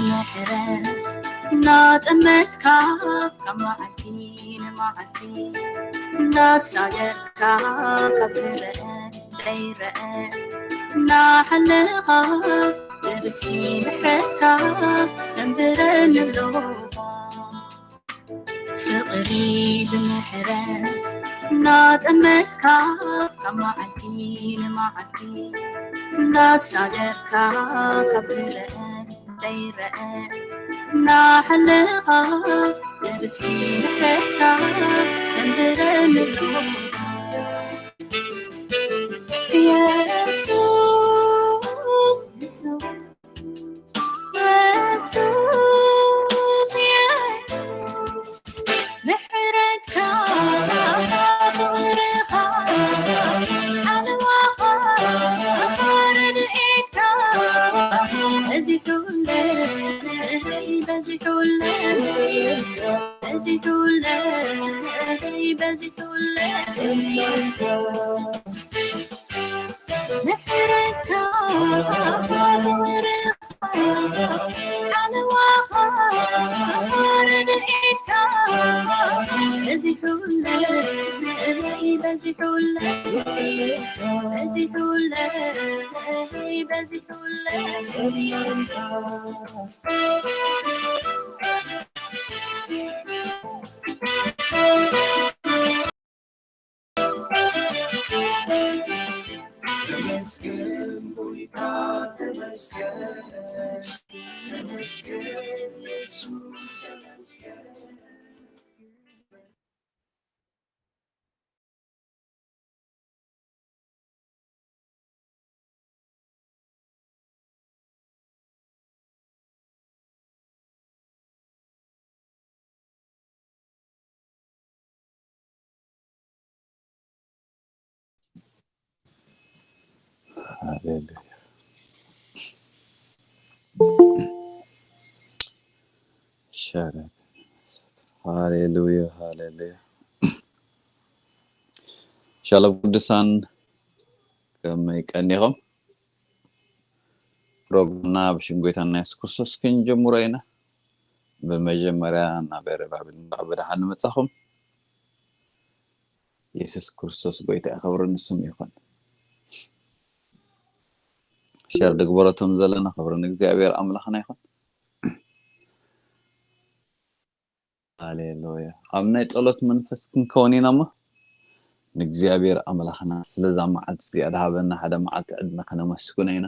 ምሕረት እናጠመትካ ካብ መዓልቲ ንመዓልቲ እናሳገርካ ካብ ዝረአ ዘይረአ እናሓለኻ ብብዝሒ ምሕረትካ ተንብረኒ ኣለኻ። ፍቕሪ ብምሕረት እናጠመትካ ካብ መዓልቲ ንመዓልቲ እናሳገርካ ካብ ዝረአ ዘይረአ እናሓለኻ ብብዝሒ ምሕረትካ ተንብረኒ ኣለኻ። የሱስ የሱስ የሱስ የሱስ ምሕረትካ ፍቕርኻ ሓለዋኻ ረድኤትካ በዚሑለይ በዚሑለይ በዚሑለይ በዚሑለይ ምሕረትካ ፍቕርኻ ሓለዋኻ ረድኤትካ በዚሑለይ በዚሑለይ በዚሑለይ በዚሑለይ ተመስገን ጎይታ ተመስገን፣ ተመስገን ኢየሱስ ተመስገን። ሃሌሉያ። ሻረ-፣ ሃሌሉያ፣ ሃሌሉያ። ሻሎም ቅዱሳን፣ ከመይ ቀኒኹም? ፕሮግራምና ብሽም ጎይታና የሱስ ክርስቶስ ክንጀምሮ ኢና። ብመጀመርያ ናብ ኤረ ባቢል እንኳዕ ብደሓን መጻኹም። የሱስ ክርስቶስ ጎይታ እዩ፣ ክብሪ ንስሙ ይኹን። ሸር ድግበረቶም ዘለና ክብሪ ንእግዚኣብሔር ኣምላኽና ይኹን። ሃሌሉያ። ኣብ ናይ ጸሎት መንፈስ ክንከውን ኢና እሞ ንእግዚኣብሔር ኣምላኽና ስለዛ መዓልቲ እዚኣ ድሃበና ሓደ መዓልቲ ዕድመ ከነመስግኖ ኢና።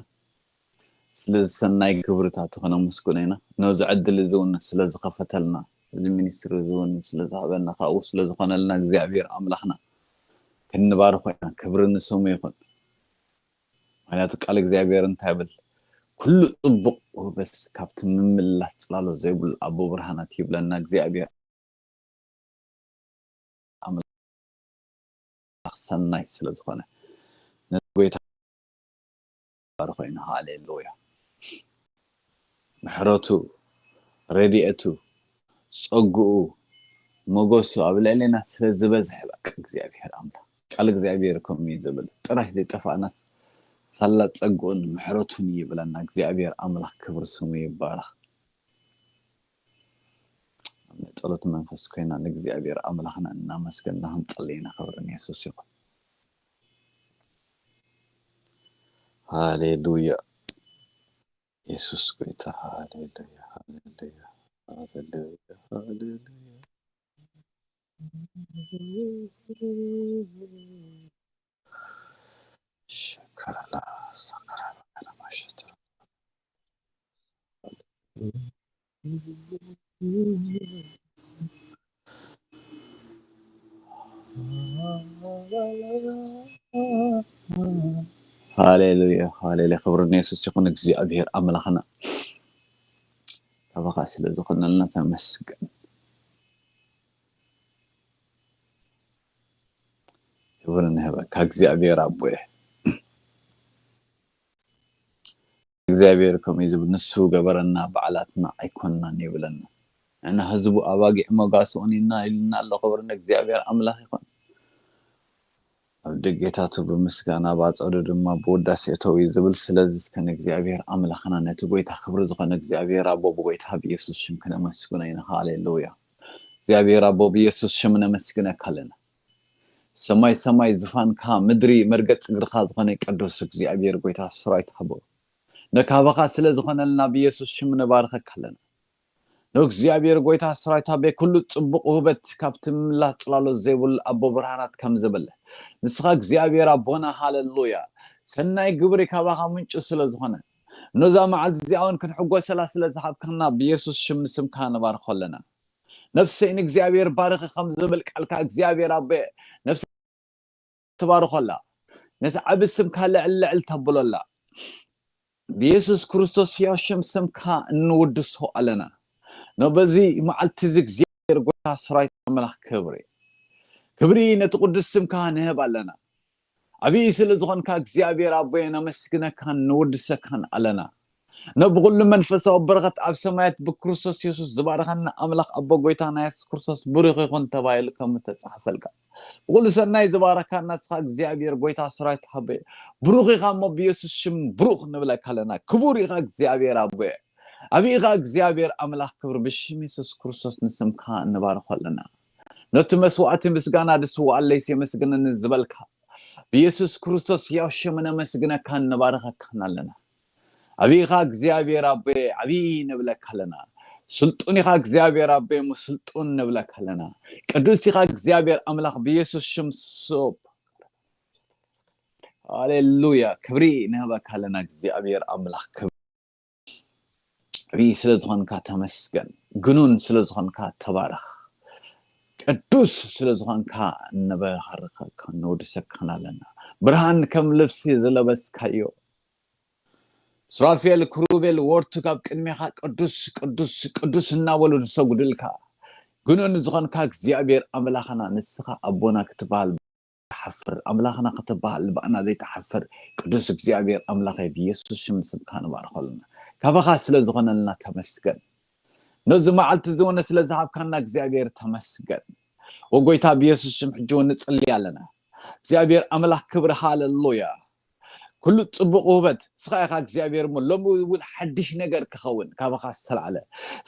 ስለዚ ሰናይ ግብርታቱ ከነመስግኖ ኢና። ነዚ ዕድል እዚ እውን ስለ ዝኸፈተልና፣ እዚ ሚኒስትሪ እዚ እውን ስለ ዝሃበና፣ ካብኡ ስለ ዝኾነልና እግዚኣብሔር ኣምላኽና ክንባርኾ ኢና። ክብሪ ንስሙ ይኹን። ምኽንያቱ ቃል እግዚኣብሔር እንታይ ይብል? "ኩሉ ጽቡቕ ውበስ ካብቲ ምምልላስ ጽላሎት ዘይብሉ ኣቦ ብርሃናት ይብለና እግዚኣብሔር ኣምላኽ ሰናይ ስለ ዝኾነ፣ ነዚ ጎይታ ባርኾ ኢና። ሃሌሉያ። ምሕረቱ፣ ረድኤቱ፣ ጸግኡ፣ ሞገሱ ኣብ ልዕሌና ስለ ዝበዝሐ፣ በቃ እግዚኣብሔር ኣምላኽ፣ ቃል እግዚኣብሔር ከምኡ እዩ ዝብል፣ ጥራይ ዘይጠፋእናስ ሳላ ጸግኡን ምሕረቱን ይብለና። እግዚኣብሔር ኣምላኽ ክብሪ ስሙ ይባረኽ። ኣብ ናይ ጸሎት መንፈስ ኮይና ንእግዚኣብሔር ኣምላኽና እናመስገንና ክንጸሊ ኢና። ክብሪ ንየሱስ ይኹን። ሃሌሉያ። የሱስ ጎይታ። ሃሌሉያ፣ ሃሌሉያ፣ ሃሌሉያ፣ ሃሌሉያ። ሸከረላ፣ ሰከረላ፣ ከነማሸተራ። ሃሌሉያ፣ ሃሌሉያ። ክብሪ ንየሱስ ይኹን። እግዚኣብሔር ኣምላኽና ካባኻ ስለ ዝኾነልና ተመስገን። ክብሪ ንህበካ እግዚኣብሔር ኣቦየ። እግዚኣብሔር ከምኡ እዩ ዝብል፣ "ንሱ ገበረና፣ ባዕላትና ኣይኮንናን" ይብለና። ንሕና ህዝቡ ኣባጊዕ መጓስኡን ኢና ኢሉና ኣሎ። ክብሪ ንእግዚኣብሔር ኣምላኽ ይኹን። ኣብ ደጌታቱ ብምስጋና፣ ኣብ ኣጸዱ ድማ ብውዳሴ እተው እዩ ዝብል። ስለዚ እስከ ንእግዚኣብሔር ኣምላኽና፣ ነቲ ጎይታ ክብሪ ዝኾነ እግዚኣብሔር ኣቦ፣ ብጎይታ ብኢየሱስ ሽም ክነመስግኖ ኢና። ሃሌሉያ። እግዚኣብሔር ኣቦ፣ ብኢየሱስ ሽም ነመስግነካ ኣለና። ሰማይ ሰማይ ዝፋንካ፣ ምድሪ መርገጽ እግርኻ ዝኾነ ቅዱስ እግዚኣብሔር፣ ጎይታ ሰራዊት ኣቦ፣ ነካባኻ ስለ ዝኾነልና ብኢየሱስ ሽም ንባርኸካ ኣለና። ንእግዚኣብሔር ጎይታ ሰራዊት ኣቤ፣ ኩሉ ጽቡቕ ውህበት ካብቲ ምላስ ጽላሎት ዘይብሉ ኣቦ ብርሃናት ከም ዝብል፣ ንስኻ እግዚኣብሔር ኣቦና፣ ሃሌሉያ። ሰናይ ግብሪ ካባኻ ምንጩ ስለ ዝኾነ፣ ነዛ መዓልቲ እዚኣ እውን ክንሕጎሰላ ስለ ዝሃብካና ብኢየሱስ ሽም ንስምካ ንባርኾ ኣለና። ነፍሰይ ንእግዚኣብሔር ባርኺ ከም ዝብል ቃልካ እግዚኣብሔር ኣቤ፣ ነፍሰይ ትባርኾላ፣ ነቲ ዓቢ ስምካ ልዕል ልዕል ተብሎላ። ብኢየሱስ ክርስቶስ ሕያው ሽም ስምካ እንውድሶ ኣለና። ኖ በዚ መዓልቲ እዚ እግዚኣብሔር ጎይታ ሰራዊት ኣምላኽ ክብሪ፣ ክብሪ ነቲ ቅዱስ ስምካ ንህብ ኣለና። ዓብዪ ስለ ዝኾንካ እግዚኣብሔር ኣቦየ ነመስግነካን ንውድሰካን ኣለና። ኖ ብኹሉ መንፈሳዊ በረኸት ኣብ ሰማያት ብክርስቶስ የሱስ ዝባረኸና ኣምላኽ ኣቦ ጎይታና የሱስ ክርስቶስ ብሩኽ ይኹን ተባሂሉ ከም እተጻሕፈልካ፣ ብኹሉ ሰናይ ዝባረካ ናስኻ እግዚኣብሔር ጎይታ ሰራዊት ሃበ። ብሩኽ ኢኻ እሞ ብየሱስ ሽም ብሩኽ ንብለካ ኣለና። ክቡር ኢኻ እግዚኣብሔር ኣቦየ። ዓብዪ ኢኻ እግዚኣብሔር ኣምላኽ ክብሪ ብሽም የሱስ ክርስቶስ ንስምካ እንባርኾ ኣለና። ነቲ መስዋዕቲ ምስጋና ድስዋኣለይስ የመስግነኒ ዝበልካ ብየሱስ ክርስቶስ ሕያው ሽም ነመስግነካን ንባርኸካን ኣለና። ዓብዪ ኢኻ እግዚኣብሔር ኣቦየ፣ ዓብዪ ንብለካ ኣለና። ስልጡን ኢኻ እግዚኣብሔር ኣቦየ እሞ ስልጡን ንብለካ ኣለና። ቅዱስ ኢኻ እግዚኣብሔር ኣምላኽ ብየሱስ ሽም ስብ። ሃሌሉያ ክብሪ ንህበካ ኣለና እግዚኣብሔር ኣምላኽ ክብሪ። ዓብዪ ስለ ዝኾንካ ተመስገን። ግኑን ስለ ዝኾንካ ተባረኽ። ቅዱስ ስለ ዝኾንካ ንባርኸካ ንውድሰካን ኣለና። ብርሃን ከም ልብሲ ዝለበስካዮ ሱራፌል ክሩቤል ወርቱ ካብ ቅድሜኻ ቅዱስ ቅዱስ ቅዱስ እናበሉ ዝሰጉድልካ ግኑን ዝኾንካ እግዚኣብሔር ኣምላኽና ንስኻ ኣቦና ክትበሃል ትሓፍር ኣምላኽና ክትበሃል ባእና ዘይትሓፍር ቅዱስ እግዚኣብሔር ኣምላኸይ ብየሱስ ሽም ስምካ ንባርኸልና። ካባኻ ስለ ዝኾነልና ተመስገን። ነዚ መዓልቲ እዚ እውን ስለ ዝሃብካና እግዚኣብሔር ተመስገን። ወጎይታ ብየሱስ ሽም ሕጂ እውን ንጽሊ ኣለና። እግዚኣብሔር ኣምላኽ ክብሪ ሃሌሉያ። ኩሉ ጽቡቕ ውህበት ንስኻ ኢኻ እግዚኣብሔር እሞ ሎሚ እውን ሓድሽ ነገር ክኸውን ካባኻ ዝተላዕለ፣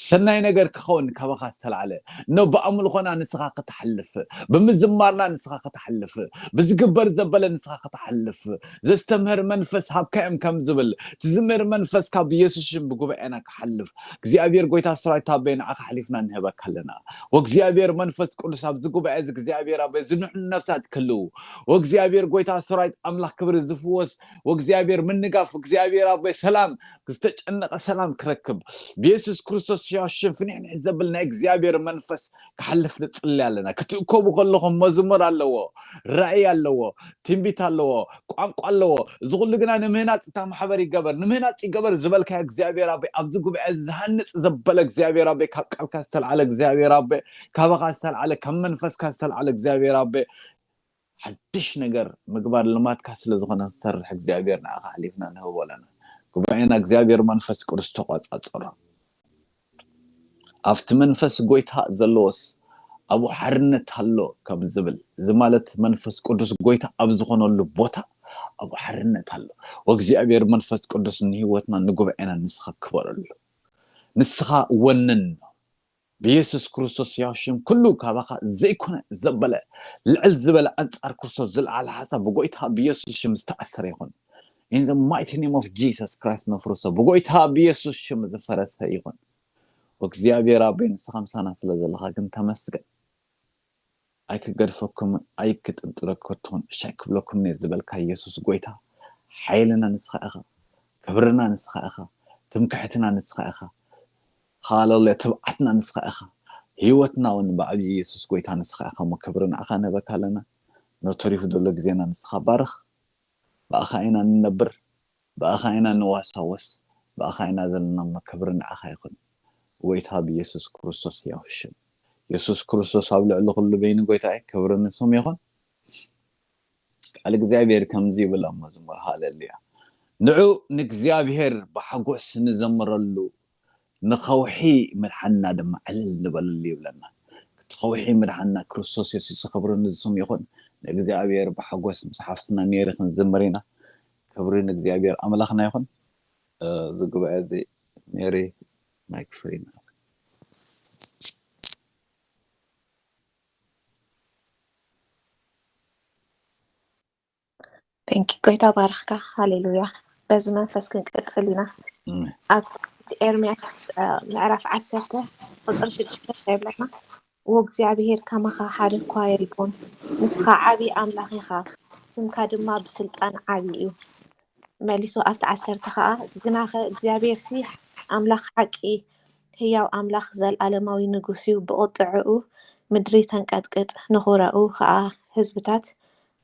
ሰናይ ነገር ክኸውን ካባኻ ዝተላዕለ፣ ኖ ብኣምልኾና ንስኻ ክትሓልፍ፣ ብምዝማርና ንስኻ ክትሓልፍ፣ ብዝግበር ዘበለ ንስኻ ክትሓልፍ፣ ዘስተምህር መንፈስ ሃብካዮም ከም ዝብል፣ ትዝምህር መንፈስ ካብ ኢየሱስ ሽም ብጉባኤና ክሓልፍ፣ እግዚኣብሔር ጎይታ ሰራዊት ኣበይ ንዓኻ ሓሊፍና ንህበካ ኣለና። ወእግዚኣብሔር መንፈስ ቅዱስ ኣብዚ ጉባኤ እዚ እግዚኣብሔር ኣበይ ዝንሕኑ ነፍሳት ክህልው፣ ወእግዚኣብሔር ጎይታ ሰራዊት ኣምላኽ ክብሪ ዝፍወስ፣ ወእግዚኣብሔር ምንጋፍ፣ እግዚኣብሔር ኣበይ ሰላም፣ ዝተጨነቐ ሰላም ክረክብ፣ ብየሱስ ክርስቶስ ሕያው ሽም ፍንሕንሕ ዘብል ናይ እግዚኣብሔር መንፈስ ክሓልፍ ንጽሊ ኣለና። ክትእከቡ ከለኹም መዝሙር ኣለዎ፣ ራእይ ኣለዎ፣ ትንቢት ኣለዎ፣ ቋንቋ ኣለዎ። እዚ ኩሉ ግና ንምህናጽ እታ ማሕበር ይገበር፣ ንምህናጽ ይገበር ዝበልካዮ እግዚኣብሔር ኣበይ፣ ኣብዚ ጉባኤ ዝሃንጽ ዘበለ እግዚኣብሔር ኣበይ፣ ካብ ቃልካ ዝተልዓለ እግዚኣብሔር ኣበይ፣ ካባኻ ዝተልዓለ፣ ካብ መንፈስካ ዝተልዓለ እግዚኣብሔር ኣበይ፣ ሓድሽ ነገር ምግባር ልማድካ ስለ ዝኾነ ክንሰርሕ እግዚኣብሔር ንዓኻ ኣሕሊፍና ንህቦ ኣለና። ጉባኤና እግዚኣብሔር መንፈስ ቅዱስ ተቆጻጸሮ። ኣብቲ መንፈስ ጎይታ ዘለዎስ ኣብኡ ሓርነት ኣሎ ከም ዝብል፣ እዚ ማለት መንፈስ ቅዱስ ጎይታ ኣብ ዝኾነሉ ቦታ ኣብኡ ሓርነት ኣሎ። ወእግዚኣብሔር መንፈስ ቅዱስ ንህይወትና ንጉባኤና ንስኻ ክበረሉ፣ ንስኻ ወንን። ብየሱስ ክርስቶስ ሕያው ሽም ኩሉ ካባኻ ዘይኮነ ዘበለ ልዕል ዝበለ ኣንጻር ክርስቶስ ዝለዓለ ሓሳብ ብጎይታ ብየሱስ ሽም ዝተኣሰረ ይኹን። In the mighty name of Jesus Christ ነፍርሶ። ብጎይታ ብየሱስ ሽም ዝፈረሰ ይኹን። እግዚኣብሔር ኣቦይ ንስኻ ምሳና ስለ ዘለኻ ግን ተመስገን። ኣይክገድፈኩምን ኣይክጥንጥረኩምን እሻይ ክብለኩም እየ ዝበልካ የሱስ ጎይታ፣ ሓይልና ንስኻ ኢኻ፣ ክብርና ንስኻ ኢኻ፣ ትምክሕትና ንስኻ ኢኻ፣ ሃሌሉያ ትብዓትና ንስኻ ኢኻ፣ ህይወትና እውን ብዓብዪ የሱስ ጎይታ ንስኻ ኢኻ እሞ ክብሪ ንዓኻ ንህበካ ኣለና። ነተሪፉ ዘሎ ግዜና ንስኻ ባርኽ። ብኣኻ ኢና ንነብር፣ ብኣኻ ኢና ንዋሳወስ፣ ብኣኻ ኢና ዘለና እሞ ክብሪ ንዓኻ ይኹን። ጎይታ ብየሱስ ክርስቶስ ሕያው ሽም። የሱስ ክርስቶስ ኣብ ልዕሊ ኩሉ በይኑ ጎይታ እዩ፣ ክብሪ ንስሙ ይኹን። ቃል እግዚኣብሔር ከምዚ ይብል ኣብ መዝሙር ሃሌሉያ። ንዑ ንእግዚኣብሔር ብሓጎስ ንዘምረሉ፣ ንኸውሒ ምድሓንና ድማ ዕልል ንበለሉ ይብለና። እቲ ኸውሒ ምድሓንና ክርስቶስ የሱስ ክብሪ ንስሙ ይኹን። ንእግዚኣብሔር ብሓጎስ ምስ ሓፍትና ሜሪ ክንዝምር ኢና። ክብሪ ንእግዚኣብሔር ኣምላኽና ይኹን። እዚ ጉባኤ እዚ ሜሪ ማይክ ፍሪ። Thank you። ጎይታ ባርኽካ። ሃሌሉያ። በዚ መንፈስ ክንቅጽል ኢና። ኣብ ኤርምያስ ምዕራፍ ዓሰርተ ቁፅሪ ሽዱሽተ ይብለና፣ ወእግዚኣብሔር ከማኻ ሓደ እኳ የልቦን፣ ንስኻ ዓብዪ ኣምላኽ ኢኻ፣ ስምካ ድማ ብስልጣን ዓብዪ እዩ። መሊሱ ኣብቲ ዓሰርተ ኸዓ፣ ግናኸ እግዚኣብሔር ሲ ኣምላኽ ሓቂ፣ ህያው ኣምላኽ፣ ዘልኣለማዊ ንጉስ እዩ። ብቑጥዕኡ ምድሪ ተንቀጥቅጥ፣ ንኹረኡ ኸዓ ህዝብታት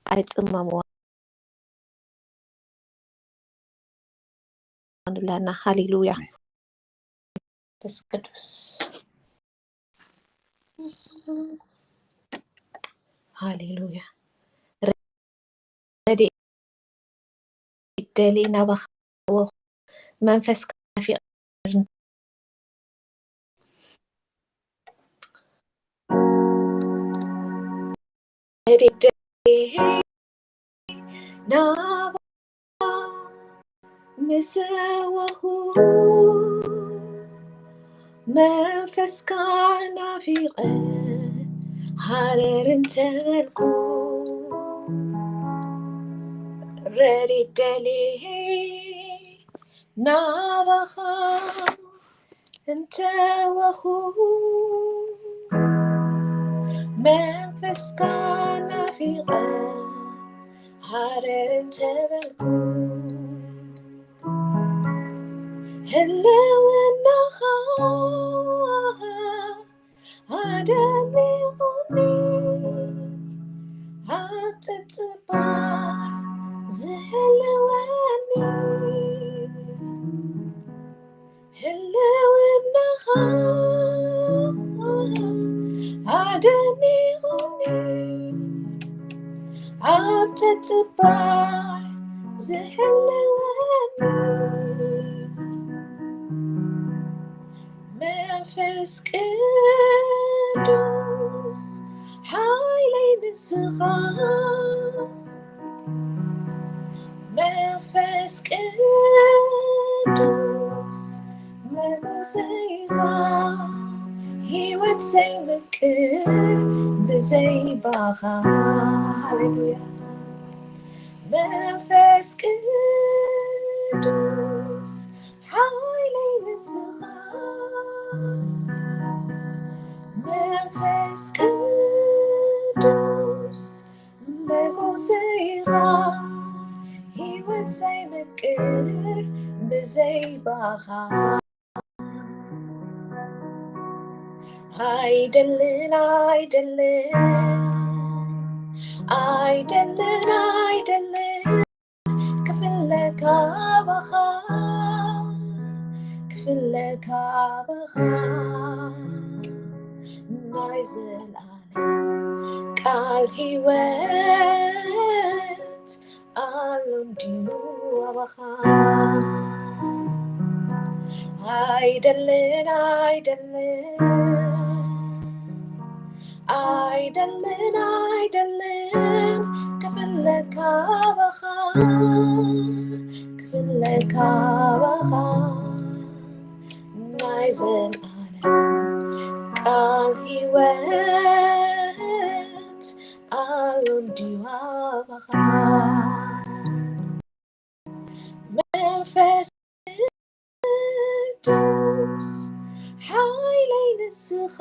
ኣይጽመምዎ ንብለና። ሃሌሉያ። መንፈስ ቅዱስ። ሃሌሉያ። ረድኤት ደሊ ናባኻ ወኹ መንፈስ ናፊቕ ናባ ምስ ወኹ መንፈስካ ናፊቐ ሃረር እንተበልኩ ረድኤት ደሊ ናባኻ እንተ ወኹ መንፈስካ ናፊቐ ሃረር እንተበልኩ ህልውናኻ ኣደኒቑኒ ኣብ ጽጽባሕ ዝህልወኒ ህልውናኻ ኣደኒቑኒ ኣብ ተጽባሕ ዝህልወኒ መንፈስ ቅዱስ ሓይለይ ንስኻ መንፈስ ቅዱስ መጎሰይኻ ህይወት ዘይምቅር ብዘይባኻ ሃሌሉያ መንፈስ ቅዱስ ሓይለይ ንስኻ መንፈስ ቅዱስ መጎሰይኻ ህይወት ዘይምቅር ብዘይባኻ ኣይደልን ኣይደልን ኣይደልን ኣይደልን ክፍለ ካባኻ ክፍለ ካባኻ ናይ ዘላ ቃል ህይወት ኣሎ እንድዩ ኣባኻ ኣይደልን ኣይደልን ኣይደልን ኣይደልን ክፍለ ካባኻ ክፍለ ካባኻ ናይ ዘልኣለም ቃል ህይወት ኣሎ እንድዩ ኣባኻ መንፈስ ቅዱስ ሓይለይ ንስኻ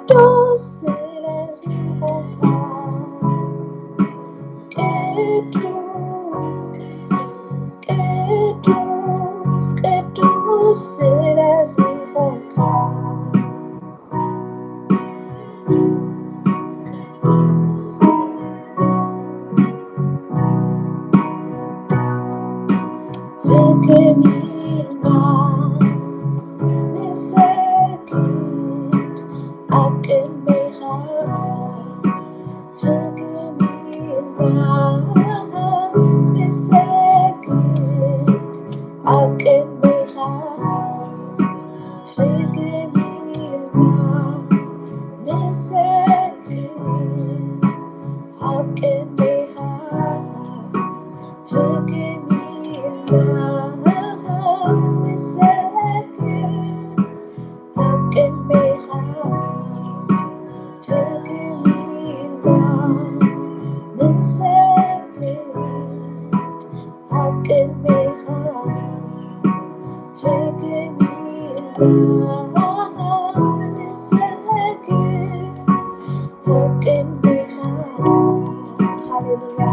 ቅዱስ ስለ ዝኾንካ፣ ቅዱስ፣ ቅዱስ፣ ቅዱስ ስለ ዝኾንካ፣ ርግም ኢልና ንሰግድ ኣብ ቅድሜኻ። ርግም ኢልና ንሰግድ ኣብ ቅድሜኻ። ርግም ኢልና ንሰግድ ኣብ ቅድሜኻ። ርግም ኢልና ንሰግድ ኣብ ቅድሜኻ። ርግም ኢልና ንሰግድ ኣብ ቅድሜኻ። ርግም ኢልና ንሰግድ ኣብ ቅድሜኻ። ሃሌሉያ።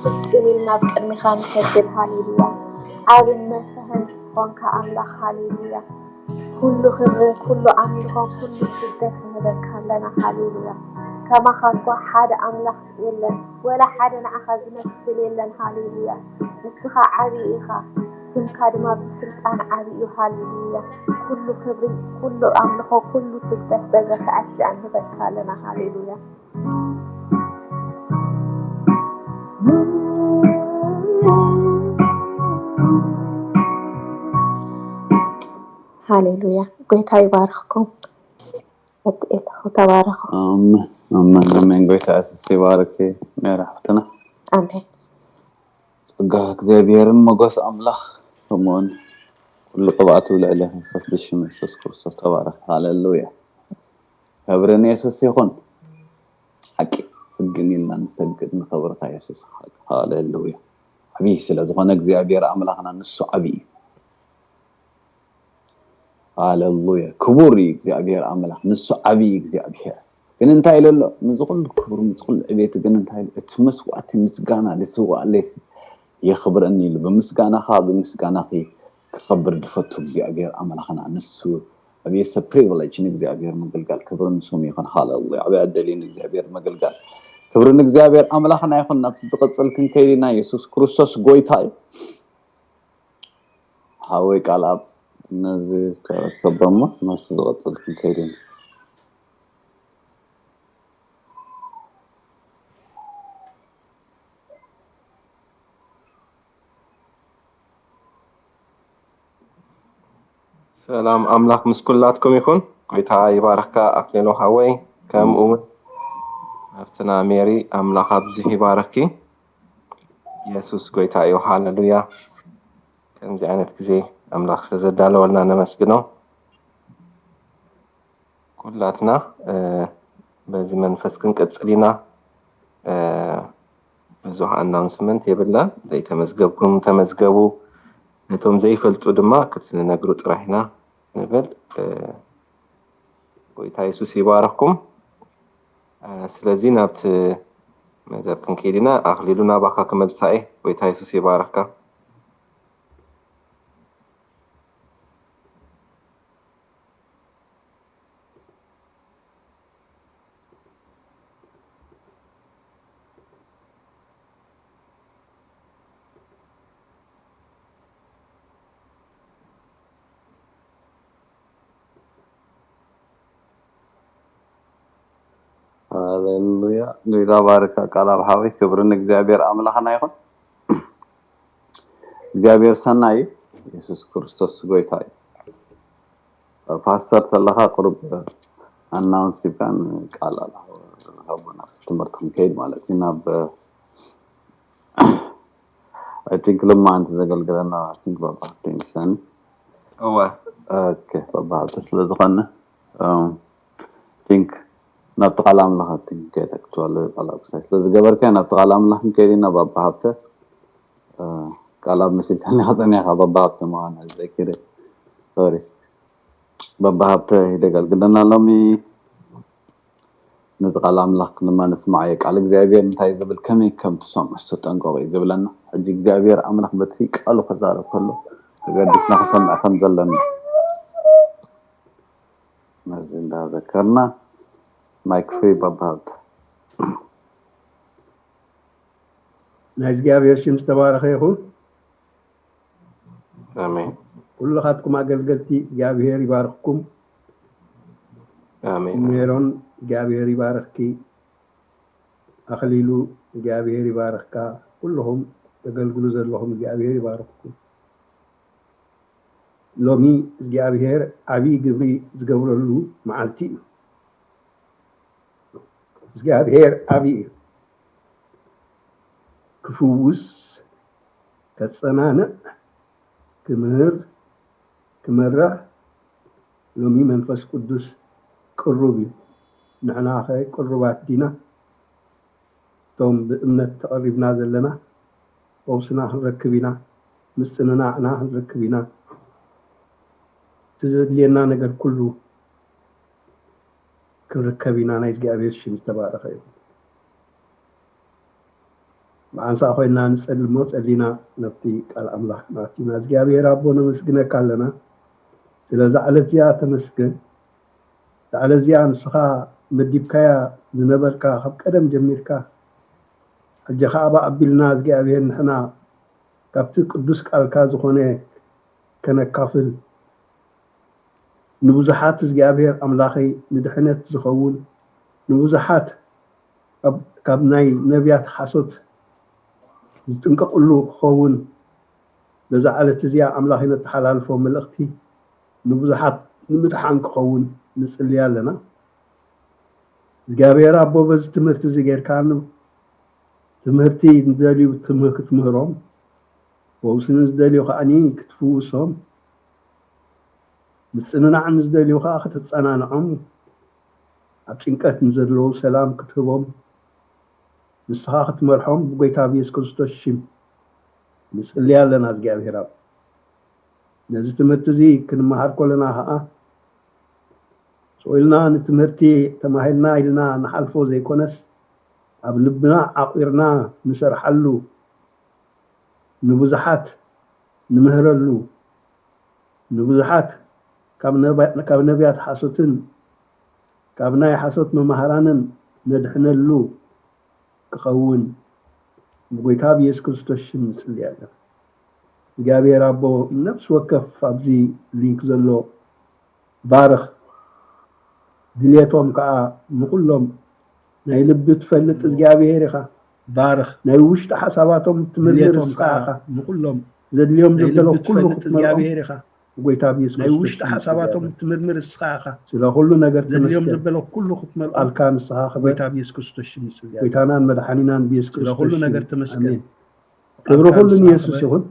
ርግም ኢልና ኣብ ቅድሜኻ ንሰግድ። ሃሌሉያ። ዓብን መፍትሕን ዝኾንካ ኣምላኽ። ሃሌሉያ። ኩሉ ክብርን ኩሉ ኣምልኾን ኩሉ ስግደት ንህበካ ኣለና። ሃሌሉያ። ከማኻ እኳ ሓደ ኣምላኽ የለን፣ ወላ ሓደ ንዓኻ ዝመስል የለን። ሃሌሉያ። ንስኻ ዓብዪ ኢኻ፣ ስምካ ድማ ብስልጣን ዓብዪ እዩ። ሃሌሉያ። ኩሉ ክብሪ፣ ኩሉ ኣምልኾ፣ ኩሉ ስግደት በዛ ሰዓት እዚኣ ንህበካ ኣለና። ሃሌሉያ። ሃሌሉያ። ጎይታ ይባርኽኩም። ጸግኤ ተባረኹ። ኣሜን፣ ኣሜን፣ ኣሜን። ጎይታ የሱስ ይባርክ ሜራ ሓፍትና። ኣሜን። ጸጋ እግዚኣብሔርን ሞገስ ኣምላኽ ከምኡውን ኩሉ ቅብኣቱ ልዕሌኺ ይፍሰስ ብሽም የሱስ ክርስቶስ። ተባረኽ። ሃሌሉያ። ክብሪ ንየሱስ ይኹን። ሓቂ ፍግም ኢልና ንሰግድ ንኸብርኻ የሱስ። ሃሌሉያ። ዓብዪ ስለ ዝኾነ እግዚኣብሔር ኣምላኽና ንሱ ዓብዪ እዩ። ሃሌሉያ። ክቡር እዩ እግዚኣብሔር ኣምላኽ፣ ንሱ ዓብዪ እግዚኣብሔር። ግን እንታይ ኢሉ ኣሎ? ምስዚ ኩሉ ክብሩ፣ ምስዚ ኩሉ ዕቤቱ ግን እንታይ ኢሉ? እቲ መስዋእቲ ምስጋና ዝስዋእለይሲ የኽብረኒ ኢሉ። ብምስጋናኻ፣ ብምስጋናኺ ክኸብር ዝፈቱ እግዚኣብሔር ኣምላኽና ንሱ። ዓብዪ ሰብ ፕሪቪሌጅ ንእግዚኣብሔር ምግልጋል። ክብሪ ንስሙ ይኹን። ሃሌሉያ። ዓብዪ ዕድል እዩ ንእግዚኣብሔር ምግልጋል። ክብሪ ንእግዚኣብሔር ኣምላኽና ይኹን። ናብቲ ዝቕጽል ክንከይድ ኢና። የሱስ ክርስቶስ ጎይታ እዩ። ሓወይ ቃል ኣብ ነዚ ከረከቦ እሞ ናብቲ ዝቕጽል ክንከይድ ኢና። ሰላም ኣምላኽ ምስ ኩላትኩም ይኹን። ጎይታ ይባርኽካ ኣክሊሉ ሓወይ፣ ከምኡ እውን ኣብትና ሜሪ ኣምላኽ ኣብዚሑ ይባርኽኪ። የሱስ ጎይታ እዩ። ሃሌሉያ። ከምዚ ዓይነት ግዜ ኣምላኽ ስለ ዘዳለወልና ነመስግኖ። ኩላትና እ፣ በዚ መንፈስ ክንቅጽል ኢና። እ፣ ብዙሕ ኣናውንስመንት የብልናን። ዘይተመዝገብኩም ተመዝገቡ፣ ነቶም ዘይፈልጡ ድማ ክትነግሩ ጥራሕ ኢና ንብል። እ፣ ጎይታ የሱስ ይባረኽኩም። እ፣ ስለዚ ናብቲ መደብ ክንከይድ ኢና። ኣኽሊሉ ናባኻ ክመልሳ እየ። ጎይታ የሱስ ይባረኽካ። ሃሌሉያ። ጎይታ ባርካ ቃል ኣብ ሓወይ። ክብሪ ንእግዚኣብሔር ኣምላኽና ይኹን። እግዚኣብሔር ሰናይ እዩ። የሱስ ክርስቶስ ጎይታ እዩ። ፓስተር ተለኻ ቁሩብ ኣናውንስ ሂብካን ቃል ኣላ ሃቡና ትምህርቲ ክንከይድ ማለት እዩ። ናብ ኣይ ቲንክ ልማ ኣንቲ ዘገልግለና ኣይ ቲንክ ባባ ሃብተ ይመስለኒ። እወ ኦኬ፣ ባባ ሃብተ ስለ ዝኾነ ቲንክ ናብቲ ቃል ኣምላኽ ቲንክ ከይድ ኣክቹዋሊ ቃል ኣብ ክሳይ ስለ ዝገበርከ ናብቲ ቃል ኣምላኽ ክንከይድ ኢና። ባባ ሃብተ ቃል ኣብ መሲልካኒ ከጸኒኻ ባባ ሃብተ ምዃና ዘኪረ። ሶሪ፣ ባባ ሃብተ ይደጋግለና ሎሚ። ነዚ ቃል ኣምላኽ ድማ ንስማዓዮ። ቃል እግዚኣብሔር እንታይ ዝብል፣ ከመይ ከም ትሰምዑ ተጠንቀቑ እዩ ዝብለና። ሕጂ እግዚኣብሔር ኣምላኽ በቲ ቃሉ ክዛረብ ከሎ ተገዲስና ክሰምዕ ከም ዘለና ነዚ እንዳዘከርና፣ ማይክ ፍሪ ባባሃልት። ናይ እግዚኣብሔር ሽም ዝተባረኸ ይኹን። ኣሜን። ኩልኻትኩም ኣገልገልቲ እግዚኣብሔር ይባርኽኩም። ኣሜን። ሜሮን እግዚኣብሔር ይባርኽኪ። ኣኽሊሉ እግዚኣብሔር ይባርኽካ። ኩልኹም ተገልግሉ ዘለኹም እግዚኣብሔር ይባርኽኩም። ሎሚ እግዚኣብሔር ዓብዪ ግብሪ ዝገብረሉ መዓልቲ እዩ። እግዚኣብሔር ዓብዪ እዩ። ክፍውስ፣ ከጸናንዕ፣ ክምህር፣ ክመርሕ ሎሚ መንፈስ ቅዱስ ቅሩብ እዩ። ንሕና ኸ ቅሩባት ዲና? እቶም ብእምነት ተቐሪብና ዘለና ፈውስና ክንረክብ ኢና፣ ምጽንናዕና ክንረክብ ኢና፣ እቲ ዘድልየና ነገር ኩሉ ክንርከብ ኢና። ናይ እግዚኣብሔር ሽም ዝተባረኸ እዩ። ብሓንሳእ ኮይና ንጸሊ እሞ ጸሊና ናብቲ ቃል ኣምላኽ ክንኣቱ ኢና። እግዚኣብሔር ኣቦ ነመስግነካ ኣለና ስለዛ ዕለት እዚኣ ተመስገን። እዛ ዕለት እዚኣ ንስኻ መዲብካያ ዝነበርካ ካብ ቀደም ጀሚርካ ሕጂ ኸዓ ብኣቢልና እግዚኣብሔር ንሕና ካብቲ ቅዱስ ቃልካ ዝኾነ ከነካፍል ንብዙሓት እግዚኣብሔር ኣምላኸይ ንድሕነት ዝኸውን ንብዙሓት ካብ ናይ ነቢያት ሓሶት ዝጥንቀቕሉ ክኸውን በዛ ዕለት እዚኣ ኣምላኸይ ነተሓላልፎ መልእኽቲ ንብዙሓት ንምድሓን ክኸውን ንጽልይ ኣለና። እግዚኣብሔር ኣቦ በዚ ትምህርቲ እዚ ጌርካ ትምህርቲ ንደልዩ ክትምህሮም ፈውሲ ንዝደልዩ ከዓኒ ክትፍውሶም ምጽንናዕ ንዝደልዩ ከዓ ከተጸናንዖም ኣብ ጭንቀት ንዘለዉ ሰላም ክትህቦም ንስኻ ክትመርሖም ብጎይታ ብየሱስ ክርስቶስ ሽም ንጽሊ ኣለና እግዚኣብሔር ኣብ ነዚ ትምህርቲ እዚ ክንመሃር ከለና ከዓ ስቕ ኢልና ንትምህርቲ ተማሂልና ኢልና ንሓልፎ ዘይኮነስ ኣብ ልብና ዓቂርና ንሰርሓሉ ንብዙሓት ንምህረሉ ንብዙሓት ካብ ነቢያት ሓሶትን ካብ ናይ ሓሶት መማህራንን ነድሕነሉ ክኸውን ብጎይታ ብየሱስ ክርስቶስ ሽም ንጽሊ ኣለና። እግዚኣብሔር ኣቦ ነፍሲ ወከፍ ኣብዚ ሊንክ ዘሎ ባርኽ ድልየቶም ከዓ ንኩሎም ናይ ልቢ ትፈልጥ እግዚኣብሔር ኢኻ ባርኽ ናይ ውሽጢ ሓሳባቶም ትምርምር እስኻ ኢኻ ንኩሎም ዘድልዮም ዘበሎ ኩሉ ክትመልኦም ብጎይታ ብየሱስ ናይ ውሽጢ ሓሳባቶም ትምርምር እስኻ ኢኻ ስለ ኩሉ ነገር ዘድልዮም ዘበሎ ኩሉ ክትመልኦም ኣልካ ንስኻ ክበር ጎይታ ብየሱስ ክርስቶስ ሽም ይጽልያ ጎይታናን መድሓኒናን ብየሱስ ክርስቶስ ሽም ነገር ተመስገን ክብሪ ኩሉ ንየሱስ ይኹን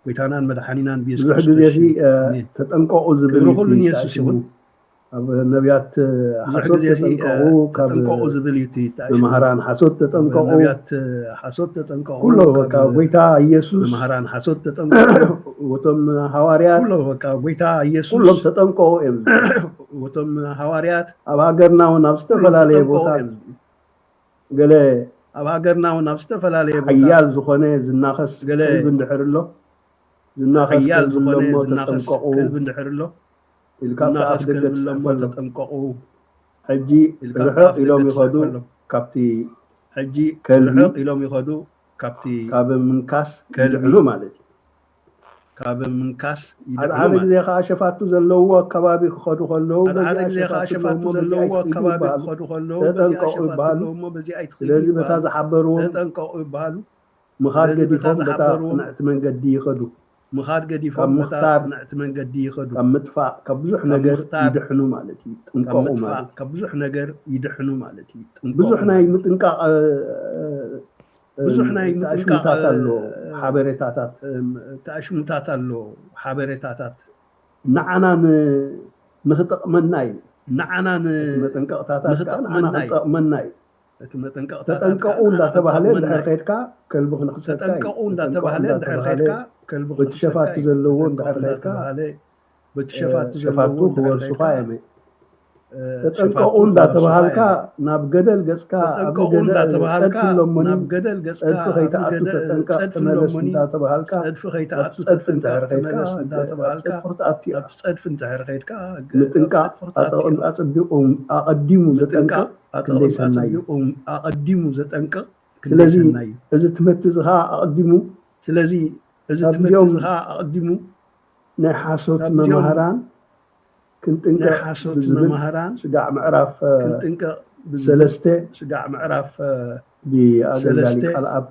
ጎይታናን መድሓኒናን ብየሱስ ብዙሕ ግዜ ተጠንቀቑ ዝብል ኩሉ ንየሱስ ይኹን ኣብ ነቢያት ሓሶት ተጠንቀቑ ካብ ተጠንቀቑ ዝብል እዩ እቲ ተኣሽሙ። መምሃራን ሓሶት ተጠንቀቑ ነቢያት ሓሶት ተጠንቀቑ ኩሎ ካብ በቃ ጎይታ ኢየሱስ መምሃራን ሓሶት ተጠንቀቑ ወቶም ሃዋርያት ኩሎ በቃ ጎይታ ኢየሱስ ኩሎም ተጠንቀቑ እዮም። ወቶም ሃዋርያት ኣብ ሃገርና እውን ኣብ ዝተፈላለየ ተጠንቀቑ ቦታ እዮም። ገለ ኣብ ሃገርና እውን ኣብ ዝተፈላለየ ቦታ ሓያል ዝኾነ ዝናኸስ ገለ ከልቢ እንድሕር ኣሎ ዝናኸስ ሓያል ከልቢ ዝኾነ ኣለሞ ዝናኸስ ተጠንቀቑ ከልቢ እንድሕር ኣሎ ኢልካ ኣብ ዝናኸስ ኣፍ ደገ ከልቢ ኣለሞ ትፅሕፈሎም። ተጠንቀቑ ሕጂ ኢልካ ኣብ ርሕቕ ኣፍ ደገ ኢሎም ይኸዱ ትፅሕፈሎም። ካብቲ ሕጂ ከልቢ ርሕቕ ኢሎም ይኸዱ ካብቲ ካብ ምንካስ ከልቢ ይድሕኑ ማለት እዩ። ካብ ምንካስ ሓደ ይድሕኑ ሓደ ማለት ግዜ እዩ። ከዓ ሸፋቱ ዘለውዎ ኣከባቢ ክኸዱ ከለዉ ሓደ ሓደ በዚኣ ግዜ ከዓ ሸፋቱ ሸፋቱ ዘለውዎ ኣለዎ እሞ በዚኣ ዘለውዎ ይትኽሉ ኣከባቢ ይበሃሉ። ክኸዱ ከለዉ በዚኣ ተጠንቀቑ ሸፋቱ ይበሃሉ። ኣለዎ እሞ በዚኣ ይትኽሉ ስለዚ በታ ይበሃሉ። ዝሓበርዎ ተጠንቀቑ ይበሃሉ። ምኻድ ስለዚ በታ ገዲፎም በታ ዝሓበርዎ ቅንዕቲ መንገዲ ይኸዱ። ምኻድ ካብ ገዲፎም በታ ምኽታር ቅንዕቲ መንገዲ ይኸዱ። ካብ ምጥፋእ ካብ ብዙሕ ካብ ነገር ምኽታር ይድሕኑ ማለት እዩ። ካብ ጥንቀቑ ምጥፋእ ማለት እዩ። ካብ ብዙሕ ነገር ይድሕኑ ማለት እዩ። ጥንቀቑ ብዙሕ ናይ ማለት እዩ። ምጥንቃቕ እ፣ እ፣ ብዙሕ ናይ ምጥንቃቕ ተኣሽሙታት ኣሎ እ፣ ሓበሬታታት እ፣ ተኣሽሙታት ኣሎ ሓበሬታታት ንዓና ን- ንኽጠቕመና እዩ። ንዓና ን- እቲ መጠንቀቕታታት ከዓ ንዓና ንኽጠቕመና እዩ። ክጠቕመና እዩ። እቲ መጠንቀቕታታት ተጠንቀቑ ከዓ ንዓና እንዳተባህለ ክጠቕመና ድሕር እዩ። ከድካ ከልቢ ክንኽሰካ እዩ። ተጠንቀቑ እንዳተባህለ ተጠንቀቑ ድሕር እንዳተባህለ ከድካ ከልቢ በቲ ክንኽሰካ ሸፋቱ እዩ። ዘለዎ ተጠንቀቑ እንድሕር ከድካ እንዳተባህለ በቲ እ፣ ሸፋቱ ሸፋቱ ዘለዎ እንድሕር ክወርሱኻ ከድካ እዮም። ተጠንቀቑ እንዳተባሃልካ ናብ ገደል ገጽካ ኣብ ገደል ጸድፊ እሎሞኒ፣ ናብ ገደል ገጽካ ጸድፊ ኣብ ከይትኣቱ ገደል ተጠንቀቕ፣ ጸድፊ ተመለስ እሎሞኒ፣ እንዳተባሃልካ ጸድፊ ከይትኣቱ ኣብ ጸድፊ ተጠንቀቕ፣ እንድሕር ከይድካ፣ ተመለስ ኣብ እንዳተባሃልካ ጸድፊ ክትኣቱ እያ። ኣብ ጸድፊ እንድሕር ከይድካ፣ ኣብ ምጥንቃቕ ጸድፊ ክትኣቱ እያ። ኣጠቕም-፣ ኣጸቢቑ ኣቐዲሙ ምጥንቃቕ ዘጠንቅቕ ኣጠቕም-፣ ክንደይ ኣጸቢቑ ሰናይ እዩ። ኣቐዲሙ ዘጠንቅቕ ክንደይ ስለዚ ሰናይ እዩ። እዚ ትምህርቲ እዚ ኸኣ ኣቐዲሙ ስለዚ እዚ ካብ ትምህርቲ እዚኦም እዚ ኸኣ ኣቐዲሙ ናይ ሓሶት ካብ እዚኦም መማህራን ክንጥንቀቕ ናይ ሓሶት ብዝብል መማህራን ስጋዕ ምዕራፍ፣ እ፣ ክንጥንቀቕ ብዝብል ሰለስተ ስጋዕ ምዕራፍ፣ እ፣ ብኣገልጋሊ ሰለስተ ቃልኣብ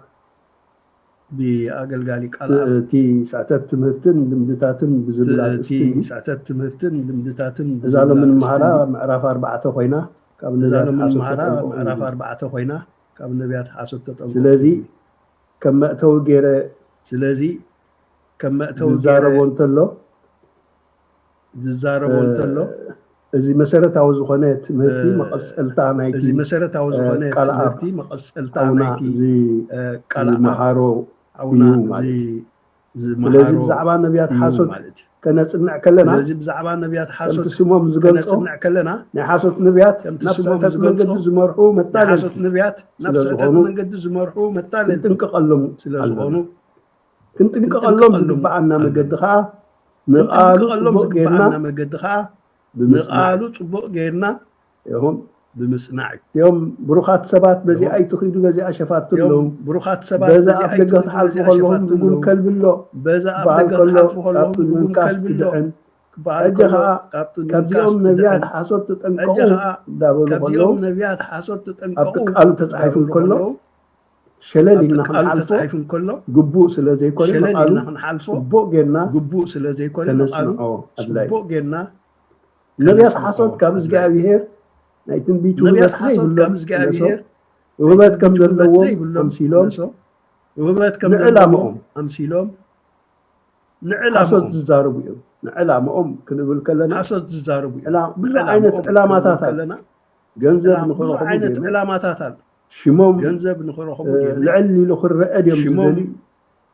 ብኣገልጋሊ ቃልኣብ እቲ ስሕተት ትምህርትን ልምድታትን ብዝብል እቲ ኣርእስቲ እዩ። ስሕተት ትምህርትን ልምድታትን እዛ ብዝብል ሎሚ ኣርእስቲ ንምሃራ እዩ። ምዕራፍ ኣርባዕተ ኮይና ካብ እዛ ነቢያት ሎሚ ሓሶት ንምሃራ ተጠንቀቑ ምዕራፍ ይብል። ኣርባዕተ ኮይና ካብ ነቢያት ሓሶት ተጠንቀቑ ስለዚ ይብል። ከም መእተዊ ገይረ ስለዚ ከም መእተዊ ገይረ ዝዛረቦ እንተሎ፣ ዝዛረቦ እ፣ እንተሎ፣ እዚ መሰረታዊ ዝኾነ ትምህርቲ እ፣ መቐጸልታ ናይቲ፣ እዚ መሰረታዊ እ፣ ዝኾነ ቃል ኣብ ትምህርቲ መቐጸልታ ኣውና ናይቲ፣ ዚ-፣ እ፣ ቃል ኣብ ዝመሃሮ ኣውና እዩ ዚ-፣ ማለት እዩ። ስለዚ ዝመሃሮ ብዛዕባ ነቢያት እዩ ሓሶት ማለት እዩ። ከነጽንዕ ከለና፣ ስለዚ ብዛዕባ ነቢያት ከምቲ ሓሶት ስሞም ዝገልጾ፣ ከነጽንዕ ከለና፣ ናይ ሓሶት ነቢያት ከምቲ ናብ ስሞም ስሕተት ዝገልጾ፣ መንገዲ ዝመርሑ ናይ መታለልቲ ሓሶት ነቢያት ናብ ስለ ስሕተት ዝኾኑ፣ መንገዲ ዝመርሑ መታለልቲ ክንጥንቀቐሎም ስለ ኣለና። ዝኾኑ፣ ክንጥንቀቐሎም ክንጥንቀቐሎም ዝግብኣና ኣለና። መገዲ ኸኣ ንቓሉ ክንጥንቀቐሎም ጽቡቕ ጌርና ዝግብኣና መገዲ ኸኣ ብምጽናዕ ንቓሉ እዩ። ጽቡቕ ጌርና ኢኹም። ብምጽናዕ እዩ። እቲኦም ብሩኻት ሰባት በዚኣ እኹም። ኣይትኺዱ፣ በዚኣ ሸፋቱ እቲኦም ኣለዉ። ብሩኻት ሰባት በዛ በዚኣ ኣብ ደገ ኣይትኺዱ፣ ክትሓልፉ በዚኣ ከለኹም ሸፋቱ ርጉም ኣለዉ። ከልቢ ኣሎ በዛ ኣብ ክበሃል ደገ ከሎ፣ ክትሓልፉ ካብ ከለኹም ርጉም ጥንቃስ ከልቢ ኣሎ ትድሕን። ክበሃል ሕጂ ከሎ፣ ኸኣ ካብ ጥንቃስ ካብዚኦም ነቢያት ትድሕን። ሓሶት ሕጂ ተጠንቀቑ ኸኣ እንዳበሉ ከለዉ፣ ካብዚኦም ነቢያት ሓሶት ተጠንቀቑ ኣብቲ ቃሉ ተጻሒፉ እንዳበሉ እንከሎ፣ ከለዉ፣ ሸለል ኣብቲ ኢልና ቃሉ ክንሓልፎ ተጻሒፉ እንከሎ፣ ግቡእ ስለ ዘይኮነ፣ ሸለል ንቃሉ ኢልና ክንሓልፎ ጽቡቕ ጌርና ግቡእ ስለ ዘይኮነ፣ ንቃሉ ከነጽንዖ ኣድላዪ። ጽቡቕ ጌርና ነቢያት ከነጽንዖ ሓሶት ካብ ኣድላዪ። እግዚኣብሄር ናይ ትንቢት ነቢያት ውህበት ሓሶት ዘይብሎም ካብ እግዚኣብሄር ነሶ፣ ውህበት ናይ ከም ትንቢት ውህበት ዘለዎም ዘይብሎም ኣምሲሎም ነሶ፣ ውህበት ከም ዘለዎም ንዕላምኦም ኣምሲሎም፣ ንዕላምኦም ሓሶት ዝዛረቡ እዮም። ንዕላምኦም ክንብል ከለና፣ ሓሶት ዝዛረቡ እዮም። ዕላ-፣ ብዙሕ ንዕላምኦም ዓይነት ዕላማታት ክንብል ኣሎ። ከለና፣ ገንዘብ ዕላም-፣ ብዙሕ ንኽረኽቡ ዓይነት ገይሮም፣ ዕላማታት ኣሎ። ሽሞም፣ ገንዘብ ንኽረኽቡ እ፣ ገይሮም፣ ልዕል ኢሉ ክረአ ድዮም ሽሞም፣ ዝደልዩ?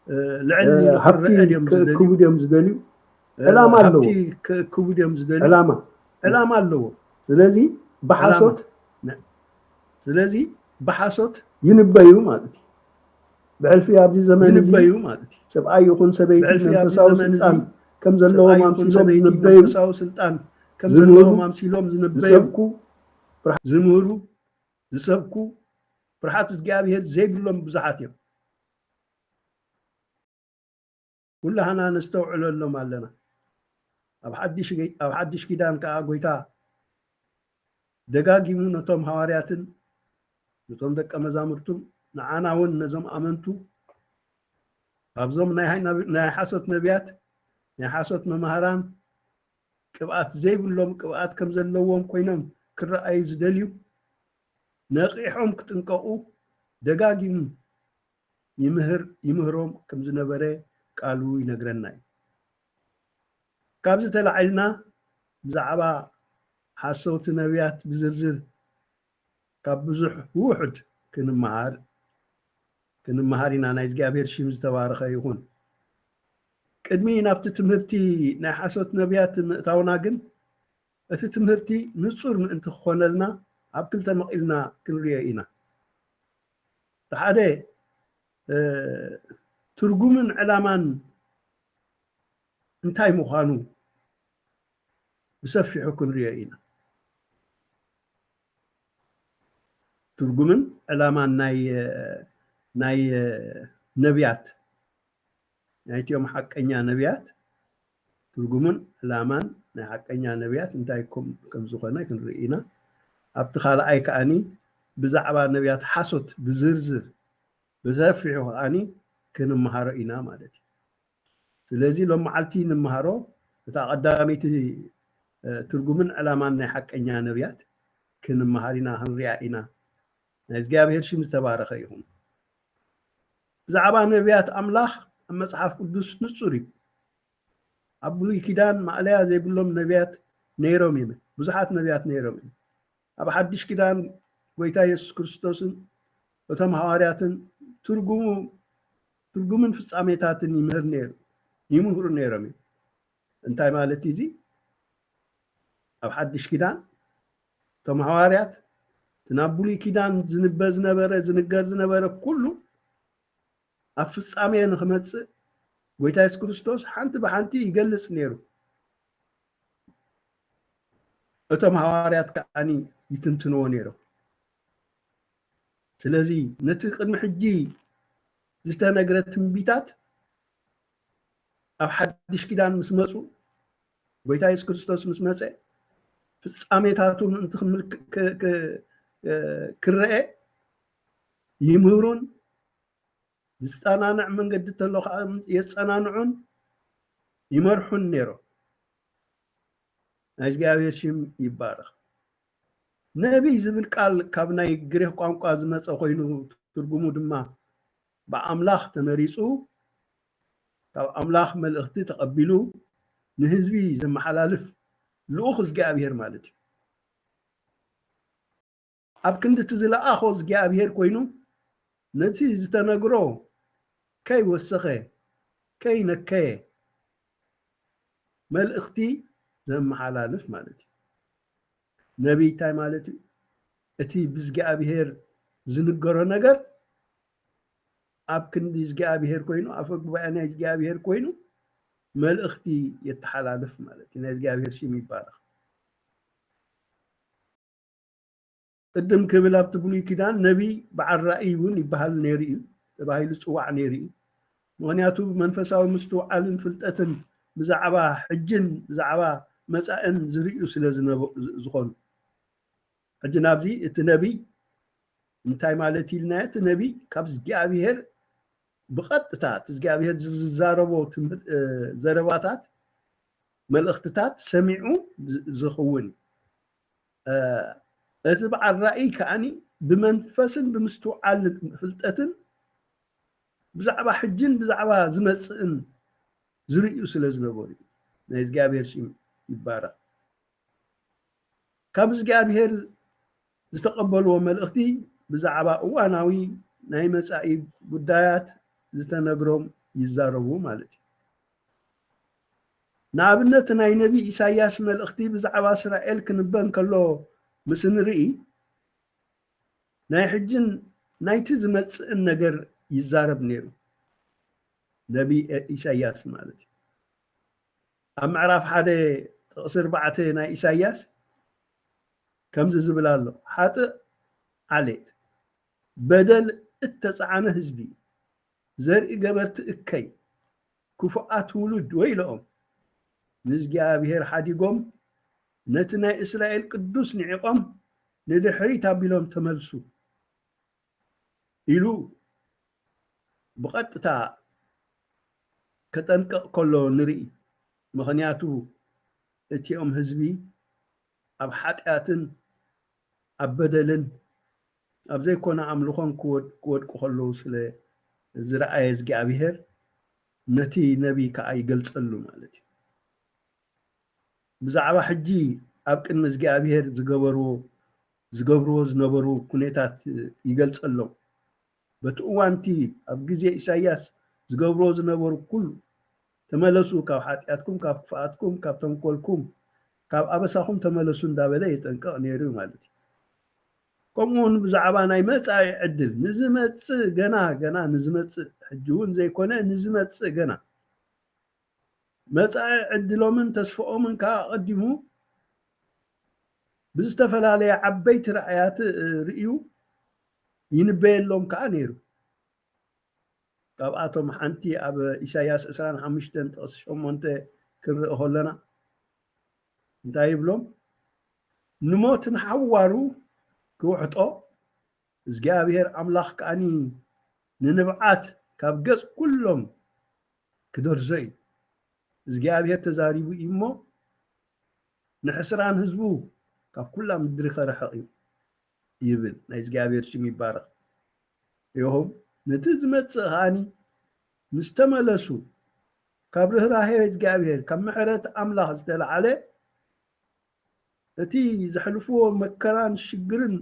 እ፣ ልዕል እ፣ ኢሉ ሃብቲ ክረአ ድዮም ክእክቡ ዝደልዩ? ድዮም ዝደልዩ? እ፣ ዕላማ ሃብቲ ኣለዎም። ክእክቡ ድዮም ዝደልዩ? ዕላማ። ዕላማ ኣለዎም። ስለዚ ብሓሶት ዕላማ። ነ-፣ ስለዚ ብሓሶት ይንበዩ ማለት እዩ። ብሕልፊ ኣብዚ ዘመን እዚ ይንበዩ ማለት እዩ። ሰብኣይ ይኹን ሰበይቲ ብሕልፊ ኣብዚ መንፈሳዊ ዘመን እዚ ስልጣን ከም ዘለዎም ሰብኣይ ይኹን ኣምሲሎም ሰበይቲ ዝንበዩ፣ መንፈሳዊ ስልጣን ከም ዝምህሩ፣ ዘለዎም ኣምሲሎም ዝንበዩ፣ ዝሰብኩ፣ ዝምህሩ፣ ዝሰብኩ፣ ፍርሃት እግዚኣብሔር ዘይብሎም ብዙሓት እዮም። ኩላህና ነስተውዕለሎም ኣለና። ኣብ ሓድሽ ገ-፣ ኣብ ሓድሽ ኪዳን ከኣ ጐይታ ደጋጊሙ ነቶም ሃዋርያትን ነቶም ደቀ መዛሙርቱን ንዓና እውን ነዞም ኣመንቱ ካብዞም ናይ ሃይ-፣ ናይ ሓሶት ነቢያት፣ ናይ ሓሶት መማህራን፣ ቅብኣት ዘይብሎም ቅብኣት ከም ዘለዎም ኮይኖም ክረኣዩ ዝደልዩ ነቒሖም ክጥንቀቑ ደጋጊሙ ይምህር፣ ይምህሮም ከም ዝነበረ ቃሉ ይነግረና እዩ። ካብዚ ተላዒልና ብዛዕባ ሓሰውቲ ነቢያት ብዝርዝር ካብ ብዙሕ ውሑድ ክንመሃር፣ ክንመሃር ኢና። ናይ እግዚኣብሔር ሽም ዝተባረኸ ይኹን። ቅድሚ ናብቲ ትምህርቲ ናይ ሓሶት ነቢያት ምእታውና ግን፣ እቲ ትምህርቲ ንጹር ምእንቲ ክኾነልና ኣብ ክልተ መቒልና ክንርእዮ ኢና። እቲ ሓደ፣ እ፣ ትርጉምን ዕላማን እንታይ ምዃኑ ብሰፊሑ ክንርእዮ ኢና። ትርጉምን ዕላማን ናይ፣ ናይ ነቢያት፣ ናይቲኦም ሓቀኛ ነቢያት ትርጉምን ዕላማን ናይ ሓቀኛ ነቢያት እንታይ ከም፣ ከም ዝኾነ ክንርኢ ኢና። ኣብቲ ካልኣይ ከኣኒ ብዛዕባ ነቢያት ሓሶት ብዝርዝር ብሰፊሑ ከኣኒ ክንመሃሮ ኢና ማለት እዩ። ስለዚ ሎም መዓልቲ ንመሃሮ እታ ቀዳመይቲ፣ እ፣ ትርጉምን ዕላማን ናይ ሓቀኛ ነቢያት ክንመሃር ኢና፣ ክንሪኣ ኢና። ናይ እግዚኣብሔር ሽም ዝተባረኸ ይኹን። ብዛዕባ ነቢያት ኣምላኽ ኣብ መጽሓፍ ቅዱስ ንጹር እዩ። ኣብ ብሉይ ኪዳን ማእለያ ዘይብሎም ነቢያት ነይሮም እዮም። ብዙሓት ነቢያት ነይሮም እዮም። ኣብ ሓድሽ ኪዳን ጐይታ የሱስ ክርስቶስን እቶም ሃዋርያትን ትርጉሙ፣ ትርጉምን ፍጻሜታትን ይምህር ነይሩ፣ ይምህሩ ነይሮም እዮም። እንታይ ማለት እዩ እዚ? ኣብ ሓድሽ ኪዳን እቶም ሃዋርያት እቲ ናብ ብሉይ ኪዳን ዝንበ ዝነበረ ዝንገር ዝነበረ ኩሉ ኣብ ፍጻሜ ንክመጽእ ጎይታ የሱስ ክርስቶስ ሓንቲ ብሓንቲ ይገልጽ ነይሩ። እቶም ሃዋርያት ከዓኒ ይትንትንዎ ነይሮም። ስለዚ ነቲ ቅድሚ ሕጂ ዝተነግረ ትንቢታት ኣብ ሓድሽ ኪዳን ምስ መጹ፣ ጎይታ የሱስ ክርስቶስ ምስ መጸ፣ ፍጻሜታቱ ምእንቲ ክምልክ- ክ- ክ- ክረአ ይምህሩን ዝጸናንዕ መንገዲ እንተሎ ከዓ የጸናንዑን ይመርሑን ነይሮም። ናይ እግዚኣብሔር ሽም ይባረኽ። ነቢይ ዝብል ቃል ካብ ናይ ግሪኽ ቋንቋ ዝመጸ ኮይኑ ትርጉሙ ድማ ብኣምላኽ ተመሪጹ ካብ ኣምላኽ መልእኽቲ ተቐቢሉ ንህዝቢ ዘመሓላልፍ ልኡኽ እግዚኣብሔር ማለት እዩ። ኣብ ክንዲ እቲ ዝለኣኾ እግዚኣብሔር ኮይኑ ነቲ ዝተነግሮ ከይወሰኸ ከይነከየ መልእኽቲ ዘመሓላልፍ ማለት እዩ። ነቢይ እንታይ ማለት እዩ? እቲ ብእግዚኣብሔር ዝንገሮ ነገር ኣብ ክንዲ እግዚኣብሔር ኮይኑ ኣፈ ጉባኤ ናይ እግዚኣብሔር ኮይኑ መልእኽቲ የተሓላልፍ ማለት እዩ። ናይ እግዚኣብሔር ሽም ይባረኽ። ቅድም ክብል ኣብቲ ብሉይ ኪዳን ነቢይ በዓል ራእይ እውን ይበሃል ነይሩ እዩ ተባሂሉ ዝፅዋዕ ነይሩ እዩ። ምኽንያቱ ብመንፈሳዊ ምስትውዓልን ፍልጠትን ብዛዕባ ሕጅን ብዛዕባ መፃእን ዝርእዩ ስለ ዝነበ- ዝኾኑ ሕጂ ናብዚ እቲ ነቢይ እንታይ ማለት ኢልናዮ? እቲ ነቢይ ካብ እግዚኣብሔር ብቐጥታ እቲ እግዚኣብሔር ዝዛረቦ ትምህር- እ፣ ዘረባታት መልእኽትታት ሰሚዑ ዝ- ዝኸውን እ፣ እቲ በዓል ራእይ ከዓኒ ብመንፈስን ብምስትውዓል ፍልጠትን ብዛዕባ ሕጅን ብዛዕባ ዝመፅእን ዝርእዩ ስለ ዝነበሩ እዩ። ናይ እግዚኣብሔር ሽም ይባረኽ። ካብ እግዚኣብሔር ዝተቐበልዎ መልእኽቲ ብዛዕባ እዋናዊ ናይ መጻኢ ጉዳያት ዝተነግሮም ይዛረቡ ማለት እዩ። ንኣብነት ናይ ነቢ ኢሳያስ መልእኽቲ ብዛዕባ እስራኤል ክንበ እንከሎ ምስ ንርኢ ናይ ሕጅን ናይቲ ዝመጽእን ነገር ይዛረብ ነይሩ። ነቢ ኢሳያስ ማለት እዩ። ኣብ ምዕራፍ ሓደ ጥቕሲ ኣርባዕተ ናይ ኢሳያስ ከምዚ ዝብል ኣሎ፣ ሓጥእ ዓሌት፣ በደል እተጻዕነ ህዝቢ፣ ዘርኢ ገበርቲ እከይ፣ ክፉኣት ውሉድ ወይለኦም፣ ንእግዚኣብሔር ሓዲጎም ነቲ ናይ እስራኤል ቅዱስ ንዒቖም ንድሕሪት ኣቢሎም ተመልሱ ኢሉ ብቐጥታ ከጠንቅቕ ከሎ ንርኢ። ምኽንያቱ እቲኦም ህዝቢ ኣብ ሓጢኣትን ኣብ በደልን ኣብ ዘይኮነ ኣምልኾን ክወድ- ክወድቁ ከለዉ ስለ ዝረኣየ እግዚኣብሔር ነቲ ነቢይ ከዓ ይገልጸሉ ማለት እዩ። ብዛዕባ ሕጂ ኣብ ቅድሚ እግዚኣብሔር ዝገበርዎ ዝገብርዎ ዝነበሩ ኩነታት ይገልጸሎም። በቲ እዋንቲ ኣብ ግዜ ኢሳያስ ዝገብርዎ ዝነበሩ ኩሉ፣ ተመለሱ ካብ ሓጢኣትኩም፣ ካብ ክፍኣትኩም፣ ካብ ተንኮልኩም፣ ካብ ኣበሳኹም ተመለሱ እንዳበለ የጠንቅቕ ነይሩ ማለት እዩ። ከምኡ እውን ብዛዕባ ናይ መጻኢ ዕድል ንዝመጽእ ገና ገና ንዝመጽእ ሕጂ እውን ዘይኮነ ንዝመጽእ ገና መጻኢ ዕድሎምን ተስፋኦምን ከዓ ኣቐዲሙ ብዝተፈላለየ ዓበይቲ ራእያት ርእዩ ይንበየሎም ከዓ ነይሩ። ካብኣቶም ሓንቲ ኣብ ኢሳያስ ዕስራን ሓሙሽተን ጥቕሲ ሸሞንተ ክንርኢ ከለና እንታይ ይብሎም? ንሞት ንሓዋሩ ክውሕጦ እግዚኣብሔር ኣምላኽ ከኣኒ ንንብዓት ካብ ገጽ ኩሎም ክደርዞ እዩ። እግዚኣብሔር ተዛሪቡ እዩ እሞ ንሕስራን ህዝቡ ካብ ኩላ ምድሪ ከርሕቕ እዩ ይብል። ናይ እግዚኣብሔር ሽም ይባረኽ። ይኹም ነቲ ዝመጽእ ከኣኒ ምስ ተመለሱ ካብ ርህራሄ እግዚኣብሔር ካብ ምሕረት ኣምላኽ ዝተለዓለ እቲ ዘሕልፍዎ መከራን ሽግርን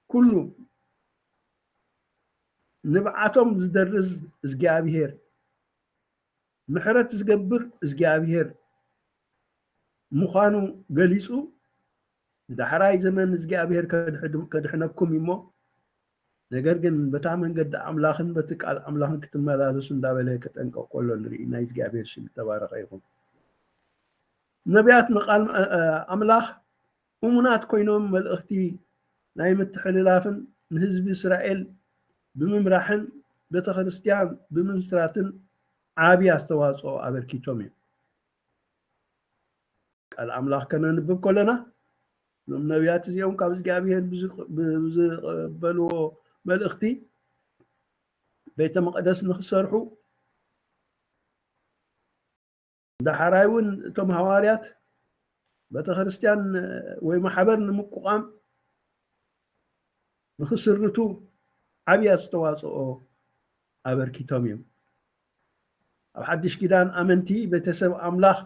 ኩሉ ንብዓቶም ዝደርዝ እግዚኣብሔር ምሕረት ዝገብር እግዚኣብሔር ምዃኑ ገሊጹ ዳሕራይ ዘመን እግዚኣብሔር ከድሕነኩም እሞ፣ ነገር ግን በታ መንገዲ ኣምላኽን በቲ ቃል ኣምላኽን ክትመላለሱ እንዳበለ ከጠንቀቕ ከሎ ንርኢ። ናይ እግዚኣብሔር ሽም ዝተባረኸ ይኹን። ነቢያት ንቃል ኣምላኽ እሙናት ኮይኖም መልእኽቲ ናይ ምትሕልላፍን ንህዝቢ እስራኤል ብምምራሕን ቤተክርስትያን ብምምስራትን ዓቢ ኣስተዋፅኦ ኣበርኪቶም እዮም። ቃል ኣምላኽ ከነንብብ ከለና እዞም ነቢያት እዚኦም ካብ እግዚኣብሔር ብዝበልዎ መልእኽቲ ቤተ መቕደስ ንክሰርሑ ዳሕራይ እውን እቶም ሃዋርያት ቤተክርስትያን ወይ ማሕበር ንምቁቋም ንክስርቱ ዓብይ ኣስተዋፅኦ ኣበርኪቶም እዮም። ኣብ ሓድሽ ኪዳን ኣመንቲ ቤተሰብ ኣምላኽ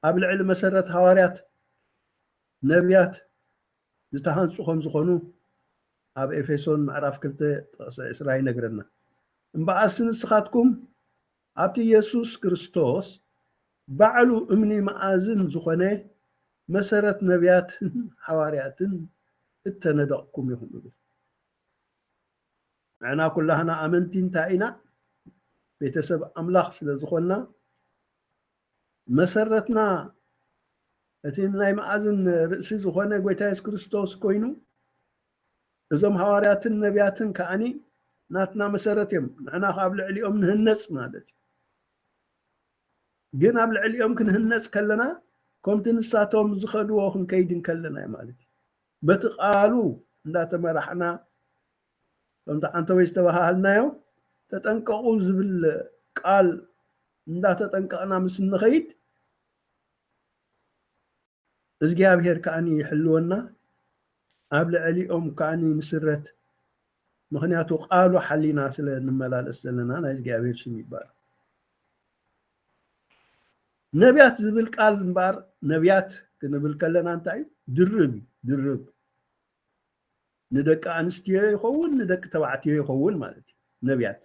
ኣብ ልዕሊ መሰረት ሃዋርያት ነቢያት ዝተሃንፁ ከም ዝኾኑ ኣብ ኤፌሶን ምዕራፍ ክልተ ጥቕሲ ዕስራ ይነግረና። እምበኣርሲ ንስኻትኩም ኣብቲ ኢየሱስ ክርስቶስ ባዕሉ እምኒ መኣዝን ዝኾነ መሰረት ነቢያትን ሓዋርያትን እተነደቕኩም ኢኹም ይብል። ንሕና ኩላህና ኣመንቲ እንታይ ኢና? ቤተሰብ ኣምላኽ ስለ ዝኾንና መሰረትና እቲ ናይ መኣዝን ርእሲ ዝኾነ ጎይታ የሱስ ክርስቶስ ኮይኑ እዞም ሃዋርያትን ነቢያትን ከኣኒ ናትና መሰረት እዮም። ንሕና ከኣ ኣብ ልዕሊኦም ንህነጽ ማለት እዩ። ግን ኣብ ልዕሊኦም ክንህነጽ ከለና ከምቲ ንሳቶም ዝኸድዎ ክንከይድ እንከለና እዩ ማለት እዩ። በቲ ቃሉ እንዳተመራሕና ከምቲ ዓንተወይ ዝተባሃልናዮ ተጠንቀቑ ዝብል ቃል እንዳተጠንቀቕና ምስ እንኸይድ እግዚኣብሔር ከኣኒ ይሕልወና፣ ኣብ ልዕሊኦም ከኣኒ ንስረት። ምኽንያቱ ቃሉ ሓሊና ስለ ንመላለስ ዘለና ናይ እግዚኣብሔር ሽም ይባረክ። ነቢያት ዝብል ቃል እምበኣር ነቢያት ክንብል ከለና እንታይ እዩ? ድርብ እዩ፣ ድርብ። ንደቂ ኣንስትዮ ይኸውን፣ ንደቂ ተባዕትዮ ይኸውን ማለት እዩ። ነቢያት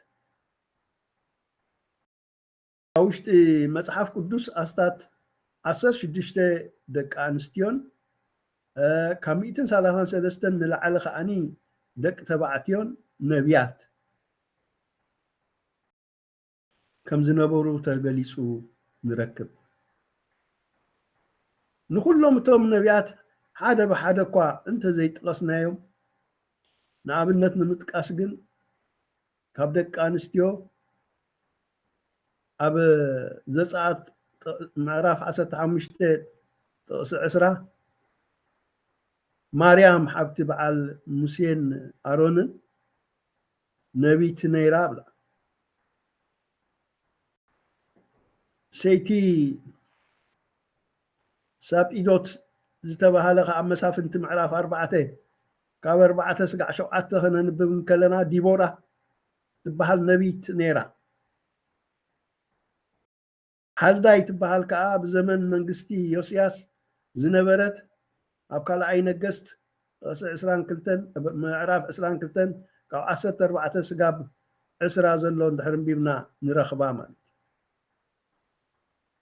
ኣብ ውሽጢ መጽሓፍ ቅዱስ ኣስታት ዓሰርተ ሽዱሽተ ደቂ ኣንስትዮን ካብ ሚእትን ሰላሳን ሰለስተን ንላዕሊ ከዓኒ ደቂ ተባዕትዮን ነቢያት ከም ዝነበሩ ተገሊጹ ንረክብ። ንኹሎም እቶም ነቢያት ሓደ ብሓደ እኳ እንተ ዘይጠቐስናዮም፣ ንኣብነት ንምጥቃስ ግን ካብ ደቂ ኣንስትዮ ኣብ ዘጸኣት ምዕራፍ ዓሰርተ ሓሙሽተ ጥቕሲ ዕስራ ማርያም ሓብቲ በዓል ሙሴን ኣሮንን ነቢት ነይራ ብላ። ሰይቲ ሳጲዶት ዝተባሃለ ከኣ መሳፍንቲ ምዕራፍ ኣርባዕተ ካብ ኣርባዕተ ስጋዕ ሸውዓተ ከነንብብ እንከለና ዲቦራ ትበሃል ነቢት ነይራ። ሓልዳይ ትበሃል ከኣ ኣብ ዘመን መንግስቲ ዮስያስ ዝነበረት ኣብ ካልኣይ ነገስት ጥቕሲ ዕስራን ክልተን ምዕራፍ ዕስራን ክልተን ካብ ዓሰርተ ኣርባዕተ ስጋብ ዕስራ ዘሎ እንድሕር እንቢብና ንረኽባ ማለት እዩ።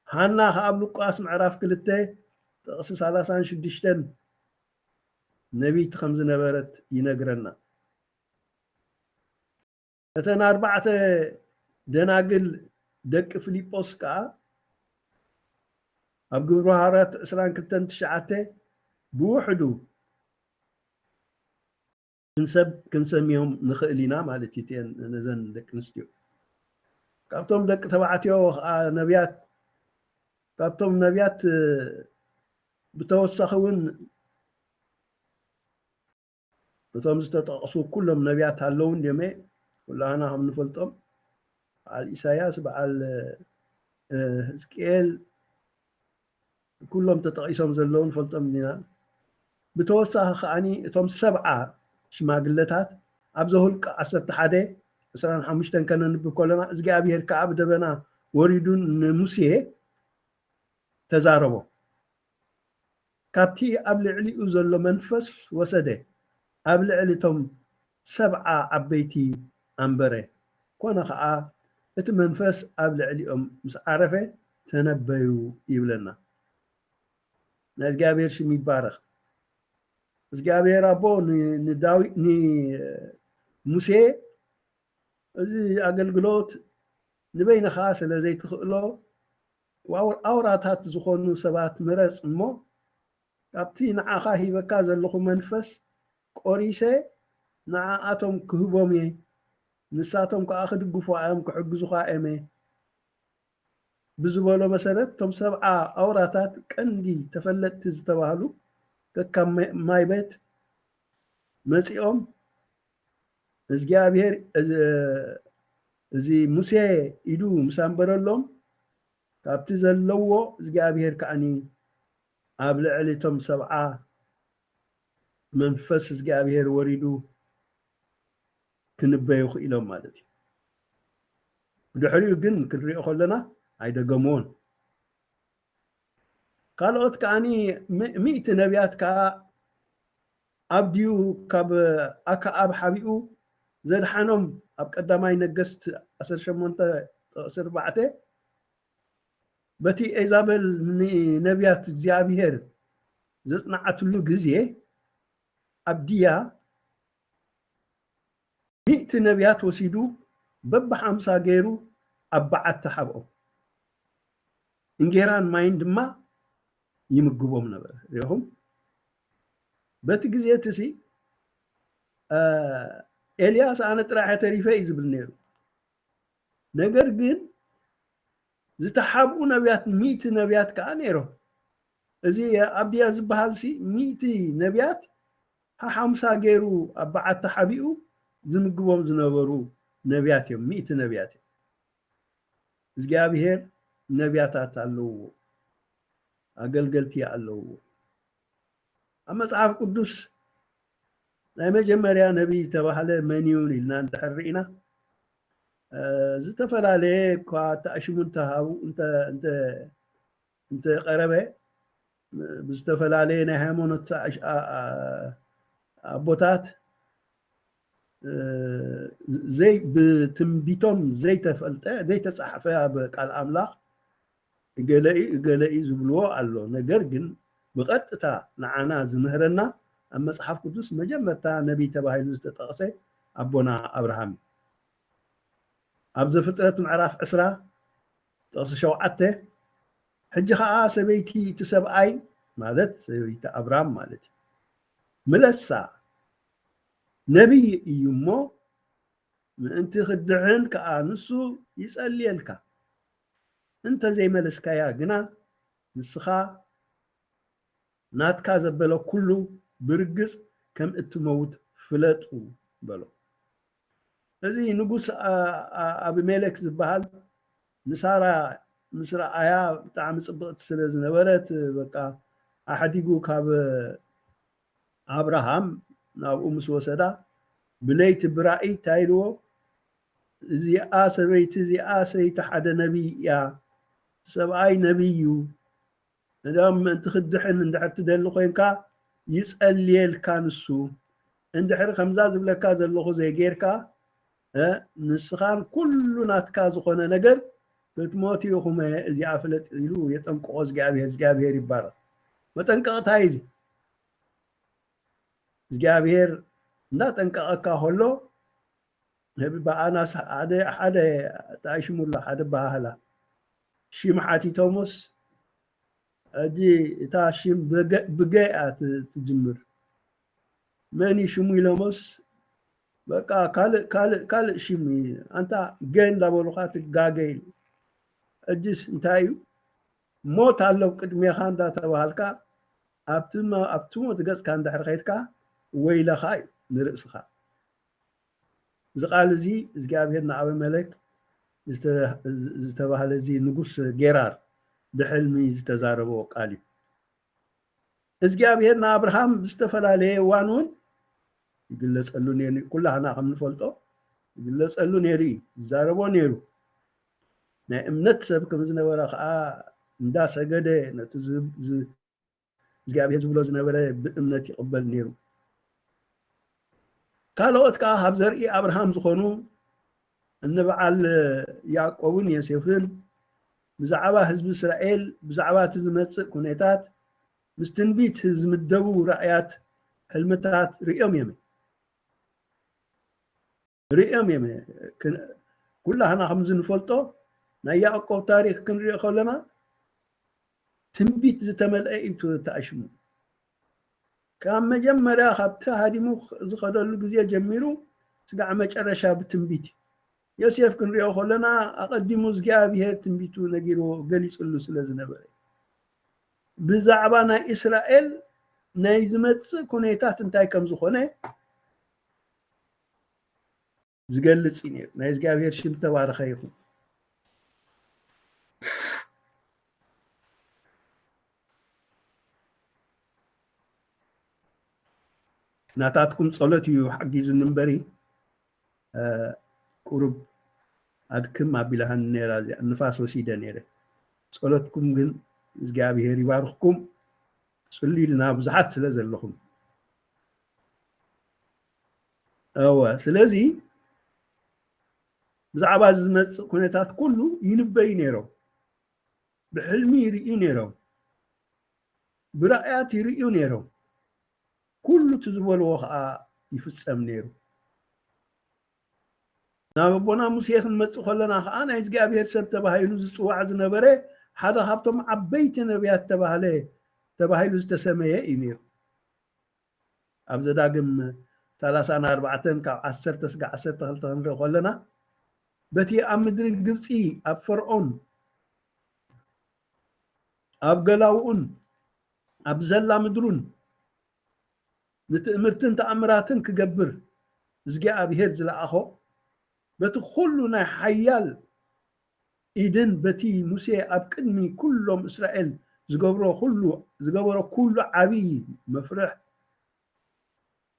ሃና ከኣ ኣብ ሉቃስ ምዕራፍ ክልተ ጥቕሲ ሰላሳን ሽዱሽተን ነቢት ከም ዝነበረት ይነግረና። እተን ኣርባዕተ ደናግል ደቂ ፊልጶስ ከኣ ኣብ ግብሪ ሃዋርያት ዕስራን ክልተን ትሽዓተ ብውሕዱ ክንሰብ ክንሰምዮም ንኽእል ኢና ማለት እዩ። እተን ነዘን ደቂ ኣንስትዮ ካብቶም ደቂ ተባዕትዮ ከኣ ነቢያት ካብቶም ነቢያት ብተወሳኺ እውን እቶም ዝተጠቕሱ ኩሎም ነቢያት ኣለዉ እንድዮም። ኩላህና ከም ንፈልጦም በዓል ኢሳያስ፣ በዓል ህዝቅኤል ኩሎም ተጠቒሶም ዘለዉ ንፈልጦም ኢና። ብተወሳኺ ከዓኒ እቶም ሰብዓ ሽማግለታት ኣብ ዘሁልቅ ዓሰርተ ሓደ ዕስራን ሓሙሽተን ከነንብብ ከለና እግዚኣብሔር ከኣ ብደበና ወሪዱ ንሙሴ ተዛረቦ። ካብቲ ኣብ ልዕሊኡ ዘሎ መንፈስ ወሰደ፣ ኣብ ልዕሊ እቶም ሰብዓ ዓበይቲ ኣንበረ። ኮነ ኸዓ፣ እቲ መንፈስ ኣብ ልዕሊኦም ምስ ዓረፈ፣ ተነበዩ ይብለና። ናይ እግዚኣብሔር ሽም ይባረኽ። እግዚኣብሔር ኣቦ ን- ንዳዊት ንሙሴ፣ እዚ ኣገልግሎት ንበይንኻ ስለ ዘይትኽእሎ፣ ኣው- ኣውራታት ዝኾኑ ሰባት ምረጽ እሞ፣ ካብቲ ንዓኻ ሂበካ ዘለኹ መንፈስ ቆሪሰ ንዓኣቶም ክህቦም እየ፣ ንሳቶም ከኣ ክድግፉኻ እዮም፣ ክሕግዙኻ እዮም እየ ብዝበሎ መሰረት፣ እቶም ሰብዓ ኣውራታት ቀንዲ ተፈለጥቲ ዝተባህሉ፣ ከካብ ማይ ቤት መጺኦም፣ እግዚኣብሔር እዚ ሙሴ ኢዱ ምስ ኣንበረሎም፣ ካብቲ ዘለዎ እግዚኣብሔር ከዓኒ ኣብ ልዕሊ እቶም ሰብዓ መንፈስ እግዚኣብሔር ወሪዱ ክንበዩ ክኢሎም ማለት እዩ። ብድሕሪኡ ግን ክንሪኦ ከለና ኣይደገምዎን። ካልኦት ከዓኒ ሚ- ሚእቲ ነቢያት ከዓ ኣብድዩ ካብ ኣክኣብ ሓቢኡ ዘድሓኖም ኣብ ቀዳማይ ነገስት ዓሰርተ ሸሞንተ ጥቕሲ ኣርባዕተ በቲ ኤዛቤል ንነቢያት እግዚኣብሔር ዘጽንዓትሉ ግዜ ኣብድያ ሚእቲ ነቢያት ወሲዱ በብሓምሳ ገይሩ ኣብ በዓቲ ሓብኦም። እንጌራን ማይን ድማ ይምግቦም ነበረ። ሪኢኹም? በቲ ግዜ እቲ ሲ ኤልያስ ኣነ ጥራሕ ተሪፈ እዩ ዝብል ነይሩ። ነገር ግን ዝተሓብኡ ነቢያት፣ ሚእቲ ነቢያት ከዓ ነይሮም። እዚ ኣብድያ ዝበሃል ሲ ሚእቲ ነቢያት ሓሓምሳ ገይሩ ኣብ በዓቲ ሓቢኡ ዝምግቦም ዝነበሩ ነቢያት እዮም። ሚእቲ ነቢያት እዮም። እግዚኣብሔር ነቢያታት ኣለውዎ፣ ኣገልገልቲ ኣለውዎ። ኣብ መጽሓፍ ቅዱስ ናይ መጀመርያ ነቢይ ዝተባህለ መን እዩ ኢልና እንድሕር ርኢና፣ እ፣ ዝተፈላለየ እኳ ተኣሽሙ እንተሃቡ፣ እንተ- እንተ- እንተቐረበ፣ ብዝተፈላለየ ናይ ሃይማኖት ኣሽ- ኣ- ኣ- ኣቦታት፣ እ፣ ዘይ- ብትንቢቶም ዘይተፈልጠ ዘይተጻሕፈ ኣብ ቃል ኣምላኽ እገለ እዩ እገለ እዩ ዝብልዎ ኣሎ። ነገር ግን ብቐጥታ ንዓና ዝምህረና ኣብ መጽሓፍ ቅዱስ መጀመርታ ነቢይ ተባሂሉ ዝተጠቕሰ ኣቦና ኣብርሃም እዩ። ኣብ ዘፍጥረት ምዕራፍ ዕስራ ጥቕሲ ሸውዓተ፣ ሕጂ ኸዓ ሰበይቲ እቲ ሰብኣይ፣ ማለት ሰበይቲ ኣብራም ማለት እዩ፣ ምለሳ፣ ነቢይ እዩ እሞ ምእንቲ ክድሕን ከኣ ንሱ ይጸልየልካ፣ እንተ ዘይመለስካያ ግና ንስኻ ናትካ ዘበለ ኩሉ ብርግጽ ከም እትመውት ፍለጡ በሎ። እዚ ንጉስ ኣ- ኣ- ኣቢሜሌክ ዝበሃል ንሳራ ምስ ረኣያ ብጣዕሚ ጽብቕቲ ስለ ዝነበረት በቃ ኣሕዲጉ ካብ ኣብርሃም ናብኡ ምስ ወሰዳ ብለይቲ ብራእይ እንታይ ኢልዎ፣ እዚኣ ሰበይቲ እዚኣ ሰይቲ ሓደ ነቢይ እያ፣ ሰብኣይ ነቢይ እዩ፣ እዳም ምእንቲ ክትድሕን እንድሕር ትደሊ ኮይንካ ይጸልየልካ ንሱ። እንድሕር ከምዛ ዝብለካ ዘለኹ ዘይጌርካ፣ እ፣ ንስኻን ኩሉ ናትካ ዝኾነ ነገር ክትሞቱ ኢኹም፣ እዚኣ ፍለጥ ኢሉ የጠንቅቖ እግዚኣብሔር። እግዚኣብሔር ይባረኽ። መጠንቀቕታ እዩ እዚ። እግዚኣብሔር እንዳጠንቀቐካ ከሎ ብኣናስ ሓደ ሓደ ጣይሽሙላ ሓደ በሃህላ ሽም ሓቲቶሙስ፣ ሕጂ እታ ሽም ብገ- ብገ እያ ት- ትጅምር። መን እዩ ሽሙ ኢሎሞስ፣ በቃ ካልእ ካልእ ካልእ ሽም እዩ። ኣንታ ገ እንዳበሉኻ ትጋገ ኢሉ። ሕጅስ እንታይ እዩ? ሞት ኣሎ ቅድሜኻ እንዳተባሃልካ ኣብቲ ሞ- ኣብቲ ሞት ገጽካ እንድሕር ከይድካ ወይለኻ እዩ ንርእስኻ። እዚ ቃል እዚ እግዚኣብሔር ንኣበመለክ ዝተ- ዝተባህለ እዚ ንጉስ ጌራር ብሕልሚ ዝተዛረቦ ቃል እዩ። እግዚኣብሔር ንኣብርሃም ብዝተፈላለየ እዋን እውን ይግለጸሉ ነይሩ እዩ። ኩላህና ከም ንፈልጦ ይግለጸሉ ነይሩ እዩ፣ ይዛረቦ ነይሩ። ናይ እምነት ሰብ ከም ዝነበረ ከዓ እንዳሰገደ ነቲ ዝ- ዝ- እግዚኣብሔር ዝብሎ ዝነበረ ብእምነት ይቕበል ነይሩ። ካልኦት ከዓ ካብ ዘርኢ ኣብርሃም ዝኾኑ እኒ በዓል ያዕቆብን ዮሴፍን ብዛዕባ ህዝቢ እስራኤል፣ ብዛዕባ እቲ ዝመጽእ ኩነታት ምስ ትንቢት ዝምደቡ ራእያት ሕልምታት ርእዮም እዮም። ርእዮም እዮም። ክን-፣ ኩላህና ከምዚ ንፈልጦ ናይ ያዕቆብ ታሪኽ ክንሪኦ ከለና ትንቢት ዝተመልአ እዩ ተኣሽሙ። ካብ መጀመርያ ካብቲ ሃዲሙ ዝኸደሉ ግዜ ጀሚሩ ስጋዕ መጨረሻ ብትንቢት እዩ። ዮሴፍ ክንሪኦ ከለና ኣቐዲሙ እግዚኣብሔር ትንቢቱ ነጊርዎ ገሊጽሉ ስለ ዝነበረ ብዛዕባ ናይ እስራኤል ናይ ዝመጽእ ኩነታት እንታይ ከም ዝኾነ ዝገልጽ እዩ ነይሩ። ናይ እግዚኣብሔር ሽም ተባረኸ ይኹን። ናታትኩም ጸሎት እዩ ሓጊዙኒ እምበሪ፣ እ፣ ቁሩብ ኣድክም ኣቢላሃኒ ነይራ እዚኣ፣ ንፋስ ወሲደ ነይረ። ጸሎትኩም ግን እግዚኣብሔር ይባርኽኩም። ጽልዩልና ብዙሓት ስለ ዘለኹም። እወ፣ ስለዚ ብዛዕባ እዚ ዝመጽእ ኩነታት ኩሉ ይንበዩ ነይሮም። ብሕልሚ ይርእዩ ነይሮም። ብራእያት ይርእዩ ነይሮም። ኩሉ እቲ ዝበልዎ ኸኣ ይፍጸም ነይሩ። ናብ ኣቦና ሙሴ ክንመጽእ ከለና ኸኣ ናይ እግዚኣብሔር ሰብ ተባሂሉ ዝጽዋዕ ዝነበረ ሓደ ካብቶም ዓበይቲ ነቢያት ተባህለ፣ ተባሂሉ ዝተሰመየ እዩ ነይሩ። ኣብ ዘዳግም ሰላሳን ኣርባዕተን ካብ ዓሰርተ ስጋዕ ዓሰርተ ክልተ ክንርኢ ከለና በቲ ኣብ ምድሪ ግብጺ ኣብ ፈርዖን ኣብ ገላውኡን ኣብ ዘላ ምድሩን ንትእምርትን ተኣምራትን ክገብር እግዚኣብሔር ዝለኣኾ በቲ ኩሉ ናይ ሓያል ኢድን በቲ ሙሴ ኣብ ቅድሚ ኩሎም እስራኤል ዝገብሮ ኩሉ፣ ዝገበሮ ኩሉ ዓብዪ መፍርሕ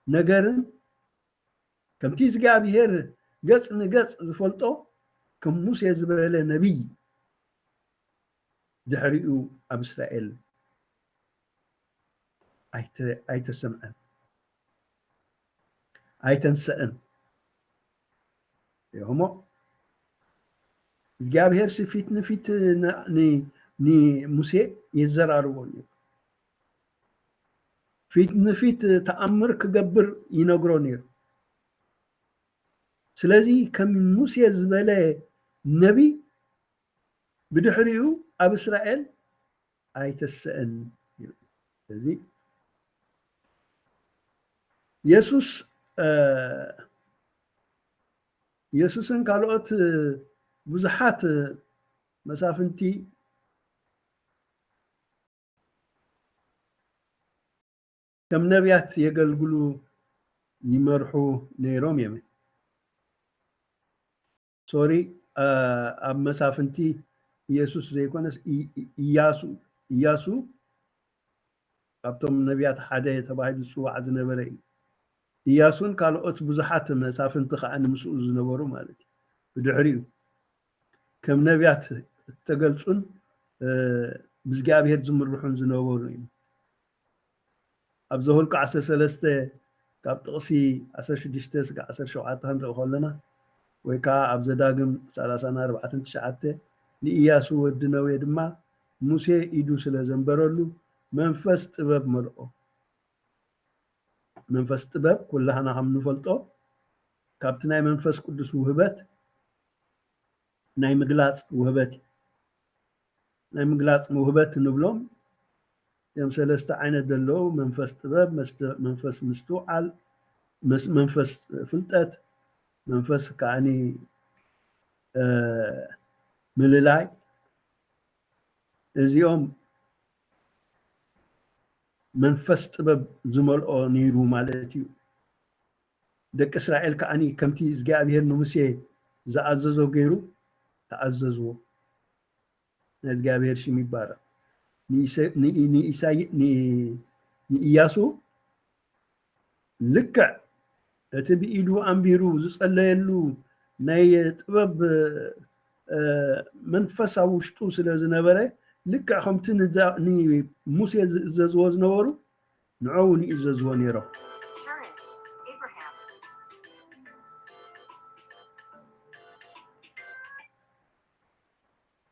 ነገርን ከምቲ እግዚኣብሔር ገጽ ንገጽ ዝፈልጦ ከም ሙሴ ዝበለ ነቢይ ድሕሪኡ ኣብ እስራኤል ኣይተ-፣ ኣይተሰምዐን፣ ኣይተንሰእን። ይኸሞ እግዚኣብሔር ሲ ፊት ንፊት ን-፣ ን-፣ ንሙሴ የዘራርቦ ነይሩ። ፊት ንፊት ተኣምር ክገብር ይነግሮ ነይሩ። ስለዚ ከም ሙሴ ዝበለ ነቢይ ብድሕሪኡ ኣብ እስራኤል ኣይተሰእን ይብል። ስለዚ የሱስ፣ እ፣ የሱስን ካልኦት ብዙሓት መሳፍንቲ ከም ነቢያት የገልግሉ ይመርሑ ነይሮም እዮም። ሶሪ፣ እ፣ ኣብ መሳፍንቲ ኢየሱስ ዘይኮነስ ኢ-፣ ኢ-፣ ኢያሱ፣ ኢያሱ ካብቶም ነቢያት ሓደ ተባሂሉ ዝጽዋዕ ዝነበረ እዩ። ኢያሱን ካልኦት ብዙሓት መሳፍንቲ ከኣ ንምስኡ ዝነበሩ ማለት እዩ። ብድሕሪኡ ከም ነቢያት እተገልጹን፣ እ፣ ብእግዚኣብሔር ዝምርሑን ዝነበሩ እዮም። ኣብ ዘኍልቁ ዓሰርተ ሰለስተ ካብ ጥቕሲ ዓሰርተ ሽዱሽተ ስጋዕ ዓሰርተ ሸውዓተ ክንርኢ ከለና፣ ወይ ከኣ ኣብ ዘዳግም ሰላሳን ኣርባዕተን ትሽዓተ፣ ንኢያሱ ወዲ ነዌ ድማ ሙሴ ኢዱ ስለ ዘንበረሉ መንፈስ ጥበብ መልኦ። መንፈስ ጥበብ ኩላህና ከም ንፈልጦ ካብቲ ናይ መንፈስ ቅዱስ ውህበት ናይ ምግላጽ ውህበት እዩ። ናይ ምግላጽ ውህበት ንብሎም እዮም ሰለስተ ዓይነት ዘለዉ፣ መንፈስ ጥበብ፣ መስተ-፣ መንፈስ ምስትውዓል፣ መስ-፣ መንፈስ ፍልጠት፣ መንፈስ ከኣኒ፣ እ፣ ምልላይ። እዚኦም መንፈስ ጥበብ ዝመልኦ ነይሩ ማለት እዩ። ደቂ እስራኤል ከኣኒ ከምቲ እግዚኣብሔር ንሙሴ ዝኣዘዞ ገይሩ ተኣዘዝዎ። ናይ እግዚኣብሔር ሽም ይባረኽ። ንኢሰ-፣ ንኢ-፣ ንኢሳይ-፣ ን-፣ ንኢያሱ ልክዕ እቲ ብኢዱ ኣንቢሩ ዝጸለየሉ ናይ ጥበብ፣ እ፣ መንፈስ ኣብ ውሽጡ ስለ ዝነበረ፣ ልክዕ ከምቲ ንዳ-፣ ንሙሴ ዝእዘዝዎ ዝነበሩ፣ ንዕኡ እውን ይእዘዝዎ ነይሮም።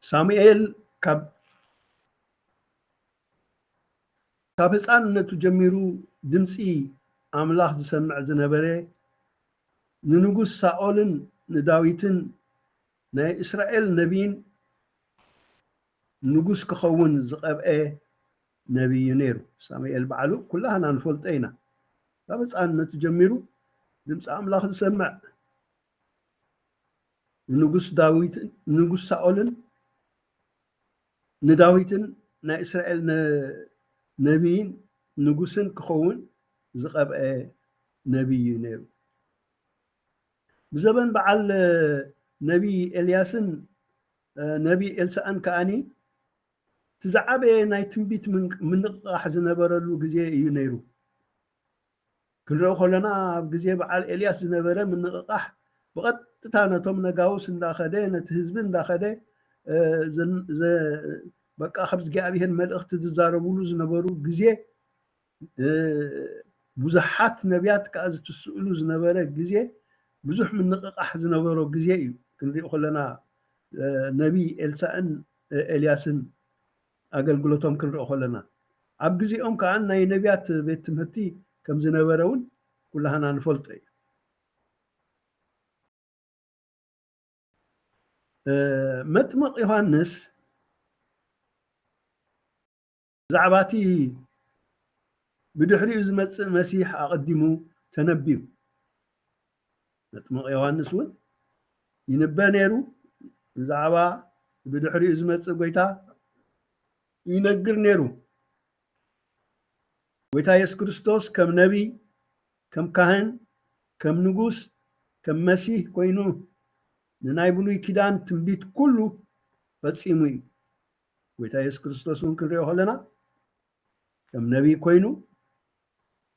ሳሙኤል ካብ፣ ካብ ህፃንነቱ ጀሚሩ ድምፂ ኣምላኽ ዝሰምዕ ዝነበረ፣ ንንጉስ ሳኦልን ንዳዊትን ናይ እስራኤል ነቢይን ንጉስ ክኸውን ዝቐብአ ነቢይ እዩ ነይሩ። ሳሙኤል ባዕሉ ኩላህና ንፈልጦ ኢና። ካብ ህፃንነቱ ጀሚሩ ድምፂ ኣምላኽ ዝሰምዕ፣ ንጉስ ዳዊት፣ ንጉስ ሳኦልን ንዳዊትን ናይ እስራኤል ነ-፣ ነቢይን ንጉስን ክኸውን ዝቐብአ ነቢይ እዩ ነይሩ። ብዘበን በዓል ነቢይ ኤልያስን ነቢይ ኤልሳእን ከኣኒ እቲ ዝዓበየ ናይ ትንቢት ምን-፣ ምንቕቓሕ ዝነበረሉ ግዜ እዩ ነይሩ። ክንሪኦ ከለና ኣብ ግዜ በዓል ኤልያስ ዝነበረ ምንቕቓሕ ብቐጥታ ነቶም ነጋውስ እንዳኸደ፣ ነቲ ህዝቢ እንዳኸደ፣ እ፣ ዘን-፣ ዘ-፣ በቃ ካብ እግዚኣብሔር መልእኽቲ ዝዛረቡሉ ዝነበሩ ግዜ፣ እ፣ ብዙሓት ነቢያት ከኣ ዝትስእሉ ዝነበረ ግዜ፣ ብዙሕ ምንቕቓሕ ዝነበሮ ግዜ እዩ። ክንሪኦ ከለና፣ እ፣ ነቢይ ኤልሳእን፣ እ፣ ኤልያስን ኣገልግሎቶም ክንሪኦ ከለና፣ ኣብ ግዜኦም ከኣ ናይ ነቢያት ቤት ትምህርቲ ከም ዝነበረ እውን ኩላህና ንፈልጦ እዩ። እ፣ መጥምቕ ዮሃንስ ብዛዕባ እቲ ብድሕሪኡ ዝመጽእ መሲሕ ኣቐዲሙ ተነብዩ። መጥምቕ ዮሃንስ እውን ይንበ ነይሩ። ብዛዕባ ብድሕሪኡ ዝመጽእ ጐይታ ይነግር ነይሩ። ጐይታ የሱስ ክርስቶስ ከም ነቢይ፣ ከም ካህን፣ ከም ንጉስ፣ ከም መሲህ ኮይኑ ንናይ ብሉይ ኪዳን ትንቢት ኩሉ ፈጺሙ እዩ። ጐይታ የሱስ ክርስቶስ እውን ክንሪኦ ከለና ከም ነቢይ ኮይኑ፣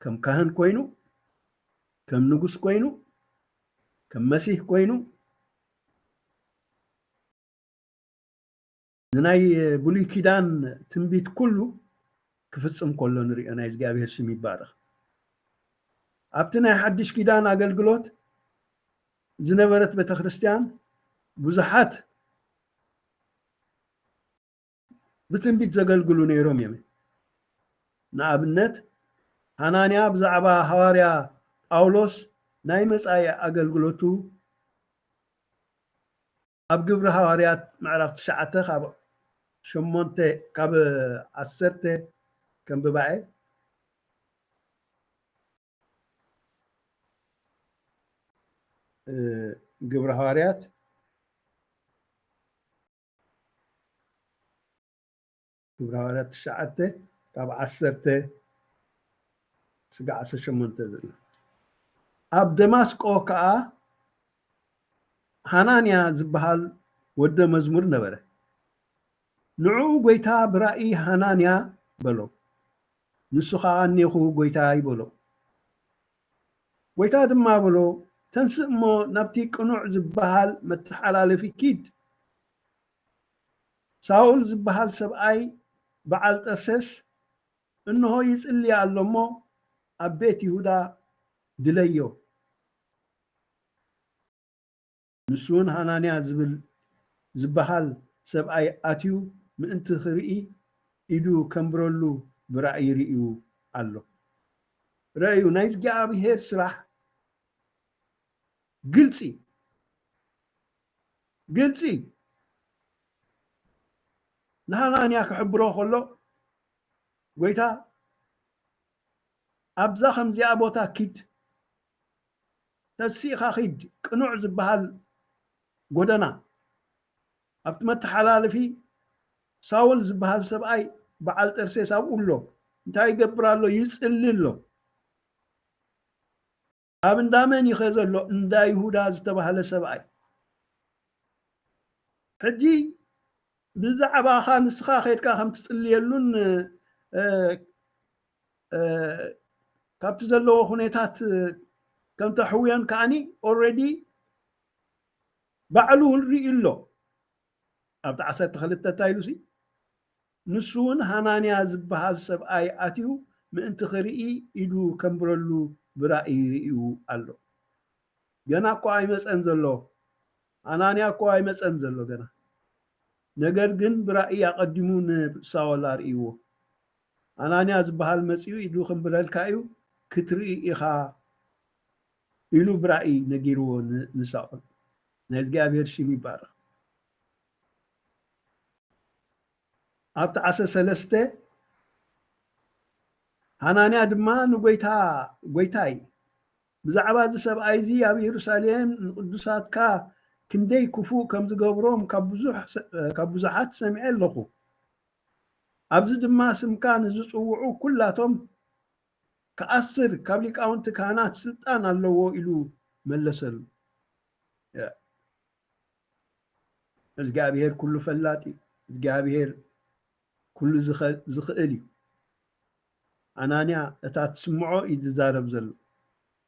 ከም ካህን ኮይኑ፣ ከም ንጉስ ኮይኑ፣ ከም መሲህ ኮይኑ ንናይ ብሉይ ኪዳን ትንቢት ኩሉ ክፍጽም ከሎ ንሪኦ። ናይ እግዚኣብሔር ስም ይባረኽ። ኣብቲ ናይ ሓድሽ ኪዳን ኣገልግሎት ዝነበረት ቤተክርስትያን ብዙሓት ብትንቢት ዘገልግሉ ነይሮም እዮም። ንኣብነት፣ ሃናንያ ብዛዕባ ሃዋርያ ጳውሎስ ናይ መጻኢ ኣገልግሎቱ ኣብ ግብሪ ሃዋርያት ምዕራፍ ትሽዓተ ካብ ሸሞንተ፣ ካብ ዓሰርተ ከንብባ እየ። እ፣ ግብሪ ሃዋርያት፣ ግብሪ ሃዋርያት ትሽዓተ ካብ ዓሰርተ ስጋዕ ዓሰርተ ሸሞንተ ዘሎ። ኣብ ደማስቆ ከኣ ሃናንያ ዝበሃል ወደ መዝሙር ነበረ። ንዕኡ ጐይታ ብራእይ ሃናንያ በሎ። ንሱ ኸኣ እኔኹ ጐይታይ በሎ። ጐይታ ድማ በሎ፣ ተንስእ እሞ ናብቲ ቅኑዕ ዝበሃል መተሓላለፊ ኪድ። ሳውል ዝበሃል ሰብኣይ በዓል ጠርሴስ እንሆ ይጽሊ ኣሎ እሞ ኣብ ቤት ይሁዳ ድለዮ። ንሱ እውን ሃናንያ ዝብል ዝበሃል ሰብኣይ ኣትዩ ምእንቲ ክርኢ ኢዱ ከንብረሉ ብራእይ ርእዩ ኣሎ። ረእዩ ናይ እግዚኣብሔር ስራሕ ግልጺ፣ ግልጺ ንሃናንያ ክሕብሮ ከሎ፣ ጐይታ ኣብዛ ከምዚኣ ቦታ ኪድ፣ ተሲእኻ ኪድ፣ ቅኑዕ ዝበሃል ጎደና፣ ኣብቲ መተሓላለፊ ሳውል ዝበሃል ሰብኣይ በዓል ጠርሴስ ኣብኡ ኣሎ። እንታይ ይገብር ኣሎ? ይጽሊ ኣሎ። ኣብ እንዳ መን እዩ ከ ዘሎ? እንዳ ይሁዳ ዝተባህለ ሰብኣይ። ሕጂ ብዛዕባኻ ንስኻ ኸይድካ ከም ትጽልየሉን፣ እ፣ እ፣ ካብቲ ዘለዎ ኩነታት ከም ተሕውዮን ከኣኒ ኦልሬዲ ባዕሉ እውን ርእዩ ኣሎ። ኣብቲ ዓሰርተ ክልተ እንታይ ኢሉሲ? ንሱ እውን ሃናንያ ዝበሃል ሰብኣይ ኣትዩ ምእንቲ ክርኢ ኢዱ ከንብረሉ ብራእይ ርእዩ ኣሎ። ገና እኮ ኣይመጸን ዘሎ። ኣናንያ እኮ ኣይመጸን ዘሎ ገና። ነገር ግን ብራእይ ኣቐዲሙ ንሳውል ኣርእይዎ። ኣናንያ ዝበሃል መጺኡ ኢዱ ክንብረልካ እዩ፣ ክትርኢ ኢኻ ኢሉ ብራእይ ነጊርዎ ንሳኦል። ናይ እግዚኣብሔር ሽም ይባረኽ። ኣብቲ ዓሰርተ ሰለስተ ሃናንያ ድማ ንጎይታ፣ ጎይታይ፣ ብዛዕባ እዚ ሰብኣይ እዚ ኣብ የሩሳሌም ንቅዱሳትካ ክንደይ ክፉእ ከም ዝገብሮም ካብ ብዙሕ፣ ካብ ብዙሓት ሰሚዐ ኣለኹ። ኣብዚ ድማ ስምካ ንዝጽውዑ ኩላቶም ክኣስር ካብ ሊቃውንቲ ካህናት ስልጣን ኣለዎ ኢሉ መለሰሉ። እግዚኣብሔር ኩሉ ፈላጥ እዩ። እግዚኣብሔር ኩሉ ዝኸ-፣ ዝኽእል እዩ። ኣናንያ እታ ትስምዖ እዩ ዝዛረብ ዘሎ፣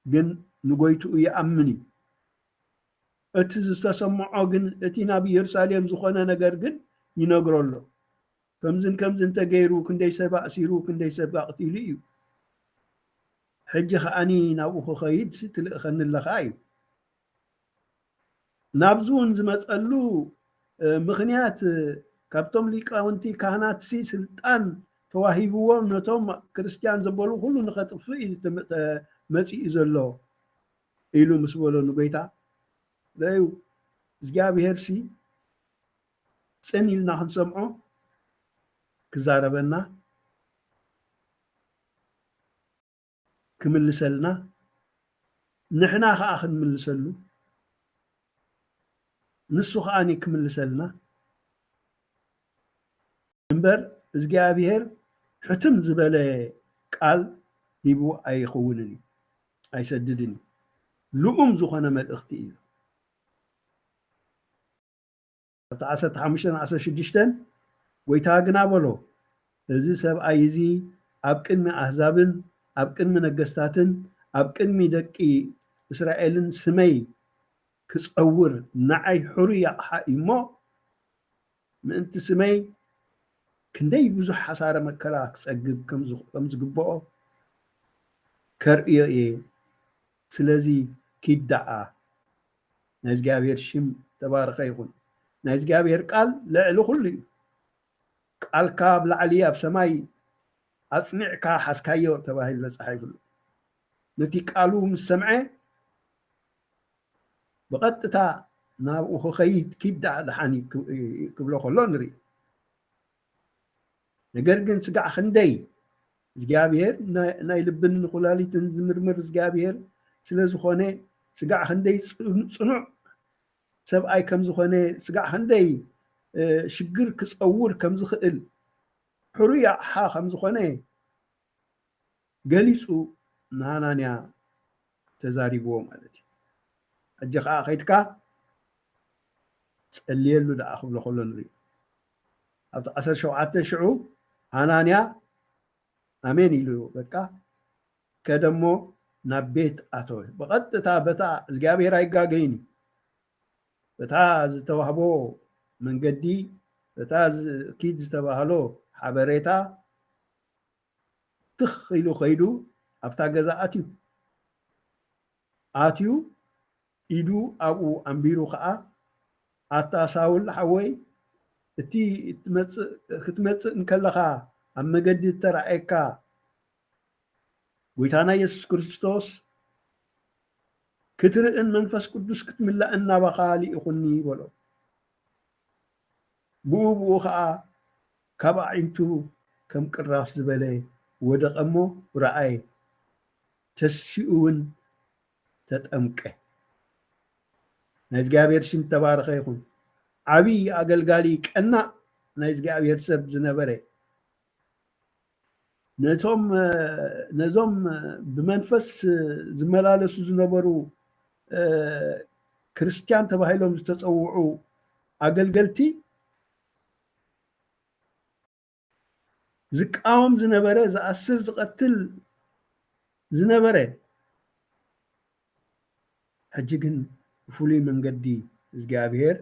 ግን ንጎይትኡ ይኣምን እዩ። እቲ ዝተሰምዖ ግን፣ እቲ ናብ ኢየሩሳሌም ዝኾነ ነገር ግን ይነግሮ ኣሎ። ከምዝን ከምዝን እንተገይሩ፣ ክንደይ ሰብ ኣእሲሩ፣ ክንደይ ሰብ ኣቕቲሉ እዩ። ሕጂ ከኣኒ ናብኡ ክኸይድ ትልእኸኒ ኣለኻ እዩ። ናብዚ እውን ዝመጸሉ፣ እ፣ ምኽንያት፣ እ፣ ካብቶም ሊቃውንቲ ካህናትሲ ስልጣን ተዋሂብዎም ነቶም ክርስትያን ዘበሉ ኩሉ ንኸጥፍእ እዩ ተመ-፣ ተ-፣ መጺኡ ዘሎ ኢሉ ምስ በሎ ንጎይታ፣ ረዩ እግዚኣብሄርሲ ጽን ኢልና ክንሰምዖ ክዛረበና ክምልሰልና፣ ንሕና ኸዓ ክንምልሰሉ፣ ንሱ ኸዓ ክምልሰልና እምበር፣ እግዚኣብሔር ሕትም ዝበለ ቃል ሂቡ ኣይኸውንን እዩ፣ ኣይሰድድን እዩ። ልኡም ዝኾነ መልእኽቲ እዩ። ኣብቲ ዓሰርተ ሓሙሽተን ዓሰርተ ሽዱሽተን ጎይታ ግና በሎ፣ እዚ ሰብኣይ እዚ ኣብ ቅድሚ ኣህዛብን ኣብ ቅድሚ ነገስታትን ኣብ ቅድሚ ደቂ እስራኤልን ስመይ ክጸውር ንዓይ ሕሩይ ኣቕሓ እዩ እሞ፣ ምእንቲ ስመይ ክንደይ ብዙሕ ሓሳረ መከራ ክጸግብ ከም ዝ-፣ ከም ዝግብኦ ከርእዮ እየ። ስለዚ ኪድ ደኣ። ናይ እግዚኣብሔር ሽም ተባረኸ ይኹን። ናይ እግዚኣብሔር ቃል ልዕሊ ኩሉ እዩ። ቃልካ ኣብ ላዕሊ ኣብ ሰማይ ኣጽኒዕካ ሓዝካዮ ተባሂሉ ተጻሒፉ ኣሎ። ነቲ ቃሉ ምስ ሰምዐ ብቐጥታ ናብኡ ክኸይድ ኪድ ደኣ ደሓን እዩ ክብ-፣ ክብሎ ከሎ ንርኢ። ነገር ግን ስጋዕ ክንደይ እግዚኣብሔር ናይ፣ ናይ ልብን ንኩላሊትን ዝምርምር እግዚኣብሔር ስለ ዝኾነ፣ ስጋዕ ክንደይ ጽኑ-፣ ጽኑዕ ሰብኣይ ከም ዝኾነ፣ ስጋዕ ክንደይ፣ እ፣ ሽግር ክጸውር ከም ዝኽእል፣ ሕሩይ ኣቕሓ ከም ዝኾነ ገሊጹ ንሃናንያ ተዛሪብዎ ማለት እዩ። ሕጂ ኸዓ ከይድካ ጸልየሉ ደኣ ክብሎ ከሎ ንርኢ። ኣብቲ ዓሰርተ ሸውዓተ ሽዑ ሃናንያ ኣሜን ኢሉ በቃ ከደ እሞ ናብ ቤት ኣተወ። ብቐጥታ በታ እግዚኣብሔር ኣይጋገይን እዩ። በታ ዝተዋህቦ መንገዲ፣ በታ ዝ-፣ ኪድ ዝተባህሎ ሓበሬታ ትኽ ኢሉ ከይዱ ኣብታ ገዛ ኣትዩ። ኣትዩ ኢዱ ኣብኡ ኣንቢሩ ኸዓ፣ ኣታ ሳውል ሓወይ፣ እቲ እትመጽእ፣ ክትመጽእ እንከለኻ ኣብ መገዲ እተራእየካ ጎይታና የሱስ ክርስቶስ ክትርእን መንፈስ ቅዱስ ክትምላእን ናባኻ ልኢኹኒ በሎ። ብኡ ብኡ ኸዓ ካብ ኣዒንቱ ከም ቅራፍ ዝበለ ወደቐ እሞ ረኣየ፣ ተሲኡ እውን ተጠምቀ። ናይ እግዚኣብሔር ሽም ተባረኸ ይኹን። ዓብዪ ኣገልጋሊ፣ ቀናእ ናይ እግዚኣብሔር ሰብ ዝነበረ፣ ነቶም፣ ነዞም ብመንፈስ ዝመላለሱ ዝነበሩ፣ እ፣ ክርስትያን ተባሂሎም ዝተጸውዑ ኣገልገልቲ ዝቃወም ዝነበረ፣ ዝኣስር ዝቐትል ዝነበረ፣ ሕጂ ግን ብፍሉይ መንገዲ እግዚኣብሔር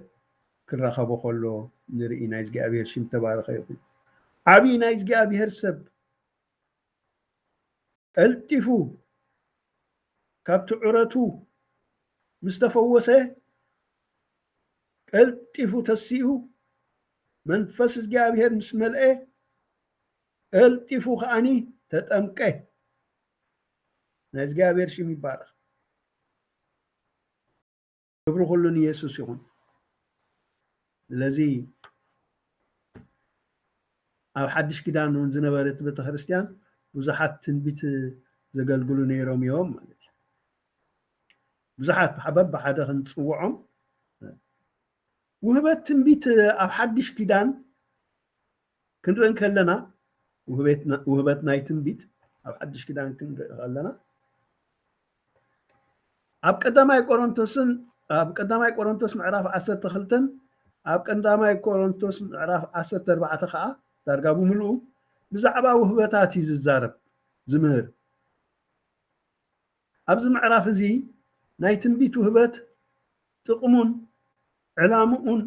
ክራኸቦ ከሎ ንርኢ። ናይ እግዚኣብሔር ሽም ተባረኸ ይኹን። ዓብዪ ናይ እግዚኣብሔር ሰብ ቀልጢፉ ካብቲ ዑረቱ ምስ ተፈወሰ፣ ቀልጢፉ ተሲኡ መንፈስ እግዚኣብሔር ምስ መልአ፣ ቀልጢፉ ከዓኒ ተጠምቀ። ናይ እግዚኣብሔር ሽም ይባረኽ። ክብሪ ኩሉ ንየሱስ ይኹን። ስለዚ ኣብ ሓድሽ ኪዳን እውን ዝነበረት ቤተክርስትያን ብዙሓት ትንቢት ዘገልግሉ ነይሮም እዮም ማለት እዩ። ብዙሓት ብሓ- በብሓደ ክንፅውዖም ውህበት ትንቢት ኣብ ሓድሽ ኪዳን ክንርኢ ከለና ውህበት ና- ውህበት ናይ ትንቢት ኣብ ሓድሽ ኪዳን ክንርኢ ከለና ኣብ ቀዳማይ ቆሮንቶስን ኣብ ቀዳማይ ቆሮንቶስ ምዕራፍ ዓሰርተ ክልተን ኣብ ቀዳማይ ቆሮንቶስ ምዕራፍ ዓሰርተ ኣርባዕተ ከዓ ዳርጋ ብምልኡ ብዛዕባ ውህበታት እዩ ዝዛረብ ዝምህር። ኣብዚ ምዕራፍ እዚ ናይ ትንቢት ውህበት ጥቕሙን ዕላምኡን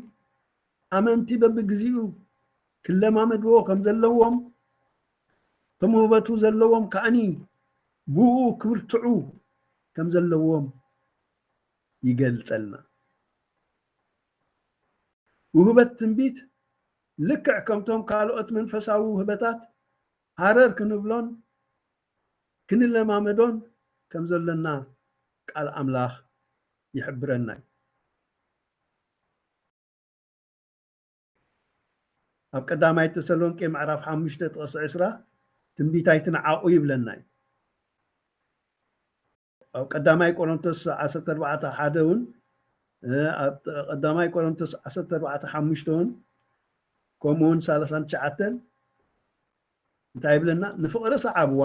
ኣመንቲ በብግዚኡ ክለማመድዎ ከም ዘለዎም እቶም ውህበቱ ዘለዎም ከኣኒ ብኡ ክብርትዑ ከም ዘለዎም ይገልጸልና። ውህበት ትንቢት ልክዕ ከምቶም ካልኦት መንፈሳዊ ውህበታት ሃረር ክንብሎን ክንለማመዶን ከም ዘለና ቃል ኣምላኽ ይሕብረና እዩ። ኣብ ቀዳማይ ተሰሎንቄ ምዕራፍ ሓሙሽተ ጥቕሲ ዕስራ ትንቢት ኣይትንዓቑ ይብለና እዩ። ኣብ ቀዳማይ ቆሮንቶስ ዓሰርተ ኣርባዕተ ሓደ እውን ኣብ ቀዳማይ ቆሮንቶስ ዓሰርተ ኣርባዕተ ሓሙሽተ እውን ከምኡ እውን ሰላሳን ትሽዓተን እንታይ ይብለና? ንፍቕሪ ሰዓብዋ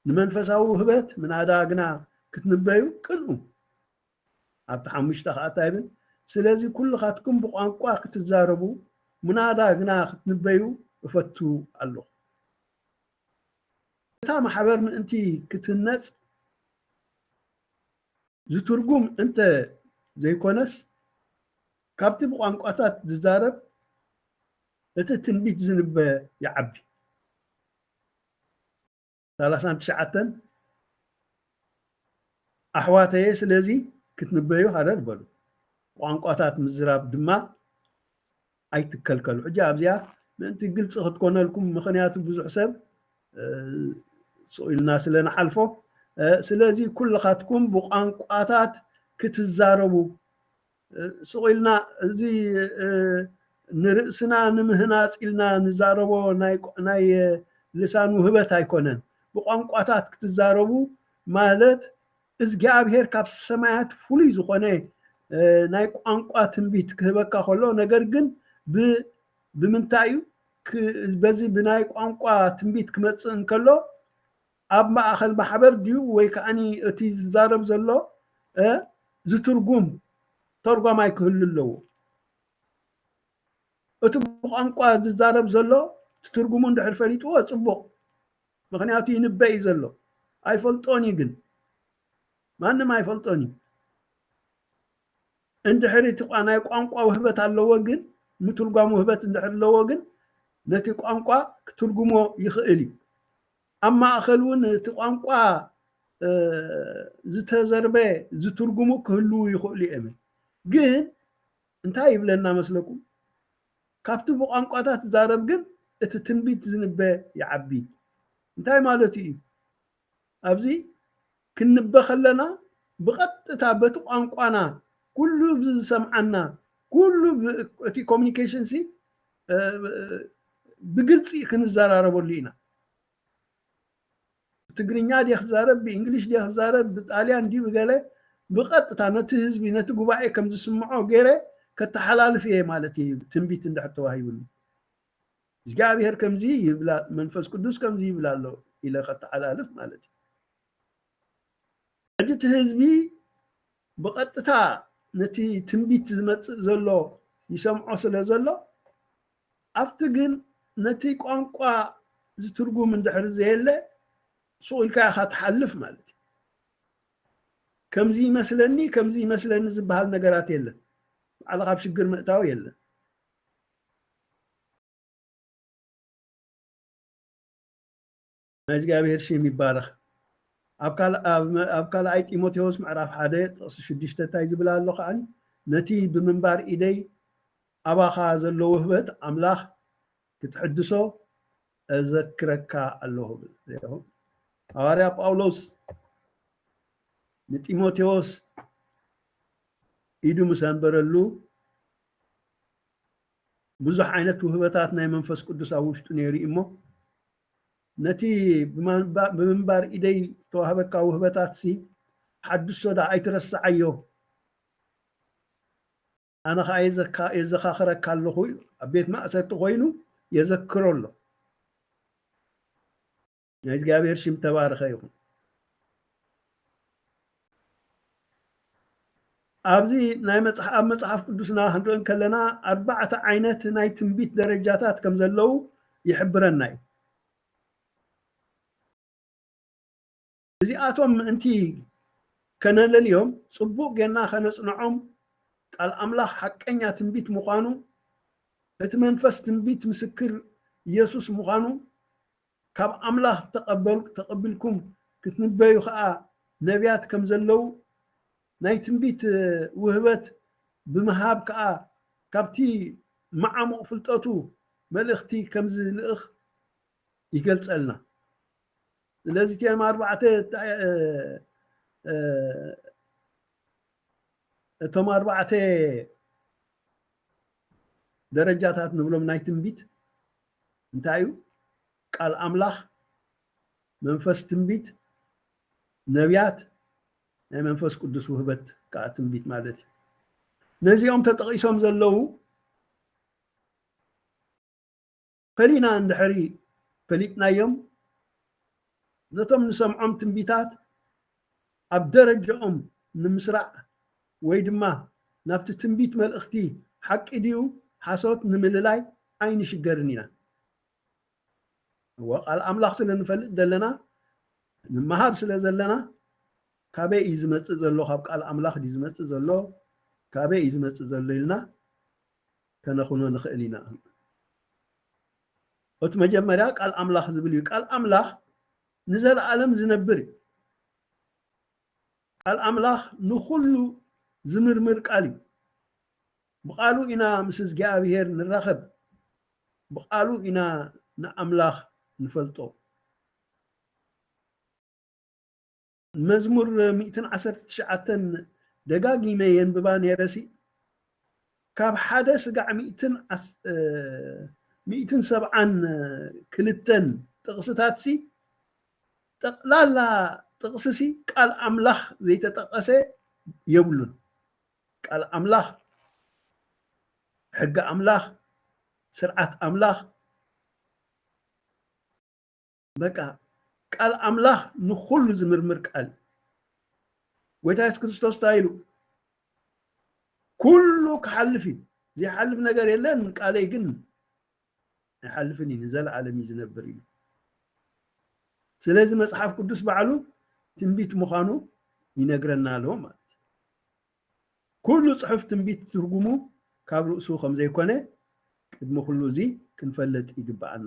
ንመንፈሳዊ ውህበት ምናዳ ግና ክትንበዩ ቅንኡ። ኣብቲ ሓሙሽተ ከዓ እንታይ ይብል? ስለዚ ኩልኻትኩም ብቋንቋ ክትዛረቡ ምናዳ ግና ክትንበዩ እፈቱ ኣለኹ። እታ ማሕበር ምእንቲ ክትህነጽ ዝትርጉም እንተ ዘይኮነስ ካብቲ ብቋንቋታት ዝዛረብ እቲ ትንቢት ዝንበ ይዓቢ። ሰላሳን ትሽዓተን ኣሕዋተየ ስለዚ ክትንበዩ ሃረር በሉ፣ ቋንቋታት ምዝራብ ድማ ኣይትከልከሉ። ሕጂ ኣብዚኣ ምእንቲ ግልፂ ክትኮነልኩም፣ ምክንያቱ ብዙሕ ሰብ ስቕ ኢልና ስለ ንሓልፎ፣ ስለዚ ኩልኻትኩም ብቋንቋታት ክትዛረቡ ስቕ ኢልና እዚ ንርእስና ንምህናፅ ኢልና ንዛረቦ ናይ ልሳን ውህበት ኣይኮነን። ብቋንቋታት ክትዛረቡ ማለት እግዚኣብሔር ካብ ሰማያት ፍሉይ ዝኾነ ናይ ቋንቋ ትንቢት ክህበካ ከሎ፣ ነገር ግን ብምንታይ እዩ በዚ ብናይ ቋንቋ ትንቢት ክመፅእ እንከሎ ኣብ ማእኸል ማሕበር ድዩ ወይ ከዓኒ እቲ ዝዛረብ ዘሎ ዝትርጉም ተርጓማይ ክህሉ ኣለዎ። እቲ ብቋንቋ ዝዛረብ ዘሎ ትርጉሙ እንድሕር ፈሊጥዎ ፅቡቕ፣ ምክንያቱ ይንበ እዩ ዘሎ። ኣይፈልጦን እዩ ግን ማንም ኣይፈልጦን እዩ። እንድሕር እቲ ናይ ቋንቋ ውህበት ኣለዎ ግን ምትርጓም ውህበት እንድሕር ኣለዎ ግን ነቲ ቋንቋ ክትርጉሞ ይኽእል እዩ። ኣብ ማእኸል እውን እቲ ቋንቋ ዝተዘርበ ዝትርጉሙ ክህልዉ ይኽእሉ እዮም። ግን እንታይ ይብለና መስለኩም? ካብቲ ብቋንቋታት ዝዛረብ ግን እቲ ትንቢት ዝንበ ይዓቢ። እንታይ ማለቱ እዩ? ኣብዚ ክንበ ከለና ብቐጥታ በቲ ቋንቋና ኩሉ ዝሰምዓና ኩሉ እቲ ኮሚኒኬሽን ሲ ብግልፂ ክንዘራረበሉ ኢና። ብትግርኛ ድየ ክዛረብ፣ ብእንግሊሽ ድየ ክዛረብ፣ ብጣልያን ድዩ ብገለ ብቐጥታ ነቲ ህዝቢ ነቲ ጉባኤ ከም ዝስምዖ ገይረ ከተሓላልፍ እየ ማለት እዩ። ትንቢት እንድሕር ተዋሂቡኒ እግዚኣብሔር ከምዚ ይብላ መንፈስ ቅዱስ ከምዚ ይብላ ኣሎ ኢለ ከተሓላልፍ ማለት እዩ። ሕጂ እቲ ህዝቢ ብቐጥታ ነቲ ትንቢት ዝመፅእ ዘሎ ይሰምዖ ስለ ዘሎ ኣብቲ ግን ነቲ ቋንቋ ዝትርጉም እንድሕር ዘየለ ሱቕ ኢልካ ኢኻ ትሓልፍ ማለት እዩ። ከምዚ ይመስለኒ ከምዚ ይመስለኒ ዝበሃል ነገራት የለን። ባዕልኻ ኣብ ሽግር ምእታው የለን። ናይ እግዚኣብሔር ሽም ይባረኽ። ኣብ ካልኣይ ጢሞቴዎስ ምዕራፍ ሓደ ጥቕሲ ሽዱሽተ እንታይ ዝብል ኣሎ ከዓ ነቲ ብምንባር ኢደይ ኣባኻ ዘሎ ውህበት ኣምላኽ ክትሕድሶ እዘክረካ ኣለኹ። ሃዋርያ ጳውሎስ ንጢሞቴዎስ ኢዱ ምስ ኣንበረሉ ብዙሕ ዓይነት ውህበታት ናይ መንፈስ ቅዱስ ኣብ ውሽጡ ነይሩ እዩ እሞ ነቲ ብምንባር ኢደይ ዝተዋህበካ ውህበታት ሲ ሓድሶ ዳ ኣይትረስዓዮ። ኣነ ኸዓ የዘካኽረካ ኣለኹ ኢሉ ኣብ ቤት ማእሰርቲ ኮይኑ የዘክሮ ኣሎ። ናይ እግዚኣብሔር ሽም ተባረኸ ይኹን። ኣብዚ ናይ መጽሓፍ ኣብ መጽሓፍ ቅዱስና ክንርኢ ከለና ኣርባዕተ ዓይነት ናይ ትንቢት ደረጃታት ከም ዘለዉ ይሕብረና እዩ። እዚኣቶም ምእንቲ ከነለልዮም ጽቡቕ ጌና ከነጽንዖም ቃል ኣምላኽ ሓቀኛ ትንቢት ምዃኑ እቲ መንፈስ ትንቢት ምስክር ኢየሱስ ምዃኑ ካብ ኣምላኽ ተቐቢልኩም ክትንበዩ ከኣ ነቢያት ከም ዘለዉ ናይ ትንቢት ውህበት ብምሃብ ከኣ ካብቲ መዓሙቕ ፍልጠቱ መልእኽቲ ከም ዝልእኽ ይገልጸልና። ስለዚ እቲኦም ኣርባዕተ እቶም ኣርባዕተ ደረጃታት ንብሎም ናይ ትንቢት እንታይ እዩ? ቃል ኣምላኽ፣ መንፈስ ትንቢት፣ ነቢያት፣ ናይ መንፈስ ቅዱስ ውህበት ከዓ ትንቢት ማለት እዩ። ነዚኦም ተጠቒሶም ዘለዉ ፈሊና እንድሕሪ ፈሊጥናዮም ነቶም ንሰምዖም ትንቢታት ኣብ ደረጃኦም ንምስራዕ ወይ ድማ ናብቲ ትንቢት መልእኽቲ ሓቂ ድዩ ሓሶት ንምልላይ ኣይንሽገርን ኢና። እወ ቃል ኣምላኽ ስለ ንፈልጥ ዘለና ንመሃር ስለ ዘለና ካበይ እዩ ዝመጽእ ዘሎ ካብ ቃል ኣምላኽ ድዩ ዝመጽእ ዘሎ ካበይ እዩ ዝመጽእ ዘሎ ኢልና ከነኹኖ ንኽእል ኢና። እቲ መጀመርያ ቃል ኣምላኽ ዝብል እዩ። ቃል ኣምላኽ ንዘለኣለም ዝነብር እዩ። ቃል ኣምላኽ ንኹሉ ዝምርምር ቃል እዩ። ብቃሉ ኢና ምስ እግዚኣብሔር ንራኸብ። ብቃሉ ኢና ንኣምላኽ ንፈልጦ። መዝሙር ሚእትን ዓሰርተ ትሽዓተን ደጋጊመ የንብባ ነይረሲ ካብ ሓደ ስጋዕ ሚእትን ሰብዓን ክልተን ጥቕስታትሲ ጠቕላላ ጥቕስሲ ቃል ኣምላኽ ዘይተጠቐሰ የብሉን። ቃል ኣምላኽ፣ ሕጊ ኣምላኽ፣ ስርዓት ኣምላኽ በቃ ቃል ኣምላኽ ንኹሉ ዝምርምር ቃል። ጎይታ የሱስ ክርስቶስ እንታይ ኢሉ? ኩሉ ክሓልፍ እዩ፣ ዘይሓልፍ ነገር የለን፣ ቃለይ ግን ኣይሓልፍን እዩ፣ ንዘለኣለም እዩ ዝነብር እዩ። ስለዚ መጽሓፍ ቅዱስ ባዕሉ ትንቢት ምዃኑ ይነግረና ኣሎ ማለት እዩ። ኩሉ ጽሑፍ ትንቢት ትርጉሙ ካብ ርእሱ ከም ዘይኮነ ቅድሚ ኩሉ እዚ ክንፈልጥ ይግብኣና።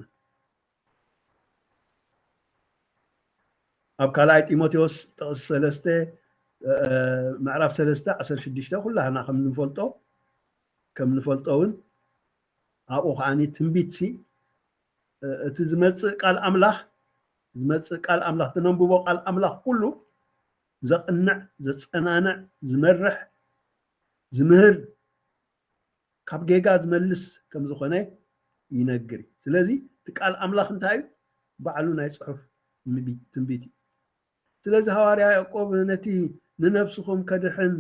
ኣብ ካልኣይ ጢሞቴዎስ ጥቕሲ ሰለስተ ምዕራፍ ሰለስተ ዓሰርተ ሽዱሽተ ኩላህና ከም ንፈልጦ ከም ንፈልጦ እውን ኣብኡ ከዓኒ ትንቢት ሲ እቲ ዝመጽእ ቃል ኣምላኽ ዝመጽእ ቃል ኣምላኽ ትነንብቦ ቃል ኣምላኽ ኩሉ ዘቕንዕ ዘጸናንዕ ዝመርሕ ዝምህር ካብ ጌጋ ዝመልስ ከም ዝኾነ ይነግር እዩ። ስለዚ እቲ ቃል ኣምላኽ እንታይ እዩ? ባዕሉ ናይ ጽሑፍ ትንቢት እዩ። ስለዚ ሃዋርያ ያዕቆብ ነቲ ንነብስኹም ከድሕን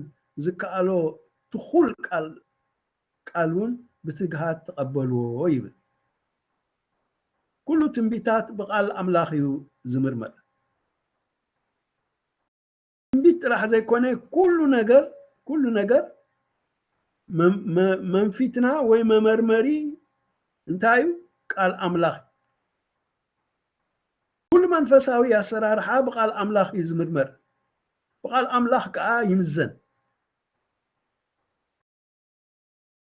ዝከኣሎ ትኹል ቃል ቃል እውን ብትግሃት ተቐበልዎ ይብል። ኩሉ ትንቢታት ብቃል ኣምላኽ እዩ ዝምርመር። ትንቢት ጥራሕ ዘይኮነ ኩሉ ነገር ኩሉ ነገር መንፊትና ወይ መመርመሪ እንታይ እዩ? ቃል ኣምላኽ። ኩሉ መንፈሳዊ ኣሰራርሓ ብቃል ኣምላኽ እዩ ዝምርመር፣ ብቃል ኣምላኽ ከዓ ይምዘን።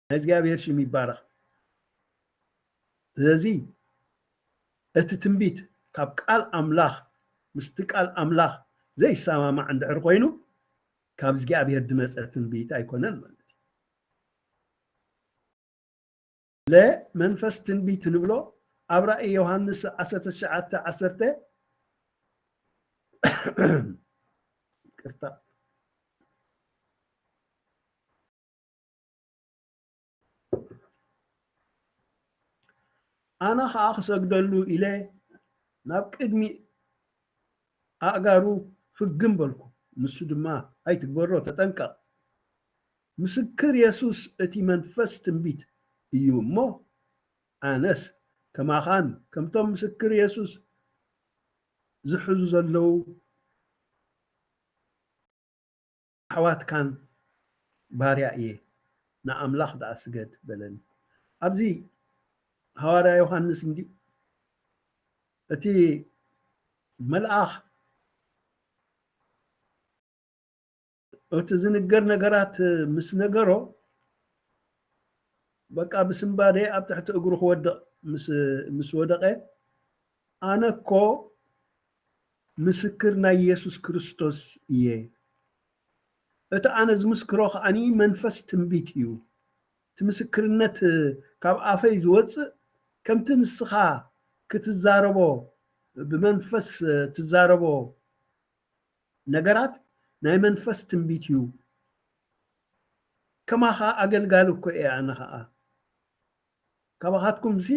ናይ እግዚኣብሔር ሽም ይባረኽ። ስለዚ እቲ ትንቢት ካብ ቃል ኣምላኽ ምስቲ ቃል ኣምላኽ ዘይሰማማዕ እንድሕር ኮይኑ ካብ እግዚኣብሔር ዝመፀ ትንቢት ኣይኮነን ማለት እዩ። ለመንፈስ ትንቢት ንብሎ ኣብ ራእይ ዮሃንስ ዓሰርተ ትሽዓተ ዓሰርተ ይቅርታ። ኣነ ኸኣ ክሰግደሉ ኢለ ናብ ቅድሚ ኣእጋሩ ፍግም በልኩ። ንሱ ድማ፣ "ኣይትግበሮ፣ ተጠንቀቕ። ምስክር የሱስ እቲ መንፈስ ትንቢት እዩ እሞ፣ ኣነስ ከማኻን ከምቶም ምስክር የሱስ ዝሕዙ ዘለዉ ኣሕዋትካን ባርያ እየ፣ ንኣምላኽ ደኣ ስገድ" በለኒ። ኣብዚ ሃዋርያ ዮሃንስ እንዲ-፣ እቲ መልኣኽ እቲ ዝንገር ነገራት ምስ ነገሮ፣ በቃ ብስንባደ ኣብ ትሕቲ እግሩ ክወድቕ ምስ፣ ምስ ወደቐ፣ "ኣነ እኮ ምስክር ናይ የሱስ ክርስቶስ እየ። እቲ ኣነ ዝምስክሮ ከኣኒ መንፈስ ትንቢት እዩ። እቲ ምስክርነት ካብ ኣፈይ ዝወጽእ፣ ከምቲ ንስኻ ክትዛረቦ፣ ብመንፈስ ትዛረቦ ነገራት ናይ መንፈስ ትንቢት እዩ። ከማኻ ኣገልጋሊ እኮ እየ ኣነ ኸኣ። ካባኻትኩምሲ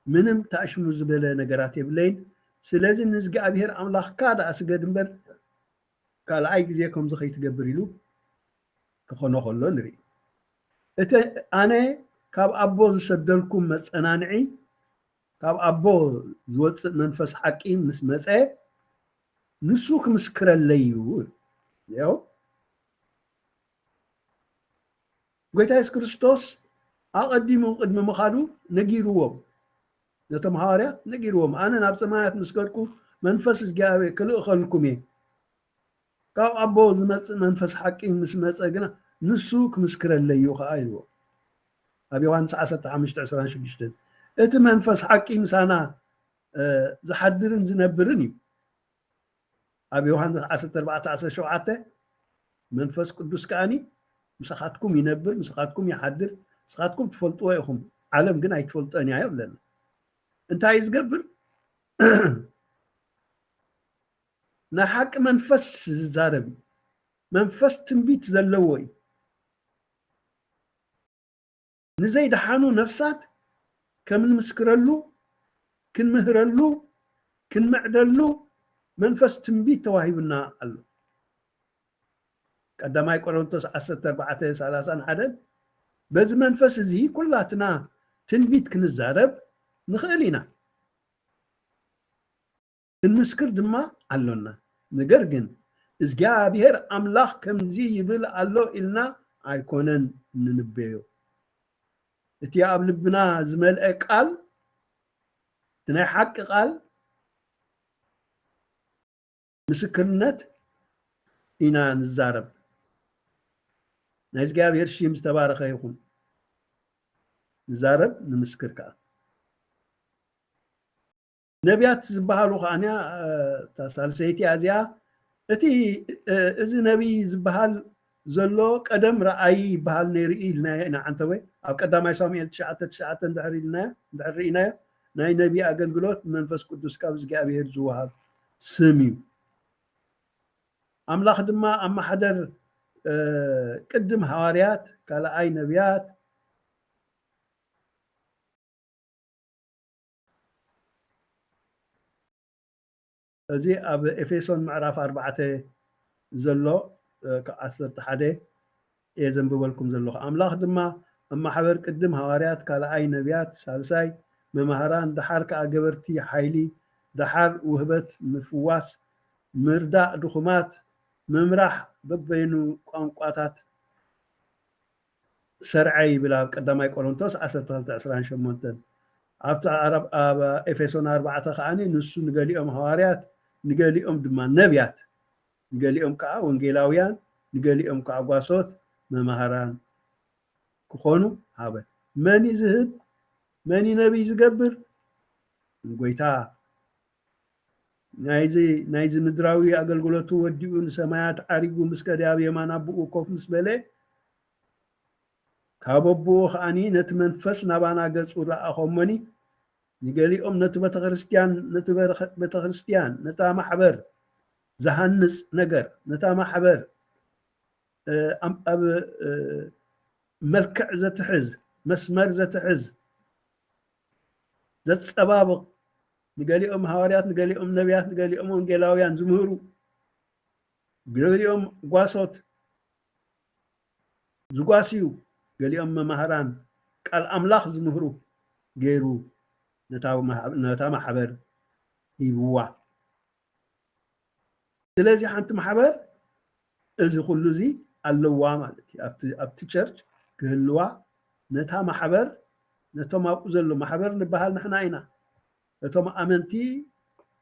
ምንም ታሽሙ ዝበለ ነገራት የብለይን። ስለዚ ንእግዚኣብሔር ኣምላኽካ ደኣ ስገድ እምበር፣ ካልኣይ ግዜ ከምዚ ከይትገብር" ኢሉ ክኾኖ ከሎ ንርኢ። እቲ ኣነ ካብ ኣቦ ዝሰደልኩም መጸናንዒ፣ ካብ ኣቦ ዝወጽእ መንፈስ ሓቂ ምስ መጸ፣ ንሱ ክምስክረለይ እዩ። ያው ጎይታ የሱስ ክርስቶስ ኣቐዲሙ ቅድሚ ምኻዱ ነጊርዎም፣ ነቶም ሃዋርያት ነጊርዎም፣ "ኣነ ናብ ሰማያት ምስ ከድኩ መንፈስ እግዚኣብሔር ክልእኸልኩም እየ። ካብ ኣቦ ዝመጽእ መንፈስ ሓቂ ምስ መጸ ግና ንሱ ክምስክረለይ እዩ ኸኣ" ኢልዎ። ኣብ ዮሃንስ ዓሰርተ ሓሙሽተ ዕስራን ሽዱሽተን፣ እቲ መንፈስ ሓቂ ምሳና፣ እ፣ ዝሓድርን ዝነብርን እዩ። ኣብ ዮሃንስ ዓሰርተ ኣርባዕተ ዓሰርተ ሸውዓተ፣ "መንፈስ ቅዱስ ከኣኒ ምሳኻትኩም ይነብር፣ ምሳኻትኩም ይሓድር፣ ንስኻትኩም ትፈልጥዎ ኢኹም፣ ዓለም ግን ኣይትፈልጦን እያ" ይብለና። እንታይ እዩ ዝገብር? ናይ ሓቂ መንፈስ ዝዛረብ እዩ። መንፈስ ትንቢት ዘለዎ እዩ። ንዘይደሓኑ ነፍሳት ከም ንምስክረሉ፣ ክንምህረሉ፣ ክንምዕደሉ መንፈስ ትንቢት ተዋሂቡና ኣሎ። ቀዳማይ ቆሮንቶስ ዓሰርተ ኣርባዕተ ሰላሳን ሓደን፣ "በዚ መንፈስ እዚ ኩላትና ትንቢት ክንዛረብ ንኽእል ኢና፣ ክንምስክር ድማ ኣሎና። ነገር ግን እግዚኣብሔር ኣምላኽ ከምዚ ይብል ኣሎ ኢልና ኣይኮነን እንንበዮ። እቲ ኣብ ልብና ዝመልአ ቃል፣ እቲ ናይ ሓቂ ቃል ምስክርነት ኢና ንዛረብ። ናይ እግዚኣብሔር ሽም ዝተባረኸ ይኹን። ንዛረብ፣ ንምስክር ከኣ።" ነቢያት ዝበሃሉ ከኣንያ፣ እ፣ እታ ሳልሰይቲያ እዚኣ፣ እቲ፣ እ፣ እዚ ነቢይ ዝበሃል ዘሎ ቀደም ረኣይ ይበሃል ነይሩ እዩ ኢልናዮ ኢና፣ ዓንተወይ። ኣብ ቀዳማይ ሳሙኤል ትሽዓተ ትሽዓተ እንድሕር ኢልናዮ፣ እንድሕር ርኢናዮ፣ ናይ ነቢይ ኣገልግሎት መንፈስ ቅዱስ ካብ እግዚኣብሔር ዝወሃብ ስም እዩ። ኣምላኽ ድማ ኣመሓደር፣ እ፣ ቅድም ሃዋርያት፣ ካልኣይ ነቢያት፣ እዚ ኣብ ኤፌሶን ምዕራፍ ኣርባዕተ ዘሎ፣ እ፣ ካብ ዓሰርተ ሓደ እየ ዘንብበልኩም ዘለኹ። ኣምላኽ ድማ ኣብ ማሕበር ቅድም ሃዋርያት፣ ካልኣይ ነቢያት፣ ሳልሳይ መማህራን፣ ደሓር ከኣ ገበርቲ ሓይሊ፣ ደሓር ውህበት ምፍዋስ፣ ምርዳእ ድኹማት፣ ምምራሕ በበይኑ ቋንቋታት፣ ሰርዐ ይብል ኣብ ቀዳማይ ቆሮንቶስ ዓሰርተ ክልተ ዕስራን ሸሞንተን። ኣብቲ ኣረብ-፣ ኣብ ኤፌሶን ኣርባዕተ ከኣ ንሱ ንገሊኦም ሃዋርያት፣ ንገሊኦም ድማ ነቢያት፣ ንገሊኦም ከኣ ወንጌላውያን፣ ንገሊኦም ከኣ ጓሶት መማህራን ክኾኑ ሃበ። መን እዩ ዝህብ? መን እዩ ነቢይ ዝገብር? ጎይታ። ናይዚ፣ ናይዚ ምድራዊ ኣገልግሎቱ ወዲኡ ንሰማያት ዓሪጉ ምስ ከደ ኣብ የማን ኣቦኡ ኮፍ ምስ በለ፣ ካብ ኣቦኡ ከኣኒ ነቲ መንፈስ ናባና ገጹ ለኣኸ እሞኒ፣ ንገሊኦም ነቲ ቤተክርስትያን፣ ነቲ በረኸ-፣ ቤተክርስትያን፣ ነታ ማሕበር፣ ዝሃንጽ ነገር፣ ነታ ማሕበር ኣብ መልክዕ ዘትሕዝ፣ መስመር ዘትሕዝ፣ ዘጸባብቕ፣ ንገሊኦም ሃዋርያት፣ ንገሊኦም ነቢያት፣ ንገሊኦም ወንጌላውያን ዝምህሩ፣ ገሊኦም ጓሶት ዝጓስዩ፣ ገሊኦም መማህራን ቃል ኣምላኽ ዝምህሩ ገይሩ ነታ ማሕበር ሂብዋ። ስለዚ ሓንቲ ማሕበር እዚ ኩሉ እዚ ኣለዋ ማለት እዩ። ኣብቲ ቸርች ክህልዋ፣ ነታ ማሕበር፣ ነቶም ኣብኡ ዘሎ ማሕበር ንበሃል ንሕና ኢና። እቶም ኣመንቲ፣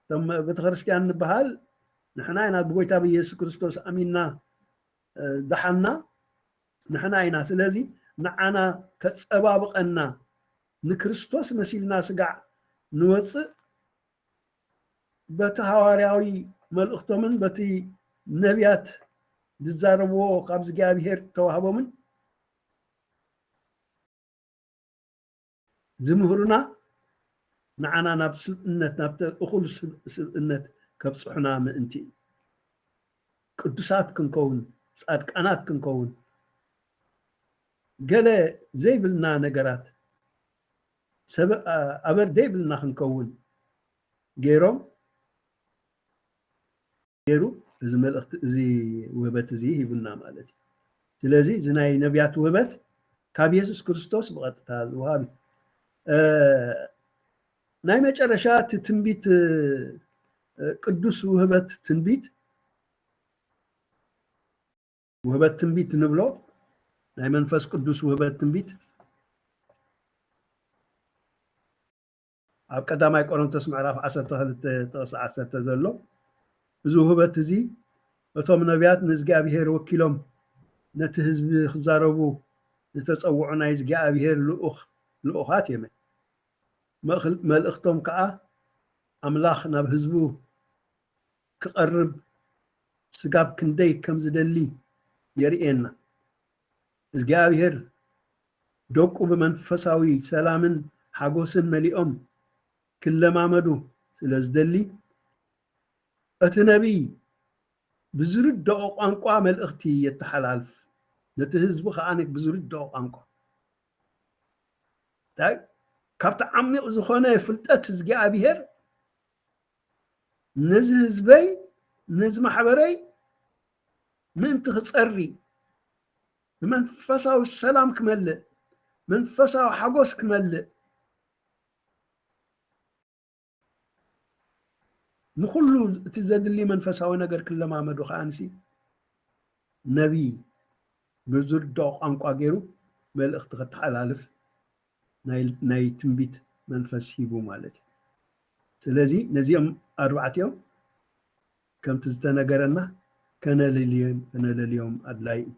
እቶም ቤተክርስትያን ንበሃል ንሕና ኢና። ብጎይታ ብኢየሱስ ክርስቶስ ኣሚንና ዝደሓንና ንሕና ኢና። ስለዚ ንዓና ከጸባብቐና፣ ንክርስቶስ መሲልና ስጋዕ ንወጽእ፣ በቲ ሃዋርያዊ መልእኽቶምን በቲ ነቢያት ዝዛረብዎ ካብ እግዚኣብሔር ተዋህቦምን ዝምህሩና፣ ንዓና ናብ ስብእነት፣ ናብቲ እኹል ስብ-፣ ስብእነት ከብጽሑና ምእንቲ እዩ። ቅዱሳት ክንከውን፣ ጻድቃናት ክንከውን፣ ገለ ዘይብልና ነገራት፣ ሰብ-፣ ኣበር ዘይብልና ክንከውን ገይሮም፣ ገይሩ እዚ መልእኽቲ፣ እዚ ውህበት እዚ ሂቡና ማለት እዩ። ስለዚ እዚ ናይ ነቢያት ውህበት ካብ የሱስ ክርስቶስ ብቐጥታ ዝወሃብ እዩ። እ፣ ናይ መጨረሻ እቲ ትንቢት፣ እ፣ ቅዱስ ውህበት ትንቢት፣ ውህበት ትንቢት ንብሎ፣ ናይ መንፈስ ቅዱስ ውህበት ትንቢት ኣብ ቀዳማይ ቆሮንቶስ ምዕራፍ ዓሰርተ ክልተ ጥቕሲ ዓሰርተ ዘሎ፣ እዚ ውህበት እዚ እቶም ነቢያት ንእግዚኣብሔር ወኪሎም ነቲ ህዝቢ ክዛረቡ ዝተጸውዑ ናይ እግዚኣብሔር ልኡኽ-፣ ልኡኻት እዮም። መእኽል-፣ መልእኽቶም ከኣ ኣምላኽ ናብ ህዝቡ ክቐርብ ስጋብ ክንደይ ከም ዝደሊ የርእየና። እግዚኣብሔር ደቁ ብመንፈሳዊ ሰላምን ሓጎስን መሊኦም ክለማመዱ ስለ ዝደሊ፣ እቲ ነቢይ ብዝርድኦ ቋንቋ መልእኽቲ የተሓላልፍ፣ ነቲ ህዝቢ ከኣ ብዝርድኦ ቋንቋ። እንታይ? ካብቲ ዓሚቕ ዝኾነ ፍልጠት እግዚኣብሔር ነዚ ህዝበይ፣ ነዚ ማሕበረይ ምእንቲ ክጸሪ፣ ብመንፈሳዊ ሰላም ክመልእ፣ መንፈሳዊ ሓጎስ ክመልእ፣ ንኹሉ እቲ ዘድሊ መንፈሳዊ ነገር ክለማመዱ ከኣንሲ፣ ነቢይ ብዝርድኦ ቋንቋ ገይሩ መልእኽቲ ከተሓላልፍ ናይ፣ ናይ ትንቢት መንፈስ ሂቡ ማለት እዩ። ስለዚ ነዚኦም ኣርባዕቲኦም ከምቲ ዝተነገረና ከነልልዮም፣ ከነለልዮም ኣድላይ እዩ።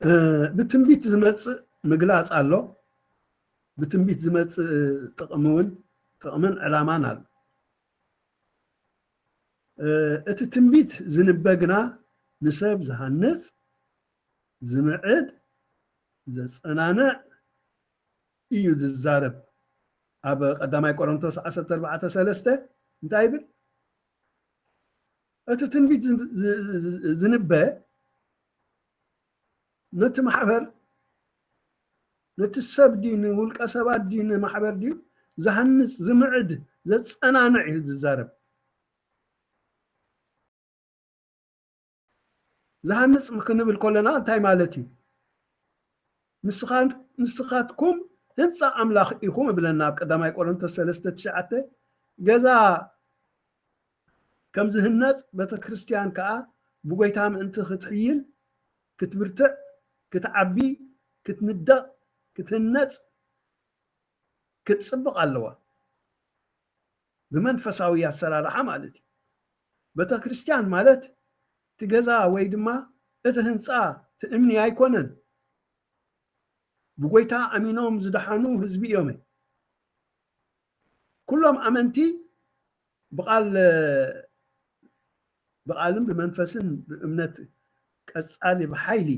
እ፣ ብትንቢት ዝመጽእ ምግላጽ ኣሎ። ብትንቢት ዝመጽእ ጥቕሚ እውን፣ ጥቕምን ዕላማን ኣሎ። እ፣ እቲ ትንቢት ዝንበ ግና ንሰብ ዝሃንጽ፣ ዝምዕድ፣ ዘጸናንዕ እዩ ዝዛረብ። ኣብ ቀዳማይ ቆሮንቶስ ዓሰርተ ኣርባዕተ ሰለስተ እንታይ ይብል? እቲ ትንቢት ዝ-፣ ዝ-፣ ዝ-፣ ዝንበ ነቲ ማሕበር፣ ነቲ ሰብ ድዩ፣ ንውልቀ ሰባት ድዩ፣ ንማሕበር ድዩ ዝሃንጽ፣ ዝምዕድ፣ ዘጸናንዕ እዩ ዝዛረብ። ዝሃንጽ ክንብል ከለና እንታይ ማለት እዩ? ንስኻ-፣ ንስኻትኩም ህንጻ ኣምላኽ ኢኹም እብለና ኣብ ቀዳማይ ቆሮንቶስ ሰለስተ ትሽዓተ። ገዛ ከም ዝህነጽ ቤተ ክርስቲያን ከኣ ብጎይታ ምእንቲ ክትሕይል፣ ክትብርትዕ፣ ክትዓቢ፣ ክትንደቕ፣ ክትህነጽ፣ ክትጽብቕ ኣለዋ። ብመንፈሳዊ ኣሰራርሓ ማለት እዩ። ቤተ ክርስቲያን ማለት እቲ ገዛ ወይ ድማ እቲ ህንጻ፣ እቲ እምኒ ኣይኮነን። ብጎይታ ኣሚኖም ዝደሓኑ ህዝቢ እዮም። ኩሎም ኣመንቲ ብቓል፣ ብቓልን ብመንፈስን ብእምነት ቀጻሊ ብሓይሊ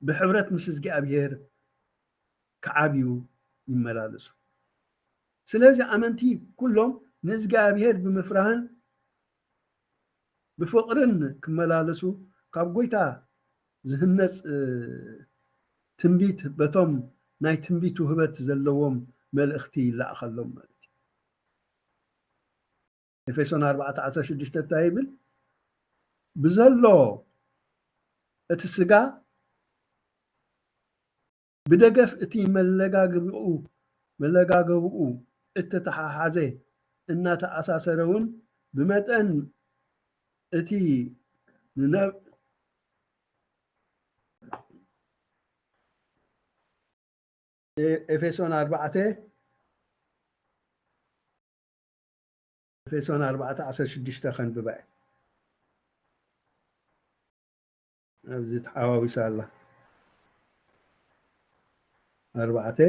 ብሕብረት ምስ እግዚኣብሔር ክዓብዩ ይመላለሱ። ስለዚ ኣመንቲ ኩሎም ንእግዚኣብሔር ብምፍራህን ብፍቕርን ክመላለሱ ካብ ጎይታ ዝህነጽ ትንቢት በቶም ናይ ትንቢት ውህበት ዘለዎም መልእኽቲ ይለኣኸሎም ማለት እዩ። ኤፌሶን ኣርባዕተ ዓሰርተ ሽዱሽተ እንታይ ይብል? ብዘሎ እቲ ስጋ ብደገፍ እቲ መለጋግብኡ መለጋገብኡ እተተሓሓዘ እናተኣሳሰረ እውን ብመጠን እቲ ንነብ ኤፌሶን ኣርባዕተ ኤፌሶን ኣርባዕተ ዓሰርተ ሽዱሽተ ከንብባ እየ። ኣብዚ ተሓዋዊሳ ኣላ። ኣርባዕተ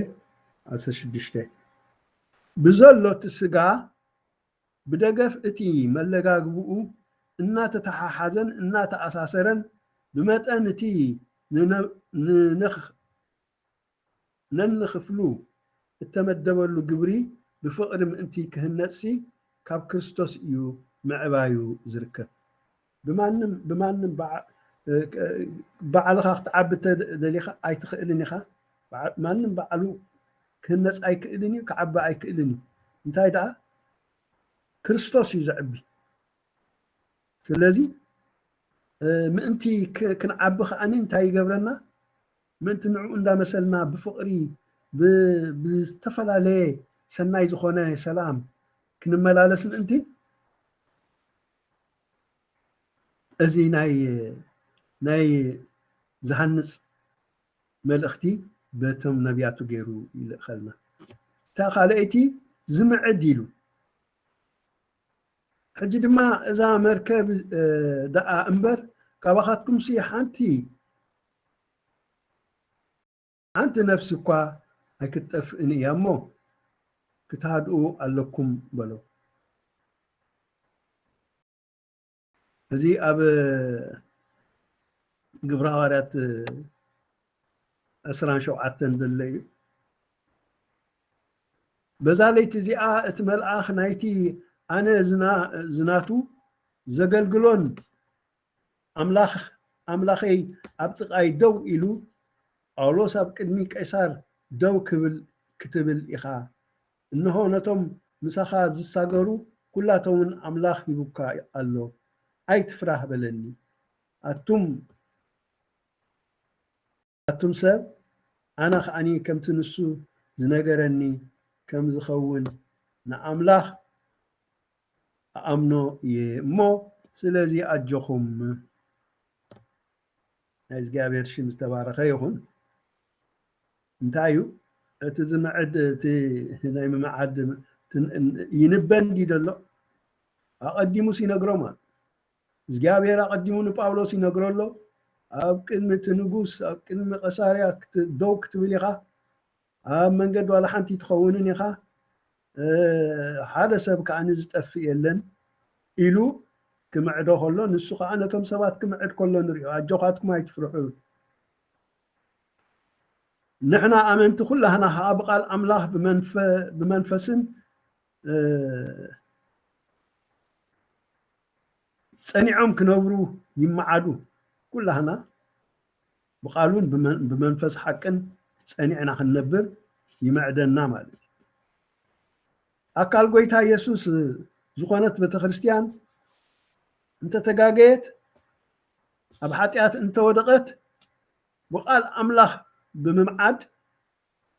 ዓሰርተ ሽዱሽተ ብዘሎ እቲ ስጋ ብደገፍ እቲ መለጋግብኡ እናተተሓሓዘን እናተኣሳሰረን ብመጠን እቲ ንነ- ንነኽ- ነንኽፍሉ እተመደበሉ ግብሪ ብፍቕሪ ምእንቲ ክህነጽሲ ካብ ክርስቶስ እዩ ምዕባዩ ዝርከብ። ብማንም ብማንም በዓ- ባዕልኻ ክትዓቢ እንተ ደሊኻ ኣይትኽእልን ኢኻ። በዓ- ማንም ባዕሉ ክህነጽ ኣይክእልን እዩ፣ ክዓቢ ኣይክእልን እዩ። እንታይ ደኣ ክርስቶስ እዩ ዘዕቢ። ስለዚ ምእንቲ ክንዓቢ ከዓኒ እንታይ ይገብረና? ምእንቲ ንዕኡ እንዳመሰልና ብፍቕሪ ብዝተፈላለየ ሰናይ ዝኾነ ሰላም ክንመላለስ ምእንቲ እዚ ናይ ናይ ዝሃንፅ መልእኽቲ በቶም ነቢያቱ ገይሩ ይልእኸልና። እታ ካልኣይቲ ዝምዕድ ኢሉ ሕጂ ድማ እዛ መርከብ ደኣ እምበር ካባኻትኩምሲ ሓንቲ ሓንቲ ነፍሲ እኳ ኣይክትጠፍእን እያ እሞ ክትሃድኡ ኣለኩም በሎ። እዚ ኣብ ግብረ ሃዋርያት ዕስራን ሸውዓተን ዘሎ እዩ። በዛ ለይቲ እዚኣ እቲ መልኣኽ ናይቲ ኣነ ዝና- ዝናቱ ዘገልግሎን ኣምላኽ ኣምላኸይ ኣብ ጥቓይ ደው ኢሉ ጳውሎስ ኣብ ቅድሚ ቀይሳር ደው ክብል ክትብል ኢኻ። እንሆ ነቶም ምሳኻ ዝሳገሩ ኩላቶምን ኣምላኽ ሂቡካ ኣሎ። ኣይትፍራህ በለኒ። ኣቱም ኣቱም ሰብ ኣነ ከዓኒ ከምቲ ንሱ ዝነገረኒ ከም ዝኸውን ንኣምላኽ ኣኣምኖ እየ እሞ ስለዚ ኣጆኹም ናይ እግዚኣብሔር ሽም ዝተባረኸ ይኹን። እንታይ እዩ እቲ ዝምዕድ እቲ ናይ ምምዓድ ይንበ እንዲ ዘሎ ኣቐዲሙስ ይነግሮም ኣሎ እግዚኣብሔር ኣቐዲሙ ንጳውሎስ ይነግሮ ኣሎ ኣብ ቅድሚ እቲ ንጉስ ኣብ ቅድሚ ቀሳርያ ደው ክትብል ኢኻ ኣብ መንገዲ ዋላ ሓንቲ ትኸውንን ኢኻ ሓደ ሰብ ከዓ ንዝጠፍእ የለን ኢሉ ክምዕዶ ከሎ ንሱ ከዓ ነቶም ሰባት ክምዕድ ከሎ ንሪኦ ኣጆኻትኩም ኣይትፍርሑ ንሕና ኣመንቲ ኩላህና ከዓ ብቃል ኣምላኽ ብመንፈስን ፀኒዖም ክነብሩ ይመዓዱ ኩላህና ብቃሉን ብመንፈስ ሓቅን ፀኒዕና ክንነብር ይመዕደና ማለት እዩ ኣካል ጎይታ የሱስ ዝኾነት ቤተክርስትያን እንተተጋገየት ኣብ ሓጢኣት እንተወደቐት ብቃል ኣምላኽ ብምምዓድ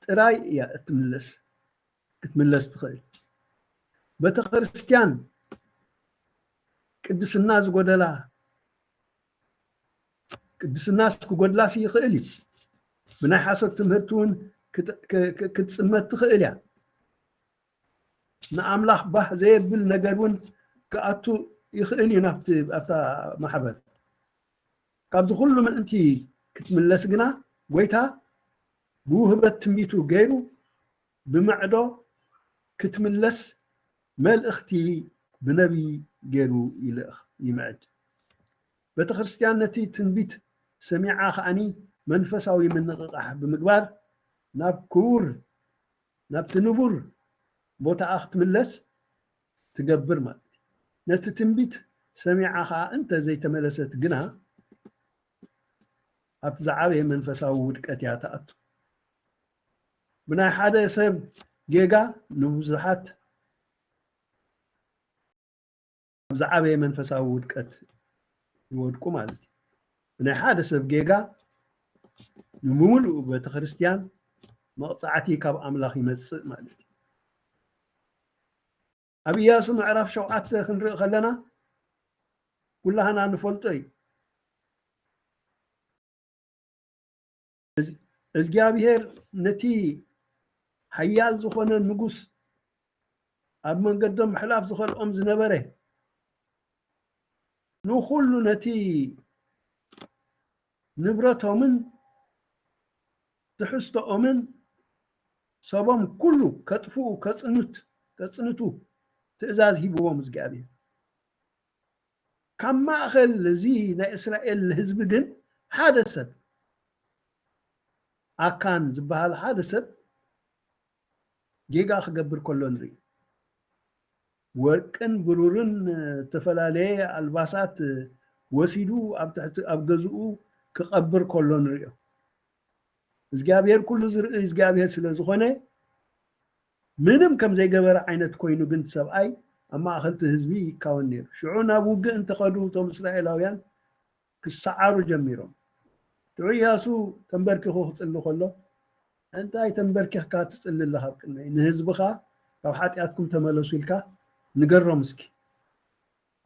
ጥራይ እያ እትምለስ ክትምለስ ትኽእል ቤተክርስትያን ቅድስና ዝጎደላ ቅድስናስ ክጎድላስ ይኽእል እዩ ብናይ ሓሶት ትምህርቲ እውን ክትፅመት ትኽእል እያ ንኣምላኽ ባህ ዘየብል ነገር እውን ክኣቱ ይኽእል እዩ ናብቲ ኣብታ ማሕበር ካብዚ ኩሉ ምእንቲ ክትምለስ ግና ጎይታ ብውህበት ትንቢቱ ገይሩ ብምዕዶ ክትምለስ መልእኽቲ ብነቢይ ገይሩ ይልእኽ ይምዕድ። ቤተ ክርስቲያን ነቲ ትንቢት ሰሚዓ ከኣኒ መንፈሳዊ ምንቕቓሕ ብምግባር ናብ ክቡር ናብቲ ንቡር ቦታኣ ክትምለስ ትገብር ማለት እዩ። ነቲ ትንቢት ሰሚዓ ኸዓ እንተ ዘይተመለሰት ግና፣ ኣብቲ ዝዓበየ መንፈሳዊ ውድቀት እያ ትኣቱ። ብናይ ሓደ ሰብ ጌጋ ንብዙሓት ኣብ ዝዓበየ መንፈሳዊ ውድቀት ይወድቁ ማለት እዩ። ብናይ ሓደ ሰብ ጌጋ ንምሉእ ቤተክርስትያን መቕጻዕቲ ካብ ኣምላኽ ይመጽእ ማለት እዩ። ኣብ ኢያሱ ምዕራፍ ሸውዓተ ክንርኢ ከለና፣ ኩላህና ንፈልጦ እዩ። እግዚኣብሔር ነቲ ሓያል ዝኾነ ንጉስ ኣብ መንገዶም ምሕላፍ ዝኸልኦም ዝነበረ፣ ንኹሉ ነቲ ንብረቶምን ትሕዝቶኦምን ሰቦም ኩሉ ከጥፍኡ ከጽኑት-፣ ከጽንቱ ትእዛዝ ሂብዎም እግዚኣብሔር። ካብ ማእኸል እዚ ናይ እስራኤል ህዝቢ ግን ሓደ ሰብ፣ ኣካን ዝበሃል ሓደ ሰብ ጌጋ ክገብር ከሎ ንርኢ። ወርቅን ብሩርን ዝተፈላለየ ኣልባሳት ወሲዱ ኣብ ትሕቲ፣ ኣብ ገዝኡ ክቐብር ከሎ ንሪኦ። እግዚኣብሔር ኩሉ ዝርኢ እግዚኣብሔር ስለ ዝኾነ፣ ምንም ከም ዘይገበረ ዓይነት ኮይኑ ግን ሰብኣይ ኣብ ማእኸል እቲ ህዝቢ ይካወን ነይሩ። ሽዑ ናብ ውግእ እንተኸዱ እቶም እስራኤላውያን ክሰዓሩ ጀሚሮም። ሽዑ ኢያሱ ተንበርኪኹ ክጽሊ ከሎ፣ "እንታይ ተንበርኪኽካ ትጽሊ ኣለኻ ኣብ ቅድመይ? ንህዝብኻ ካብ ሓጢኣትኩም ተመለሱ" ኢልካ ንገሮም እስኪ።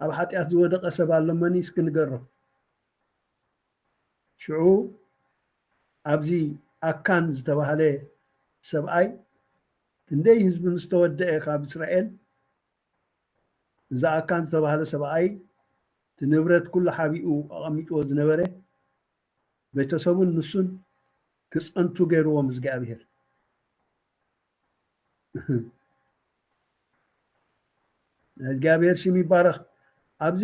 ኣብ ሓጢኣት ዝወደቐ ሰብ ኣሎ መን እስኪ ንገሮም። ሽዑ ኣብዚ ኣካን ዝተባህለ ሰብኣይ ክንደይ ህዝቢ ምስ ተወደአ ካብ እስራኤል፣ እዚ ኣካን ዝተባህለ ሰብኣይ እቲ ንብረት ኩሉ ሓቢኡ ኣቐሚጥዎ ዝነበረ ቤተሰቡን ንሱን ክጸንቱ ገይርዎም እግዚኣብሔር። ናይ እግዚኣብሔር ሽም ይባረኽ። ኣብዚ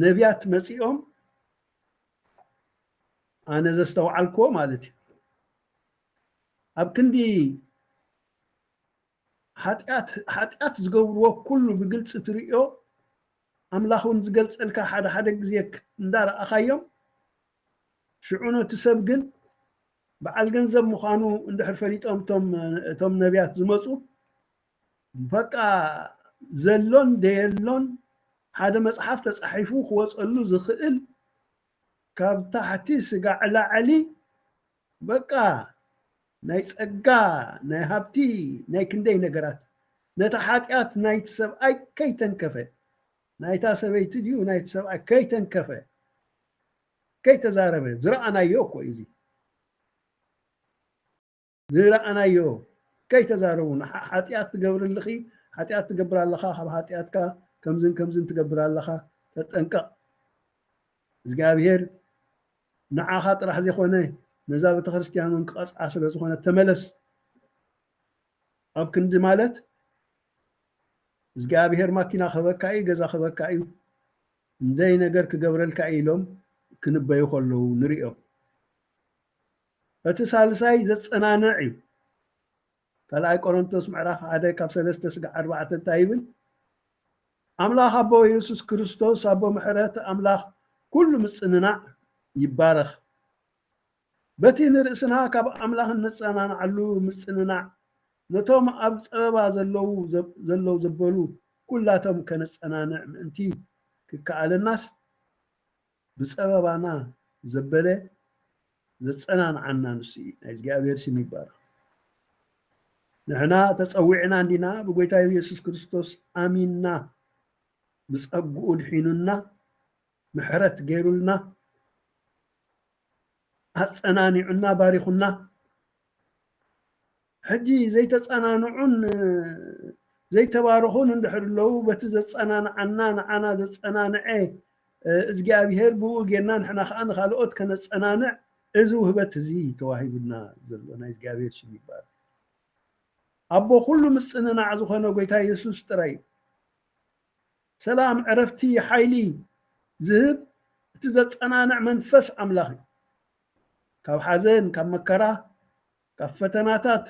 ነቢያት መጺኦም ኣነ ዘስተውዓልክዎ ማለት እዩ። ኣብ ክንዲ ሓጢኣት፣ ሓጢኣት ዝገብርዎ ኩሉ ብግልጺ ትርእዮ፣ ኣምላኽ እውን ዝገልጸልካ ሓደ ሓደ ግዜ ክት-፣ እንዳረኣኻዮም፣ ሽዑ ነቲ ሰብ ግን በዓል ገንዘብ ምዃኑ እንድሕር ፈሊጦም እቶም፣ እቶም ነቢያት ዝመጹ፣ በቃ ዘሎን ደየሎን ሓደ መጽሓፍ ተጻሒፉ ክወጸሉ ዝኽእል ካብ ታሕቲ ስጋዕ ላዕሊ በቃ ናይ ጸጋ፣ ናይ ሃብቲ፣ ናይ ክንደይ ነገራት ነቲ ሓጢኣት ናይቲ ሰብኣይ ከይተንከፈ፣ ናይታ ሰበይቲ ድዩ ናይቲ ሰብኣይ ከይተንከፈ፣ ከይተዛረበ ዝረኣናዮ እኮ እዩ እዚ። ዝረኣናዮ ከይተዛረቡ፣ ንሓ-፣ ሓጢኣት ትገብሪ ኣለኺ፣ ሓጢኣት ትገብር ኣለኻ፣ ካብ ሓጢኣትካ ከምዝን ከምዝን ትገብር ኣለኻ፣ ተጠንቀቕ። እግዚኣብሔር ንዓኻ ጥራሕ ዘይኮነ ነዛ ቤተክርስትያን እውን ክቐጽዓ ስለ ዝኾነ ተመለስ። ኣብ ክንዲ ማለት እግዚኣብሔር ማኪና ክህበካ እዩ፣ ገዛ ክህበካ እዩ፣ እንደይ ነገር ክገብረልካ እዩ ኢሎም ክንበዩ ከለዉ ንርእዮም። እቲ ሳልሳይ ዘጸናንዕ እዩ። ካልኣይ ቆሮንቶስ ምዕራፍ ሓደ ካብ ሰለስተ ስጋዕ ኣርባዕተ እንታይ ይብል? ኣምላኽ ኣቦ የሱስ ክርስቶስ ኣቦ ምሕረት ኣምላኽ ኩሉ ምጽንናዕ ይባረኽ። በቲ ንርእስና ካብ ኣምላኽ እንጸናንዓሉ ምጽንናዕ ነቶም ኣብ ጸበባ ዘለዉ ዘብ-፣ ዘለዉ ዘበሉ ኩላቶም ከነጸናንዕ ምእንቲ ክከኣለናስ ብጸበባና ዘበለ ዘጸናንዓና ንሱ እዩ። ናይ እግዚኣብሔር ስም ይባረኽ። ንሕና ተጸዊዕና እንዲና ብጎይታ የሱስ ክርስቶስ ኣሚንና ብጸግኡ ድሒኑና ምሕረት ገይሩልና ኣጸናኒዑና ባሪኹና። ሕጂ ዘይተጸናንዑን ዘይተባረኹን እንድሕር ኣለዉ፣ በቲ ዘጸናንዓና ንዓና ዘጸናንዐ እግዚኣብሔር ብኡ ጌርና ንሕና ከኣ ንኻልኦት ከነጸናንዕ እዚ ውህበት እዚ ተዋሂቡና ዘሎ ናይ እግዚኣብሔር ሽም ይባረክ። ኣቦ ኩሉ ምጽንናዕ ዝኾነ ጎይታ የሱስ ጥራይ እዩ። ሰላም፣ ዕረፍቲ፣ ሓይሊ ዝህብ እቲ ዘጸናንዕ መንፈስ ኣምላኽ እዩ። ካብ ሓዘን፣ ካብ መከራ፣ ካብ ፈተናታት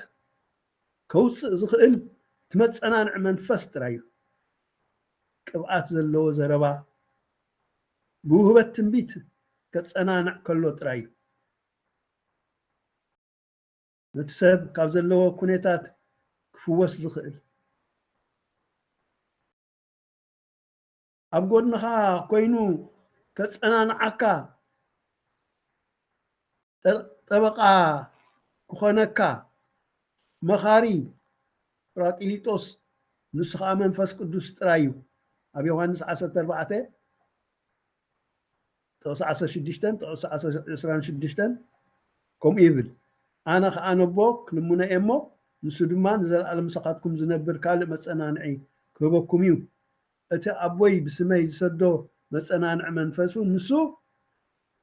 ከውጽእ ዝኽእል እቲ መጸናንዒ መንፈስ ጥራይ እዩ። ቅብኣት ዘለዎ ዘረባ ብውህበት ትንቢት ከጸናንዕ ከሎ ጥራይ እዩ። ነቲ ሰብ ካብ ዘለዎ ኩነታት ክፍወስ ዝኽእል። ኣብ ጎድንኻ ኮይኑ ከጸናንዓካ፣ ጠ-፣ ጠበቓ ክኾነካ፣ መኻሪ፣ ጳራቅሊጦስ፣ ንሱ ኸኣ መንፈስ ቅዱስ ጥራይ እዩ። ኣብ ዮሃንስ ዓሰርተ ኣርባዕተ ጥቕሲ ዓሰርተ ሽዱሽተ፣ ጥቕሲ ዕስራን ሽዱሽተን ከምኡ ይብል፣ "ኣነ ኸኣ ነቦ ክልምኖ እየ እሞ፣ ንሱ ድማ ንዘለኣለም ምሳኻትኩም ዝነብር ካልእ መጸናንዒ ክህበኩም እዩ። እቲ ኣቦይ ብስመይ ዝሰዶ መጸናንዒ መንፈሱ፣ ንሱ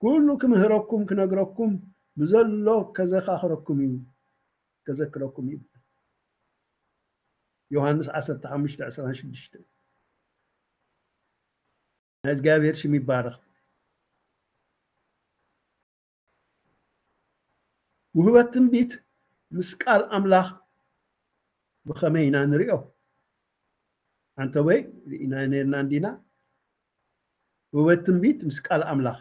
ኩሉ ክምህረኩም፣ ክነግረኩም፣ ብዘሎ ከዘኻኽረኩም እዩ፣ ከዘክረኩም እዩ." ዮሃንስ ዓሰርተ ሓሙሽተ ዕስራን ሽዱሽተን። ናይ እግዚኣብሔር ሽም ይባረኽ። ውህበት ትንቢት ምስ ቃል ኣምላኽ ብኸመይ ኢና ንሪኦ? ኣንተ ወይ ርኢና ነርና እንዲና? ውህበት ትንቢት ምስ ቃል ኣምላኽ።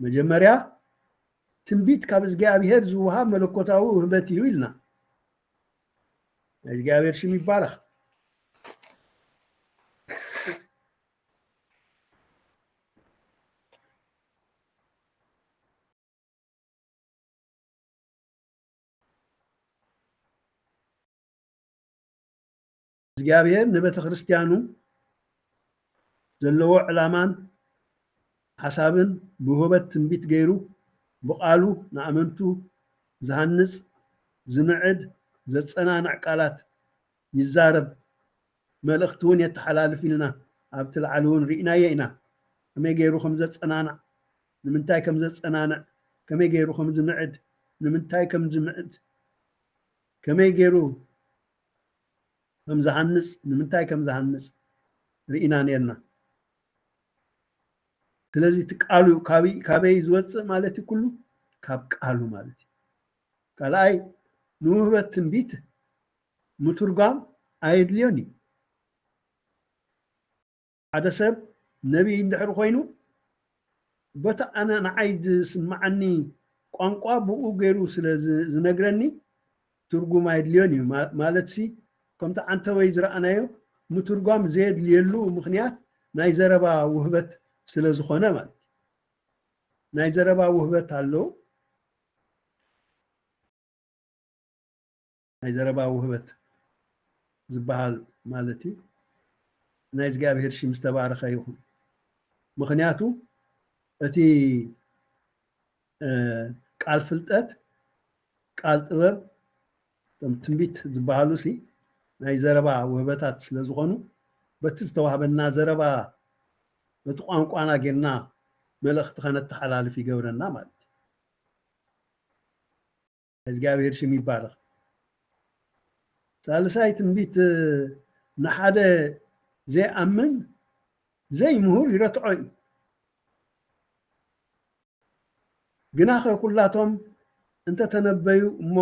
መጀመርያ ትንቢት ካብ እግዚኣብሔር ዝወሃብ መለኮታዊ ውህበት እዩ ኢልና። ናይ እግዚኣብሔር ሽም ይባረኽ። እግዚኣብሔር ንቤተ ክርስቲያኑ ዘለዎ ዕላማን ሓሳብን ብውህበት ትንቢት ገይሩ ብቓሉ ንኣመንቱ ዝሃንጽ፣ ዝምዕድ፣ ዘጸናንዕ ቃላት ይዛረብ፣ መልእኽቲ እውን የተሓላልፍ ኢልና ኣብቲ ላዕሊ እውን ርኢናዮ ኢና። ከመይ ገይሩ ከም ዘጸናንዕ፣ ንምንታይ ከም ዘጸናንዕ፣ ከመይ ገይሩ ከም ዝምዕድ፣ ንምንታይ ከም ዝምዕድ፣ ከመይ ገይሩ ከም ዝሃንጽ፣ ንምንታይ ከም ዝሃንጽ ርኢና ነርና። ስለዚ እቲ ቃሉ ካበይ፣ ካበይ ዝወጽእ ማለት እዩ? ኩሉ ካብ ቃሉ ማለት እዩ። ካልኣይ፣ ንውህበት ትንቢት ምትርጓም ኣየድልዮን እዩ። ሓደ ሰብ ነቢይ እንድሕር ኮይኑ፣ በቲ ኣነ ንዓይ ዝስምዓኒ ቋንቋ ብኡ ገይሩ ስለ ዝ-፣ ዝነግረኒ ትርጉም ኣየድልዮን እዩ። ማ-፣ ማለትሲ፣ ከምቲ ዓንተወይ ዝረኣናዮ፣ ምትርጓም ዘየድልየሉ ምኽንያት ናይ ዘረባ ውህበት ስለ ዝኾነ ማለት እዩ። ናይ ዘረባ ውህበት ኣሎ። ናይ ዘረባ ውህበት ዝበሃል ማለት እዩ። ናይ እግዚኣብሔር ሽም ዝተባረኸ ይኹን። ምኽንያቱ እቲ፣ እ፣ ቃል ፍልጠት፣ ቃል ጥበብ፣ እቶም ትንቢት ዝበሃሉ ሲ ናይ ዘረባ ውህበታት ስለ ዝኾኑ፣ በቲ ዝተዋህበና ዘረባ፣ በቲ ቋንቋና ጌርና መልእኽቲ ከነተሓላልፍ ይገብረና ማለት እዩ። እግዚኣብሔር ሽም ይባረኽ። ሳልሳይ ትንቢት ንሓደ ዘይኣምን ዘይምሁር ይረትዖ እዩ። ግናኸ ኩላቶም እንተተነበዩ እሞ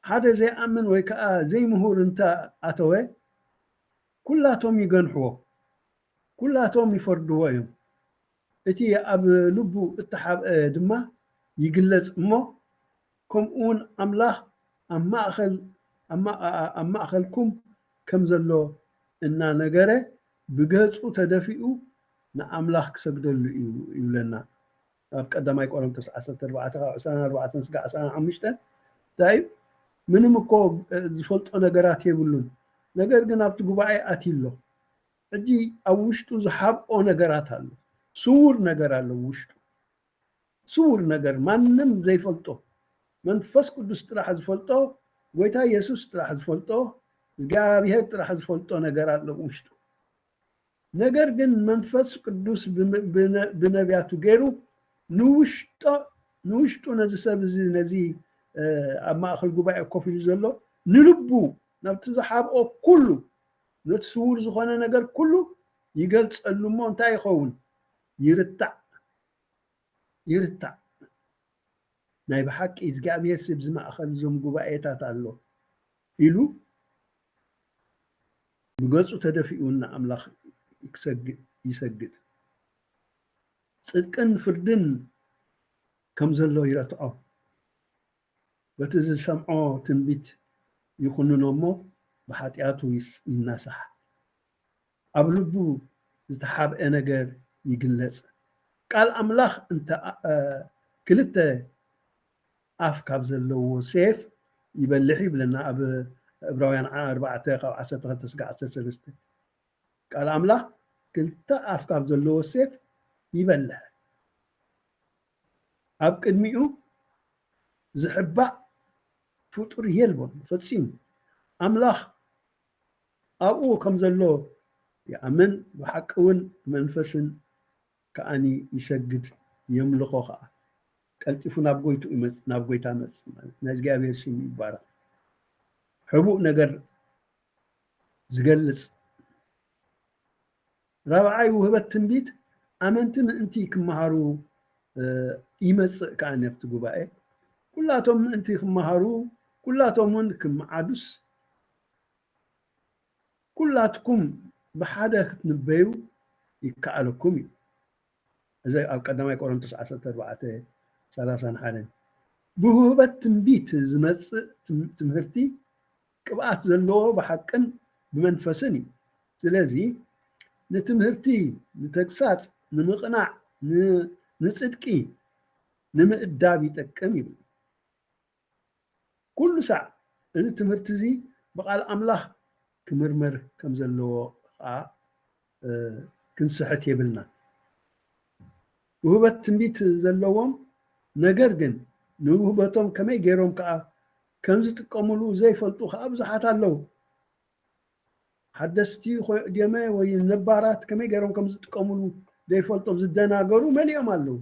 ሓደ ዘይኣምን ወይ ከዓ ዘይምሁር እንተ ኣተወ ኩላቶም ይገንሕዎ፣ ኩላቶም ይፈርድዎ እዮም። እቲ ኣብ ልቡ እተሓብአ ድማ ይግለጽ እሞ፣ ከምኡውን ኣምላኽ ኣብ ማእኸል፣ ኣብ ማ-፣ ኣብ ማእኸልኩም ከም ዘሎ እናነገረ ብገጹ ተደፊኡ ንኣምላኽ ክሰግደሉ እዩ ይብለና። ኣብ ቀዳማይ ቆሮንቶስ ዓሰርተ ኣርባዕተ ካብ ዕስራን ኣርባዕተን ስጋዕ ዕስራን ሓሙሽተን እንታይ እዩ? ምንም እኮ፣ እ፣ ዝፈልጦ ነገራት የብሉን። ነገር ግን ኣብቲ ጉባኤ ኣትዩ ኣሎ። ሕጂ ኣብ ውሽጡ ዝሓብኦ ነገራት ኣሎ። ስዉር ነገር ኣሎ ውሽጡ። ስዉር ነገር ማንም ዘይፈልጦ፣ መንፈስ ቅዱስ ጥራሕ ዝፈልጦ፣ ጎይታ የሱስ ጥራሕ ዝፈልጦ፣ እግዚኣብሔር ጥራሕ ዝፈልጦ ነገር ኣሎ ውሽጡ። ነገር ግን መንፈስ ቅዱስ ብም-፣ ብነ-፣ ብነቢያቱ ገይሩ ንውሽጦ-፣ ንውሽጡ ነዚ ሰብ እዚ፣ ነዚ፣ እ፣ ኣብ ማእከል ጉባኤ ኮፍ ኢሉ ዘሎ ንልቡ፣ ናብቲ ዝሓብኦ ኩሉ፣ ነቲ ስዉር ዝኾነ ነገር ኩሉ ይገልጸሉ እሞ እንታይ ይኸውን? ይርታዕ። ይርታዕ። ናይ ብሓቂ እግዚኣብሔር ስብ ዝማእኸል እዞም ጉባኤታት ኣሎ ኢሉ ብገጹ ተደፊኡ ንኣምላኽ ክሰግ-፣ ይሰግድ። ጽድቅን ፍርድን ከም ዘሎ ይረትዖ። በቲ ዝሰምዖ ትንቢት ይኹንኖ እሞ ብሓጢኣቱ ይስ-፣ ይናሳሕ። ኣብ ልቡ ዝተሓብአ ነገር ይግለጽ። ቃል ኣምላኽ እንተ ኣ-፣ ክልተ ኣፍ ካብ ዘለዎ ሴፍ ይበልሕ ይብለና ኣብ ዕብራውያን ኣርባዕተ ካብ ዓሰርተ ክልተ እስካብ ዓሰርተ ሰለስተ። ቃል ኣምላኽ ክልተ ኣፍ ካብ ዘለዎ ሴፍ ይበልሕ። ኣብ ቅድሚኡ ዝሕባእ ፍጡር የልቦን ፈጺሙ። ኣምላኽ ኣብኡ ከም ዘሎ ይኣምን፣ ብሓቂ እውን ብመንፈስን ከኣኒ ይሰግድ፣ የምልኾ ከኣ። ቀልጢፉ ናብ ጎይትኡ ይመጽእ፣ ናብ ጎይታ ይመጽእ ማለት ናይ እግዚኣብሔር ሽም ይባረኽ። ሕቡእ ነገር ዝገልጽ። ራብዓይ ውህበት ትንቢት ኣመንቲ ምእንቲ ክመሃሩ፣ እ፣ ይመጽእ ከኣ ነብቲ ጉባኤ። ኩላቶም ምእንቲ ክመሃሩ፣ ኩላቶም እውን ክመዓዱስ፣ ኩላትኩም ብሓደ ክትንበዩ ይከኣለኩም እዩ። እዚ ኣብ ቀዳማይ ቆሮንቶስ ዓሰርተ ኣርባዕተ ሰላሳን ሓደን። ብውህበት ትንቢት ዝመጽእ ትም-፣ ትምህርቲ ቅብኣት ዘለዎ ብሓቅን ብመንፈስን እዩ። ስለዚ ንትምህርቲ፣ ንተግሳጽ፣ ንምቕናዕ፣ ን-፣ ንጽድቂ፣ ንምእዳብ ይጠቅም ይብል። ኩሉ ሳዕ እዚ ትምህርቲ እዚ ብቓል ኣምላኽ ክምርመር ከም ዘለዎ ኸኣ፣ እ፣ ክንስሕት የብልና። ውህበት ትንቢት ዘለዎም፣ ነገር ግን ንውህበቶም ከመይ ገይሮም ከኣ ከም ዝጥቀሙሉ ዘይፈልጡ ከኣ ብዙሓት ኣለዉ። ሓደስቲ ኾ-፣ ድዮመ ወይ ነባራት ከመይ ገይሮም ከም ዝጥቀሙሉ ዘይፈልጦም ዝደናገሩ መሊኦም ኣለዉ።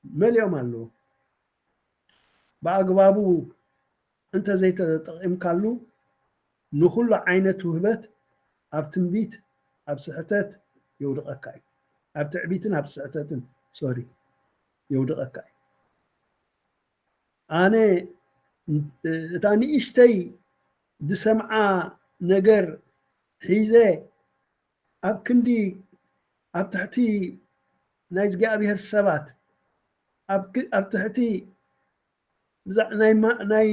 መሊኦም ኣለዉ። ብኣግባቡ እንተዘይተጠቒምካሉ ንኹሉ ዓይነት ውህበት ኣብ ትንቢት፣ ኣብ ስሕተት የውድቐካ እዩ። ኣብ ትዕቢትን ኣብ ስሕተትን፣ ሶሪ፣ የውድቐካ እዩ። ኣነ እታ ንእሽተይ ዝሰምዓ ነገር ሒዘ ኣብ ክንዲ፣ ኣብ ትሕቲ ናይ እግዚኣብሔር ሰባት፣ ኣብ ክ-፣ ኣብ ትሕቲ ብዛ-፣ ናይ ማ-፣ ናይ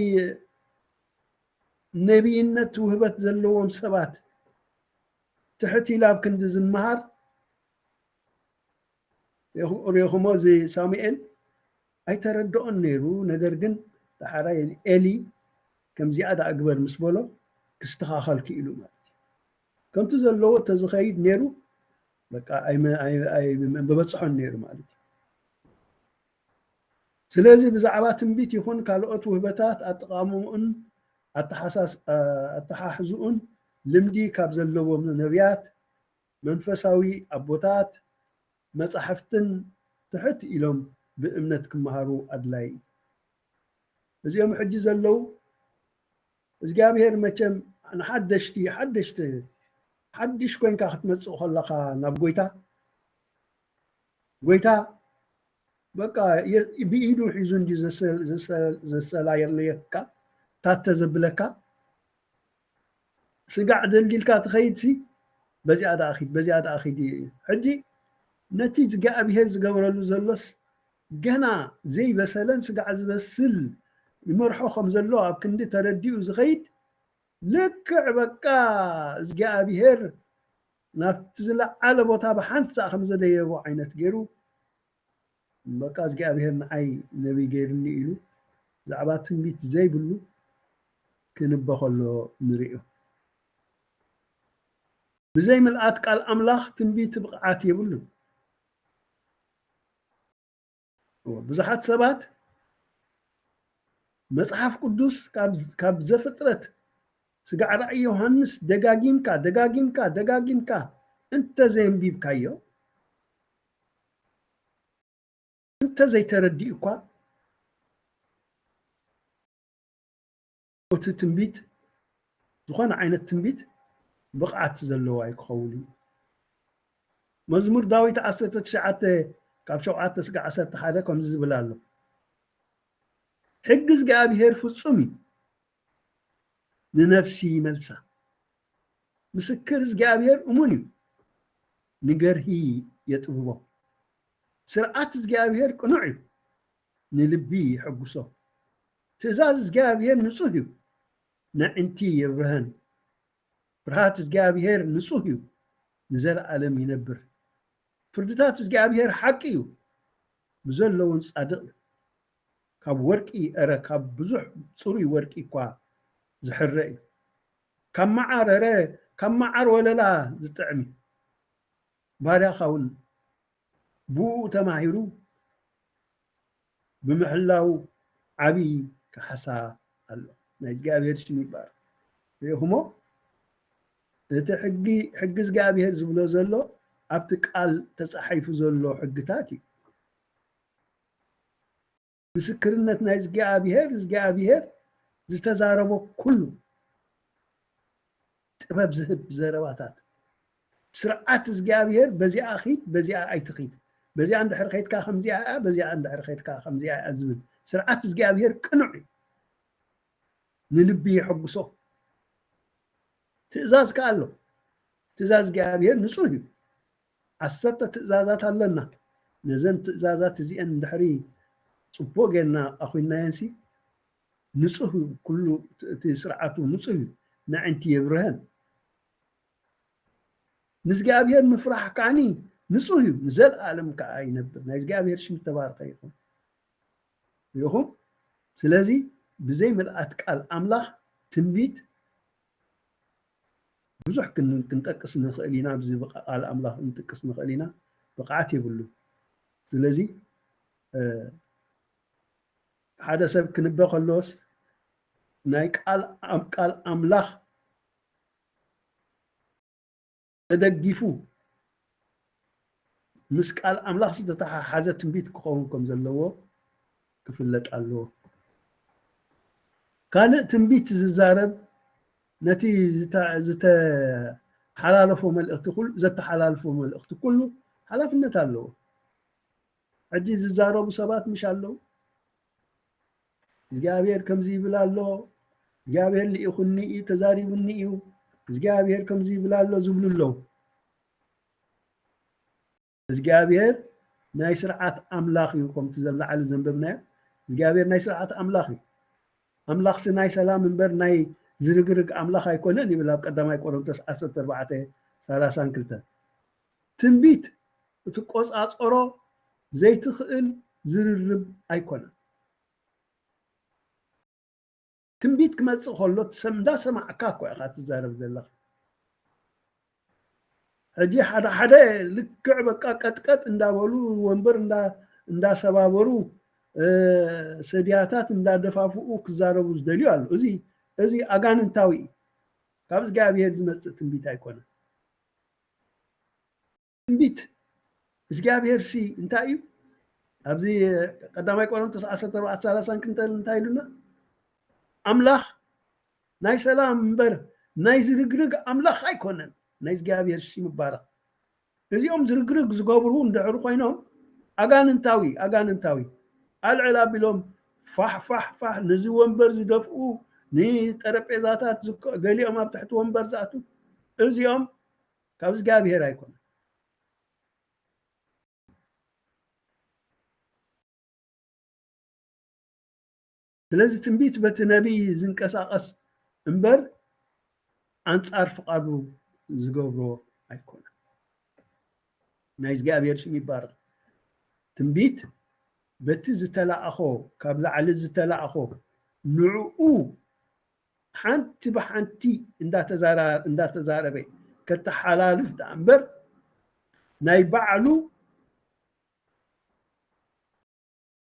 ነቢይነት ውህበት ዘለዎም ሰባት ትሕት ኢለ ኣብ ክንዲ ዝመሃር፣ ሪኹ-፣ ሪኹሞ እዚ ሳሙኤል ኣይተረድኦን ነይሩ። ነገር ግን ዳሕራይ ኤሊ ከምዚኣ ደኣ ግበር ምስ በሎ ክስተኻኸል ክኢሉ ማለት እዩ። ከምቲ ዘለዎ ተዝኸይድ ነይሩ፣ በቃ ኣይመ-፣ ኣይ-፣ ኣይ-፣ ምበጽሖን ነይሩ ማለት እዩ። ስለዚ ብዛዕባ ትንቢት ይኹን ካልኦት ውህበታት ኣጠቓቕምኡን ኣተሓሳስ-፣ ኣተሓሕዝኡን ልምዲ ካብ ዘለዎም ነቢያት፣ መንፈሳዊ ኣቦታት፣ መጻሕፍትን ትሕት ኢሎም ብእምነት ክመሃሩ ኣድላዪ እዩ። እዚኦም ሕጂ ዘለዉ እግዚኣብሔር መቸም ንሓደሽቲ፣ ሓደሽቲ፣ ሓድሽ ኮይንካ ክትመጽእ ከለኻ ናብ ጎይታ፣ ጎይታ በቃ የ-፣ ብኢዱ ሒዙ እንድዩ ዘሰ-፣ ዘሰ-፣ ዘሰላየለየካ፣ ታተ ዘብለካ። ስጋዕ ደልዲልካ ትኸይድሲ፣ በዚኣ ደኣ ኺድ፣ በዚኣ ደኣ ኺድ እዩ። ሕጂ ነቲ እግዚኣብሔር ዝገብረሉ ዘሎስ ገና ዘይበሰለን ስጋዕ ዝበስል ይመርሖ ከም ዘሎ ኣብ ክንዲ ተረዲኡ ዝኸይድ፣ ልክዕ በቃ እግዚኣብሔር ናብቲ ዝለዓለ ቦታ ብሓንሳእ ከም ዘደየቦ ዓይነት ገይሩ፣ በቃ እግዚኣብሔር ንዓይ ነቢይ ገይሩኒ ኢሉ ብዛዕባ ትንቢት ዘይብሉ ክንበ ከሎ ንርእዮ። ብዘይ ምልኣት ቃል ኣምላኽ ትንቢት ብቕዓት የብሉን። እወ፣ ብዙሓት ሰባት መጽሓፍ ቅዱስ ካብ፣ ካብ ዘፍጥረት ስጋዕ ራእይ ዮሃንስ ደጋጊምካ፣ ደጋጊምካ፣ ደጋጊምካ እንተ ዘየንቢብካዮ፣ እንተ ዘይተረዲኡ እኳ፣ እቲ ትንቢት፣ ዝኾነ ዓይነት ትንቢት ብቕዓት ዘለዎ ኣይክኸውን እዩ። መዝሙር ዳዊት ዓሰርተ ትሽዓተ ካብ ሸውዓተ ስጋዕ ዓሰርተ ሓደ ከምዚ ዝብል ኣሎ። ሕጊ እግዚኣብሔር ፍጹም እዩ፣ ንነፍሲ ይመልሳ። ምስክር እግዚኣብሔር እሙን እዩ፣ ንገርሂ የጥብቦ። ስርዓት እግዚኣብሔር ቅኑዕ እዩ፣ ንልቢ የሐጉሶ። ትእዛዝ እግዚኣብሔር ንጹህ እዩ፣ ነዕንቲ የብርሀን። ፍርሃት እግዚኣብሔር ንጹህ እዩ፣ ንዘለኣለም ይነብር። ፍርድታት እግዚኣብሔር ሓቂ እዩ፣ ብዘለውን ጻድቕ እዩ። ካብ ወርቂ፣ እረ ካብ ብዙሕ ጽሩይ ወርቂ እኳ ዝሕረ እዩ። ካብ መዓር፣ እረ ካብ መዓር ወለላ ዝጥዕም እዩ። ባርያኻ እውን ብኡ ተማሂሩ ብምሕላው ዓቢ ካሕሳ ኣሎ። ናይ እግዚኣብሔር ሽም ይባረክ። ርኢኹሞ? እቲ ሕጊ፣ ሕጊ እግዚኣብሔር ዝብሎ ዘሎ ኣብቲ ቃል ተጻሒፉ ዘሎ ሕግታት እዩ። ምስክርነት ናይ እግዚኣብሔር፣ እግዚኣብሔር ዝተዛረቦ ኩሉ ጥበብ ዝህብ ዘረባታት። ስርዓት እግዚኣብሔር በዚኣ ኺድ፣ በዚኣ ኣይትኺድ፣ በዚኣ እንድሕር ኸይድካ ከምዚኣ እያ፣ በዚኣ እንድሕር ኸይድካ ከምዚኣ እያ ዝብል ስርዓት እግዚኣብሔር ቅኑዕ እዩ። ንልቢ የሐጉሶ። ትእዛዝ ከኣ ኣሎ። ትእዛዝ እግዚኣብሔር ንጹህ እዩ። ዓሰርተ ትእዛዛት ኣለና። ነዘን ትእዛዛት እዚአን እንድሕሪ ጽቡቕ ጌርና ኣኹናየንሲ፣ ንጹህ እዩ፣ ኩሉ እቲ ስርዓቱ ንጹህ እዩ፣ ነዕንቲ የብርሀን። ንእግዚኣብሔር ምፍራሕ ከዓኒ ንጹህ እዩ፣ ንዘለኣለም ከኣ ይነብር። ናይ እግዚኣብሔር ሽም ዝተባረኸ ይኹን። ርኢኹም? ስለዚ ብዘይ ምልኣት ቃል ኣምላኽ ትንቢት ብዙሕ ክን-፣ ክንጠቅስ ንኽእል ኢና፣ ኣብዚ ብቃ-፣ ቃል ኣምላኽ ክንጥቅስ ንኽእል ኢና፣ ብቕዓት የብሉን። ስለዚ፣ እ፣ ሓደ ሰብ ክንበ ከሎስ ናይ ቃል ኣም-፣ ቃል ኣምላኽ ተደጊፉ ምስ ቃል ኣምላኽ ዝተተሓሓዘ ትንቢት ክኸውን ከም ዘለዎ ክፍለጥ ኣለዎ። ካልእ ትንቢት ዝዛረብ ነቲ ዝተ-፣ ዝተሓላለፎ መልእኽቲ ኩሉ፣ ዘተሓላልፎ መልእኽቲ ኩሉ ሓላፍነት ኣለዎ። ሕጂ ዝዛረቡ ሰባት ምሽ ኣለዉ? እግዚኣብሔር ከምዚ ይብል ኣሎ፣ እግዚኣብሔር ልኢኹኒ እዩ፣ ተዛሪቡኒ እዩ፣ እግዚኣብሔር ከምዚ ይብል ኣሎ ዝብሉ ኣለዉ። እግዚኣብሔር ናይ ስርዓት ኣምላኽ እዩ፣ ከምቲ ዘላዓሊ ዘንበብናዮ፣ እግዚኣብሔር ናይ ስርዓት ኣምላኽ እዩ። ኣምላኽሲ ናይ ሰላም እምበር ናይ ዝርግርግ ኣምላኽ ኣይኮነን ይብል ኣብ ቀዳማይ ቆሮንቶስ ዓሰርተ ኣርባዕተ ሰላሳን ክልተን። ትንቢት እትቆጻጸሮ ዘይትኽእል ዝርርብ ኣይኮነን። ትንቢት ክመጽእ ከሎ ትሰም-፣ እንዳሰማዕካ እኮ ኢኻ ትዛረብ ዘለኻ። ሕጂ ሓደ ሓደ ልክዕ በቃ ቀጥቀጥ እንዳበሉ ወንበር እንዳ-፣ እንዳሰባበሩ፣ እ፣ ሰድያታት እንዳደፋፍኡ ክዛረቡ ዝደልዩ ኣለዉ። እዚ፣ እዚ ኣጋንንታዊ እዩ። ካብ እግዚኣብሔር ዝመጽእ ትንቢት ኣይኮነን። ትንቢት እግዚኣብሔርሲ እንታይ እዩ? ኣብዚ ቀዳማይ ቆሮንቶስ ዓሰርተ ኣርባዕተ ሰላሳን ክንተን እንታይ ኢሉና? ኣምላኽ ናይ ሰላም እምበር ናይ ዝርግርግ ኣምላኽ ኣይኮነን። ናይ እግዚኣብሔር ሽም ይባረኽ። እዚኦም ዝርግርግ ዝገብሩ እንድሕር ኮይኖም ኣጋንንታዊ፣ ኣጋንንታዊ ኣልዕል ኣቢሎም ፋሕ ፋሕ ፋሕ ነዚ ወንበር ዝደፍኡ፣ ንጠረጴዛታት ዝኮ-፣ ገሊኦም ኣብ ትሕቲ ወንበር ዝኣቱ፣ እዚኦም ካብ እግዚኣብሔር ኣይኮነን። ስለዚ ትንቢት በቲ ነቢይ ዝንቀሳቐስ እምበር ኣንጻር ፍቓዱ ዝገብሮ ኣይኮነን። ናይ እግዚኣብሔር ሽም ይባረኽ። ትንቢት በቲ ዝተላእኾ፣ ካብ ላዕሊ ዝተላእኾ ንዕኡ ሓንቲ ብሓንቲ እንዳተዛራ-፣ እንዳተዛረበ ከተሓላልፍ ደኣ እምበር ናይ ባዕሉ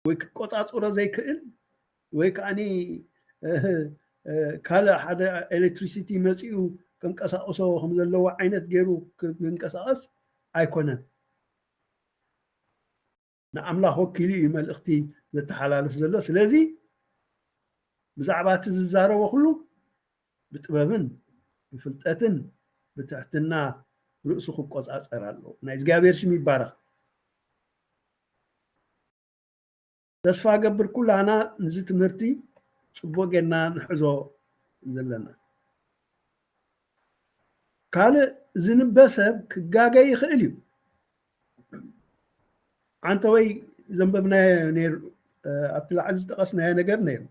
ወይ ክቆጻጸሮ ዘይክእል ወይ ከዓኒ፣ እ፣ እ፣ ካልእ ሓደ ኤሌክትሪሲቲ መጺኡ ከንቀሳቕሶ ከም ዘለዎ ዓይነት ገይሩ ክንቀሳቐስ ኣይኮነን። ንኣምላኽ ወኪሉ እዩ መልእኽቲ ዘተሓላልፍ ዘሎ። ስለዚ ብዛዕባ እቲ ዝዛረቦ ኩሉ ብጥበብን ብፍልጠትን ብትሕትና ርእሱ ክቆጻጸር ኣለዎ። ናይ እግዚኣብሔር ሽም ይባረኽ። ተስፋ ገብር ኩላና ነዚ ትምህርቲ ጽቡቕ ጌርና ንሕዞ ዘለና። ካልእ ዝንበ ሰብ ክጋገ ይኽእል እዩ። ዓንተወይ ዘንበብናዮ ነይሩ፣ እ፣ ኣብቲ ላዕሊ ዝጠቐስናዮ ነገር ነይሩ።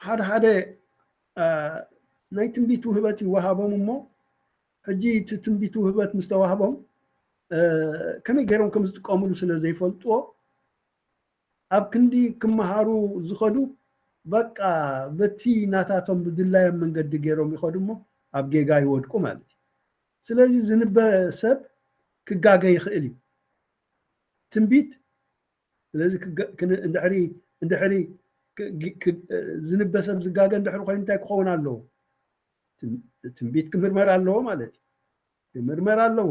ሓደ ሓደ፣ እ፣ ናይ ትንቢት ውህበት ይወሃቦም እሞ፣ ሕጂ እቲ ትንቢት ውህበት ምስ ተዋህቦም፣ እ፣ ከመይ ገይሮም ከም ዝጥቀምሉ ስለ ዘይፈልጥዎ፣ ኣብ ክንዲ ክመሃሩ ዝኸዱ፣ በቃ በቲ ናታቶም ብድላዮም መንገዲ ገይሮም ይኸዱ እሞ ኣብ ጌጋ ይወድቁ ማለት እዩ። ስለዚ ዝንበ ሰብ ክጋገ ይኽእል እዩ። ትንቢት፣ ስለዚ ክገ-፣ ክን-፣ እንድሕሪ፣ እንድሕሪ ክ-፣ ግ-፣ ክ-፣ ዝንበ ሰብ ዝጋገ እንድሕሪ ኮይኑ እንታይ ክኸውን ኣለዎ? ትም-፣ ትንቢት ክምርመር ኣለዎ ማለት እዩ። ክምርመር ኣለዎ።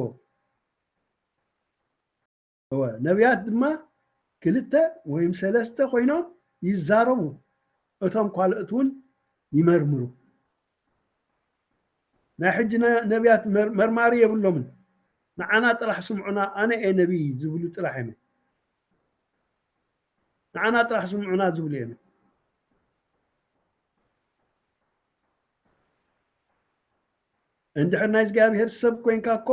እወ፣ ነቢያት ድማ ክልተ ወይም ሰለስተ ኮይኖም ይዛረቡ፣ እቶም ካልኦት እውን ይመርምሩ። ናይ ሕጂ ነ-፣ ነቢያት መር-፣ መርማሪ የብሎምን። ንዓና ጥራሕ ስምዑና፣ ኣነ እየ ነቢይ ዝብሉ ጥራሕ እዮም። ንዓና ጥራሕ ስምዑና ዝብሉ እዮም። እንድሕር ናይ እግዚኣብሔር ሰብ ኮይንካ እኮ፣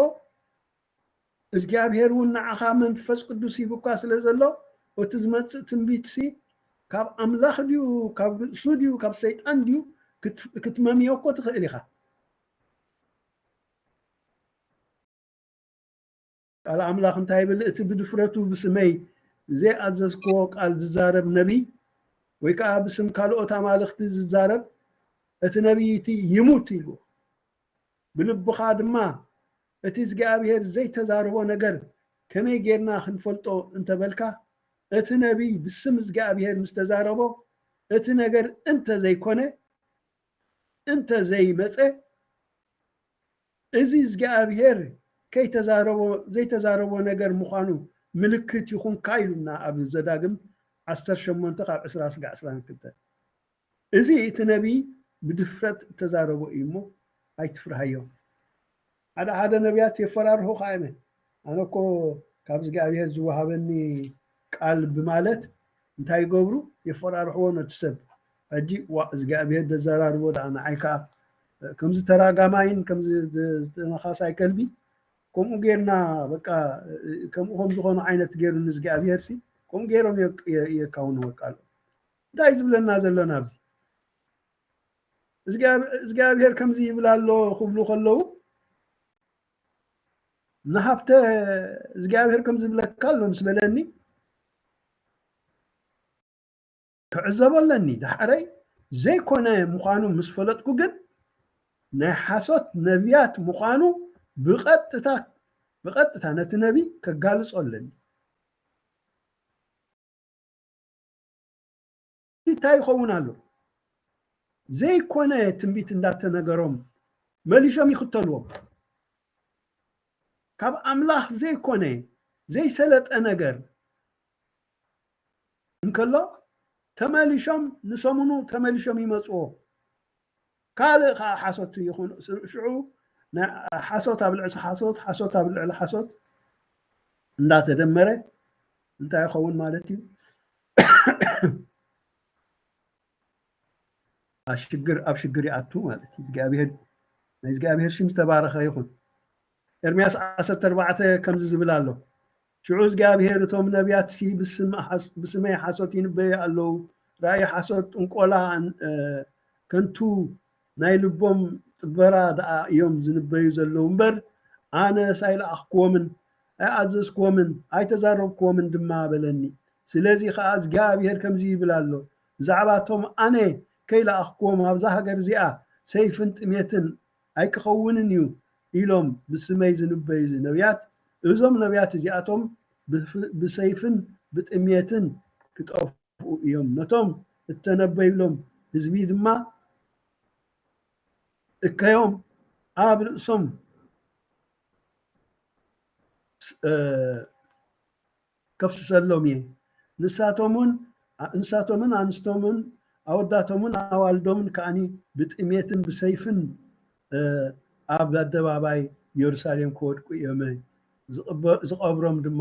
እግዚኣብሔር እውን ንዓኻ መንፈስ ቅዱስ ሂቡካ ስለ ዘሎ፣ እቲ ዝመጽእ ትንቢትሲ ካብ ኣምላኽ ድዩ፣ ካብ ርእሱ ድዩ፣ ካብ ሰይጣን ድዩ፣ ክት-፣ ክትመምዮ እኮ ትኽእል ኢኻ። ቃል ኣምላኽ እንታይ ይብል? እቲ ብድፍረቱ ብስመይ ዘይኣዘዝክዎ ቃል ዝዛረብ ነቢይ፣ ወይ ከኣ ብስም ካልኦት ኣማልኽቲ ዝዛረብ፣ እቲ ነቢይ እቲ ይሙት ኢሉ። ብልብኻ ድማ፣ እቲ እግዚኣብሔር ዘይተዛረቦ ነገር ከመይ ጌርና ክንፈልጦ እንተበልካ፣ እቲ ነቢይ ብስም እግዚኣብሔር ምስ ተዛረቦ፣ እቲ ነገር እንተ ዘይኮነ፣ እንተ ዘይመጸ፣ እዚ እግዚኣብሔር ከይተዛረቦ፣ ዘይተዛረቦ ነገር ምዃኑ ምልክት ይኹንካ ኢሉና ኣብ ዘዳግም ዓሰርተ ሸሞንተ ካብ ዕስራ ስጋዕ ዕስራን ክልተን። እዚ እቲ ነቢይ ብድፍረት እተዛረቦ እዩ እሞ ኣይትፍርሃዮ። ሓደ ሓደ ነቢያት የፈራርሁኻ እዮም። ኣነ እኮ ካብ እግዚኣብሔር ዝወሃበኒ ቃል ብማለት እንታይ ይገብሩ? የፈራርሕዎ ነቲ ሰብ። ሕጂ ዋ እግዚኣብሔር ደዘራርቦ ደኣ ንዓይ ከኣ ከምዚ ተራጋማይን ከምዚ ዝ-፣ ዝተነኻሳይ ከልቢ ከምኡ ጌርና በቃ ከምኡ ከም ዝኾኑ ዓይነት ጌሩ ንእግዚኣብሔር ሲ ከምኡ ጌሮም የ-፣ የ-፣ የካውንዎ ቃል። እንታይ ዝብለና ዘሎ ናብዚ? እግዚኣብ-፣ እግዚኣብሔር ከምዚ ይብል ኣሎ ክብሉ ከለዉ፣ ንሃብተ እግዚኣብሔር ከምዚ ይብለካ ኣሎ ምስ በለኒ፣ ክዕዘቦ ኣለኒ። ዳሕረይ ዘይኮነ ምዃኑ ምስ ፈለጥኩ ግን፣ ናይ ሓሶት ነቢያት ምዃኑ ብቐጥታ፣ ብቐጥታ ነቲ ነቢ ከጋልጾ ኣለኒ። እንታይ ይኸውን ኣሎ? ዘይኮነ ትንቢት እንዳተነገሮም መሊሾም ይኽተልዎም። ካብ ኣምላኽ ዘይኮነ፣ ዘይሰለጠ ነገር እንከሎ፣ ተመሊሾም፣ ንሰሙኑ ተመሊሾም ይመጽዎ። ካልእ ኸዓ ሓሶት ይኹን፣ ሽዑ ናይ ሓሶት ኣብ ልዕሊ ሓሶት፣ ሓሶት ኣብ ልዕሊ ሓሶት እንዳተደመረ እንታይ ይኸውን ማለት እዩ? ኣብ ሽግር፣ ኣብ ሽግር ይኣቱ ማለት እዩ። እግዚኣብሔር፣ ናይ እግዚኣብሔር ሽም ዝተባረኸ ይኹን። ኤርምያስ ዓሰርተ ኣርባዕተ ከምዚ ዝብል ኣሎ። ሽዑ እግዚኣብሔር፣ እቶም ነቢያትሲ ብስም ሓስ-፣ ብስመይ ሓሶት ይንበዩ ኣለዉ፣ ራእይ ሓሶት፣ ጥንቆላ፣ እ፣ ከንቱ ናይ ልቦም ጥበራ ደኣ እዮም ዝንበዩ ዘለዉ እምበር፣ ኣነስ ኣይለኣኽክዎምን፣ ኣይኣዘዝክዎምን፣ ኣይተዛረብክዎምን ድማ በለኒ። ስለዚ ኸኣ እግዚኣብሔር ከምዚ ይብል ኣሎ፣ ብዛዕባቶም ኣነ ከይለኣኽክዎም ኣብዛ ሃገር እዚኣ ሰይፍን ጥሜትን ኣይክኸውንን እዩ ኢሎም ብስመይ ዝንበዩ ነቢያት፣ እዞም ነቢያት እዚኣቶም ብፍ-፣ ብሰይፍን ብጥሜትን ክጠፍኡ እዮም። ነቶም እተነበዩሎም ህዝቢ ድማ እከዮም ኣብ ርእሶም፣ እ፣ ከፍስሰሎም እየ። ንሳቶምን፣ ንሳቶምን ኣንስቶምን ኣወዳቶምን ኣዋልዶምን ከኣኒ ብጥሜትን ብሰይፍን፣ እ፣ ኣብ ኣደባባይ የሩሳሌም ክወድቁ እዮም። ዝቕበ-፣ ዝቐብሮም ድማ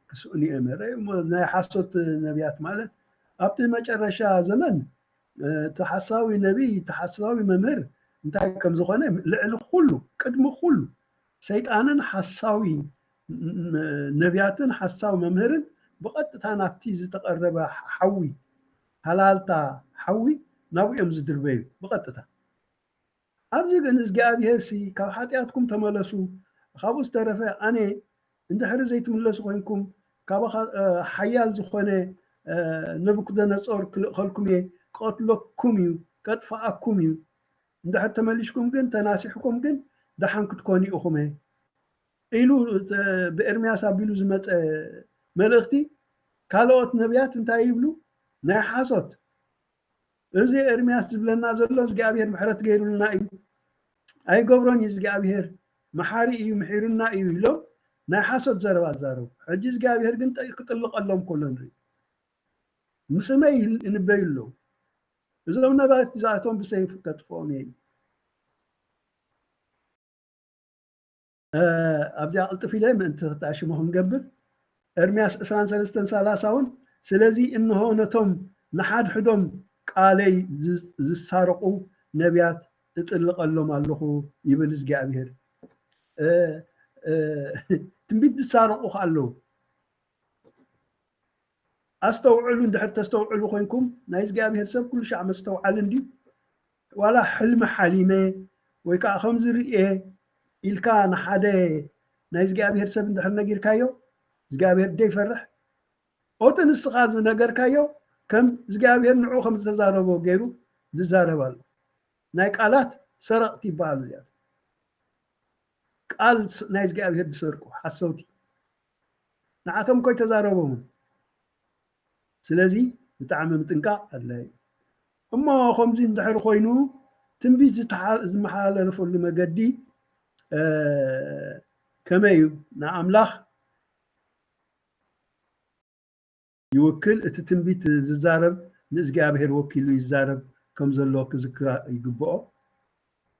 ክስእኑ እዮም። ርኣዩ እሞ ናይ ሓሶት ነቢያት ማለት ኣብቲ መጨረሻ ዘመን፣ እ፣ እቲ ሓሳዊ ነቢይ፣ እቲ ሓሳዊ መምህር እንታይ ከም ዝኾነ፣ ልዕሊ ኩሉ፣ ቅድሚ ኩሉ፣ ሰይጣንን ሓሳዊ ነቢያትን ሓሳዊ መምህርን ብቐጥታ ናብቲ ዝተቐረበ ሓዊ፣ ሃላልታ ሓዊ፣ ናብኡ እዮም ዝድርበዩ ብቐጥታ። ኣብዚ ግን እግዚኣብሄር ሲ ካብ ሓጢኣትኩም ተመለሱ፣ ካብኡ ዝተረፈ ኣነ እንድሕሪ ዘይትምለሱ ኮይንኩም፣ ካባኻ ሓያል ዝኾነ ነቡክደነጾር ክልእኸልኩም እየ፣ ክቐትለኩም እዩ፣ ከጥፍኣኩም እዩ። እንድሕር ተመሊሽኩም ግን፣ ተናሲሕኩም ግን፣ ደሓን ክትኮኑ ኢኹም ኢሉ ብኤርምያስ ኣቢሉ ዝመፀ መልእኽቲ። ካልኦት ነቢያት እንታይ ይብሉ? ናይ ሓሶት። እዚ ኤርምያስ ዝብለና ዘሎ እግዚኣብሔር ምሕረት ገይሩልና እዩ፣ ኣይገብሮን እዩ እግዚኣብሔር፣ መሓሪ እዩ፣ ምሒሩና እዩ ኢሎም ናይ ሓሶት ዘረባ ዛረቡ። ሕጂ እግዚኣብሔር ግን ጠ- ክጥልቐሎም ከሎ ንርኢ። ምስመይ ይንበዩ ኣለዉ። እዞም ነቢያት እዚኣቶም ብሰይፊ ከጥፍኦም እየ። ኣብዚኣ ቅልጥፍ ኢለ ምእንቲ ክተኣሽሞ ክንገብር፣ ኤርምያስ ዕስራን ሰለስተን ሰላሳ እውን፣ ስለዚ እንሆ ነቶም ንሓድሕዶም ቃለይ ዝሳረቑ ነቢያት እጥልቐሎም ኣለኹ ይብል እግዚኣብሔር። ትንቢት ዝሳረቑ ከ ኣለዉ። ኣስተውዕሉ፣ እንድሕር ተስተውዕሉ ኮይንኩም፣ ናይ እግዚኣብሔር ሰብ ኩሉ ሻዕ መስተውዓሊ እንድዩ። ዋላ ሕልሚ ሓሊመ ወይ ከዓ ከምዚ ርእየ ኢልካ ንሓደ ናይ እግዚኣብሔር ሰብ እንድሕር ነጊርካዮ፣ እግዚኣብሔር ደይፈርሕ? ኦቲ ንስኻ ዝነገርካዮ ከም እግዚኣብሔር ንዑ ከም ዝተዛረቦ ገይሩ ዝዛረብ ኣሎ። ናይ ቃላት ሰረቕቲ ይበሃሉ እዚኣቶም። ቃል ናይ እግዚኣብሔር ዝሰርቁ ሓሰውቲ። ንዓቶም እኮ ኣይተዛረቦምን። ስለዚ ብጣዕሚ ምጥንቃቕ ኣድላይ እዩ። እሞ ከምዚ እንድሕር ኮይኑ ትንቢት ዝተሓ- ዝመሓላለፈሉ መገዲ ከመይ እዩ? ንኣምላኽ ይውክል። እቲ ትንቢት ዝዛረብ ንእግዚኣብሔር ወኪሉ ይዛረብ ከም ዘሎ ክዝክራ ይግብኦ።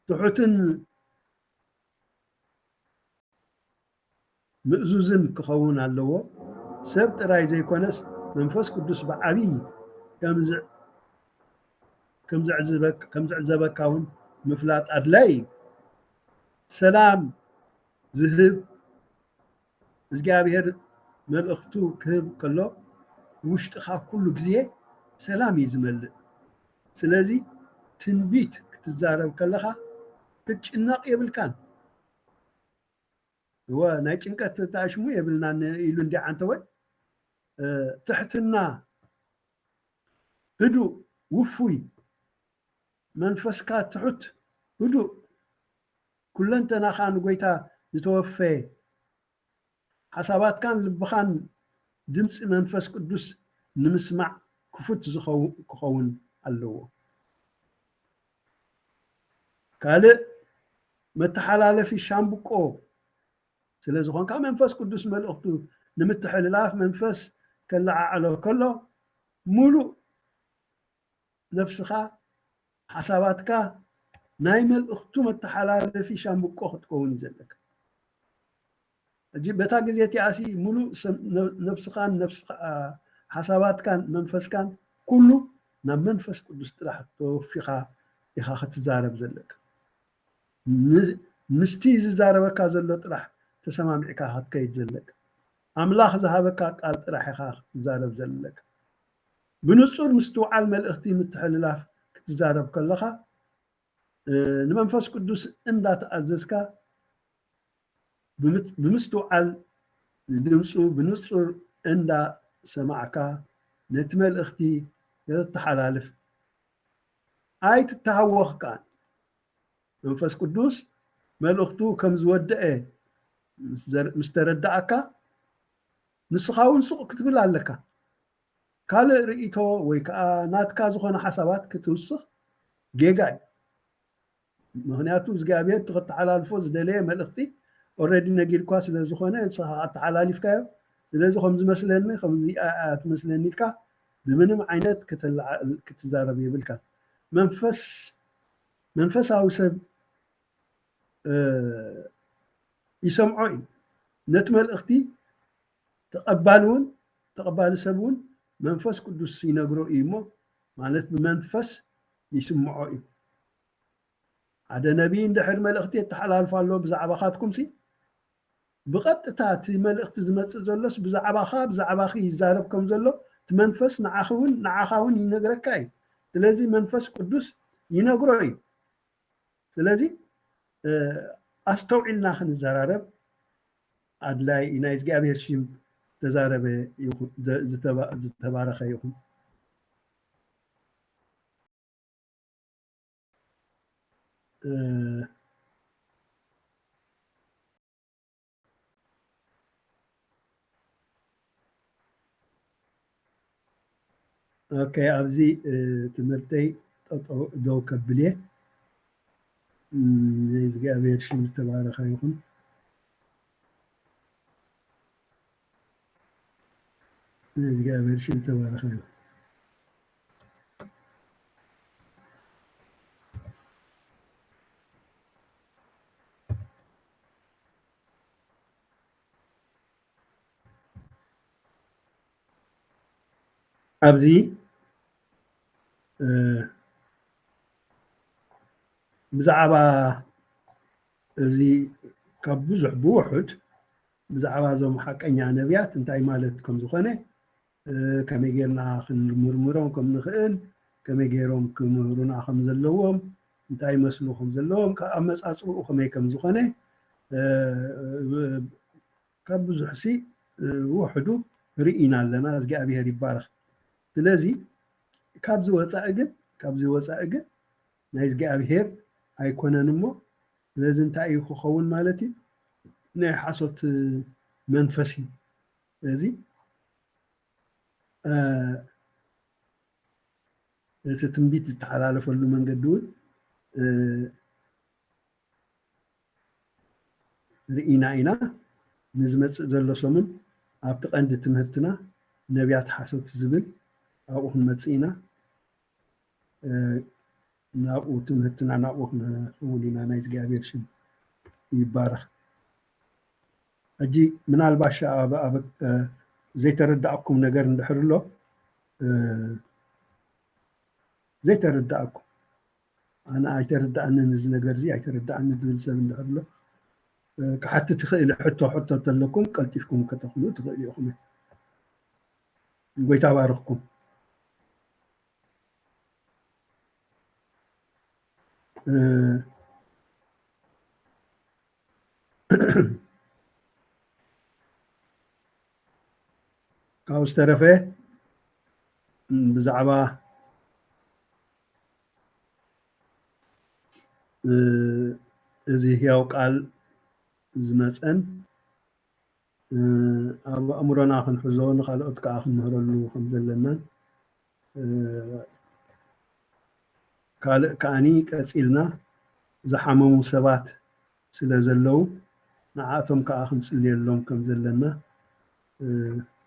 ትሑትን ምእዙዝን ክኸውን ኣለዎ። ሰብ ጥራይ ዘይኮነስ መንፈስ ቅዱስ ብዓብዪ ከም ዝዕዘበካ እውን ምፍላጥ ኣድላይ እዩ። ሰላም ዝህብ እግዚኣብሔር መልእኽቱ ክህብ ከሎ ውሽጥኻ ኩሉ ግዜ ሰላም እዩ ዝመልእ። ስለዚ ትንቢት ክትዛረብ ከለኻ ክትጭነቕ የብልካን። እወ ናይ ጭንቀት ተኣሽሙ የብልናን ኢሉ እንዲ ዓንተወ። ትሕትና፣ ህዱእ፣ ውፉይ፣ መንፈስካ ትሑት፣ ህዱእ፣ ኩለንተናኻ ንጎይታ ዝተወፈየ፣ ሓሳባትካን ልብኻን ድምፂ መንፈስ ቅዱስ ንምስማዕ ክፉት ክኸውን ኣለዎ። ካልእ መተሓላለፊ ሻምብቆ ስለ ዝኾንካ መንፈስ ቅዱስ መልእኽቱ ንምትሕልላፍ መንፈስ ከለዓዕሎ ከሎ ሙሉእ ነብስኻ ሓሳባትካ ናይ መልእኽቱ መተሓላለፊ ሻምብቆ ክትከውን እዩ ዘለካ። ሕጂ በታ ግዜ እቲኣሲ ሙሉእ ነብስኻን ሓሳባትካን መንፈስካን ኩሉ ናብ መንፈስ ቅዱስ ጥራሕ ተወፊኻ ኢኻ ክትዛረብ ዘለካ። ምስቲ ዝዛረበካ ዘሎ ጥራሕ ተሰማሚዕካ ክትከይድ ዘለካ። ኣምላኽ ዝሃበካ ቃል ጥራሕ ኢኻ ክትዛረብ ዘለካ። ብንጹር ምስትውዓል መልእኽቲ ምትሕልላፍ ክትዛረብ ከለኻ ንመንፈስ ቅዱስ እንዳተኣዘዝካ ብምስትውዓል ንድምፁ ብንጹር እንዳሰማዕካ ነቲ መልእኽቲ ከተተሓላልፍ ኣይትተሃወኽ ከኣ። መንፈስ ቅዱስ መልእኽቱ ከም ዝወደአ ምስ ተረዳእካ ንስኻ እውን ሱቕ ክትብል ኣለካ። ካልእ ርእይቶ ወይ ከዓ ናትካ ዝኾነ ሓሳባት ክትውስኽ ጌጋ እዩ። ምክንያቱ እግዚኣብሔር እቲ ከተሓላልፎ ዝደለየ መልእኽቲ ኦረዲ ነጊርኳ ስለ ዝኾነ ንስኻ ኣተሓላሊፍካዮ። ስለዚ ከም ዝመስለኒ ከምዚ ትመስለኒ ኢልካ ብምንም ዓይነት ክትዛረብ የብልካ። መንፈስ መንፈሳዊ ሰብ ይሰምዖ እዩ። ነቲ መልእኽቲ ተቐባሊ እውን ተቐባሊ ሰብ እውን መንፈስ ቅዱስ ይነግሮ እዩ እሞ ማለት ብመንፈስ ይስምዖ እዩ። ሓደ ነቢይ እንድሕር መልእኽቲ የተሓላልፍ ኣሎ ብዛዕባኻትኩምሲ፣ ብቐጥታ እቲ መልእኽቲ ዝመጽእ ዘሎስ ብዛዕባኻ፣ ብዛዕባኺ ይዛረብ ከም ዘሎ፣ እቲ መንፈስ ንዓኺ እውን፣ ንዓኻ እውን ይነግረካ እዩ። ስለዚ መንፈስ ቅዱስ ይነግሮ እዩ። ስለዚ፣ እ፣ ኣስተውዒልና ክንዘራረብ ኣድላይ እዩ። ናይ እግዚኣብሔር ሽም ዝተዛረበ ይኹን፣ ዘ-፣ ዝተባ-፣ ዝተባረኸ ይኹን። እ፣ ኦኬ፣ ኣብዚ፣ እ፣ ትምህርተይ ጠጠው ደው ከብል እየ። እም፣ ናይ እግዚኣብሔር ሽም ዝተባረኸ ይኹን። ናይ እግዚኣብሔር ሽም ዝተባረኸ ይኹን። ኣብዚ፣ እ፣ ብዛዕባ እዚ ካብ ብዙሕ ብውሑድ ብዛዕባ እዞም ሓቀኛ ነቢያት እንታይ ማለት ከም ዝኾነ፣ እ፣ ከመይ ጌርና ክንምርምሮም ከም ንኽእል፣ ከመይ ገይሮም ክምህሩና ከም ዘለዎም፣ እንታይ መስሉ ከም ዘለዎም፣ ካብ ኣመጻጽኡ ከመይ ከም ዝኾነ፣ እ፣ ካብ ብዙሕሲ፣ እ፣ ውሕዱ ርኢና ኣለና። እግዚኣብሔር ይባረኽ። ስለዚ ካብዚ ወጻኢ ግን፣ ካብዚ ወጻኢ ግን ናይ እግዚኣብሔር ኣይኮነን እሞ፣ ስለዚ እንታይ እዩ ክኸውን ማለት እዩ? ናይ ሓሶት መንፈስ እዩ። ስለዚ፣ እ፣ እቲ ትንቢት ዝተሓላለፈሉ መንገዲ እውን፣ እ፣ ርኢና ኢና። ንዝመጽእ ዘሎ ሰሙን ኣብቲ ቀንዲ ትምህርትና ነቢያት ሓሶት ዝብል ኣብኡ ክንመጽእ ኢና። እ፣ ናብኡ ትምህርትና ናብኡ ክንኸውን ኢና። ናይ እግዚኣብሔር ሽም ይባረኽ። ሕጂ ምናልባሽ ኣብ፣ ኣብ፣ እ፣ ዘይተረዳእኩም ነገር እንድሕር ኣሎ፣ እ፣ ዘይተረዳእኩም፣ ኣነ ኣይተረዳእንን እዚ ነገር እዚ ኣይተረዳእኒ ዝብል ሰብ እንድሕር ኣሎ፣ እ፣ ክሓትት ይኽእል። ሕቶ፣ ሕቶ እንተለኩም ቀልጢፍኩም ከተኽሉ ትኽእሉ ኢኹም። ጎይታ ባርኽኩም። እ፣ ካብኡ ዝተረፈ፣ ም፣ ብዛዕባ፣ እ፣ እዚ ህያው ቃል ዝመጸን፣ እ፣ ኣብ ኣእምሮና ክንሕዞ፣ ንኻልኦት ከኣ ክንምህረሉ ከም ዘለናን፣ እ፣ ካልእ ከኣኒ ቀጺልና ዝሓመሙ ሰባት ስለ ዘለዉ፣ ንዓኣቶም ከኣ ክንጽልየሎም ከም ዘለና፣ እ፣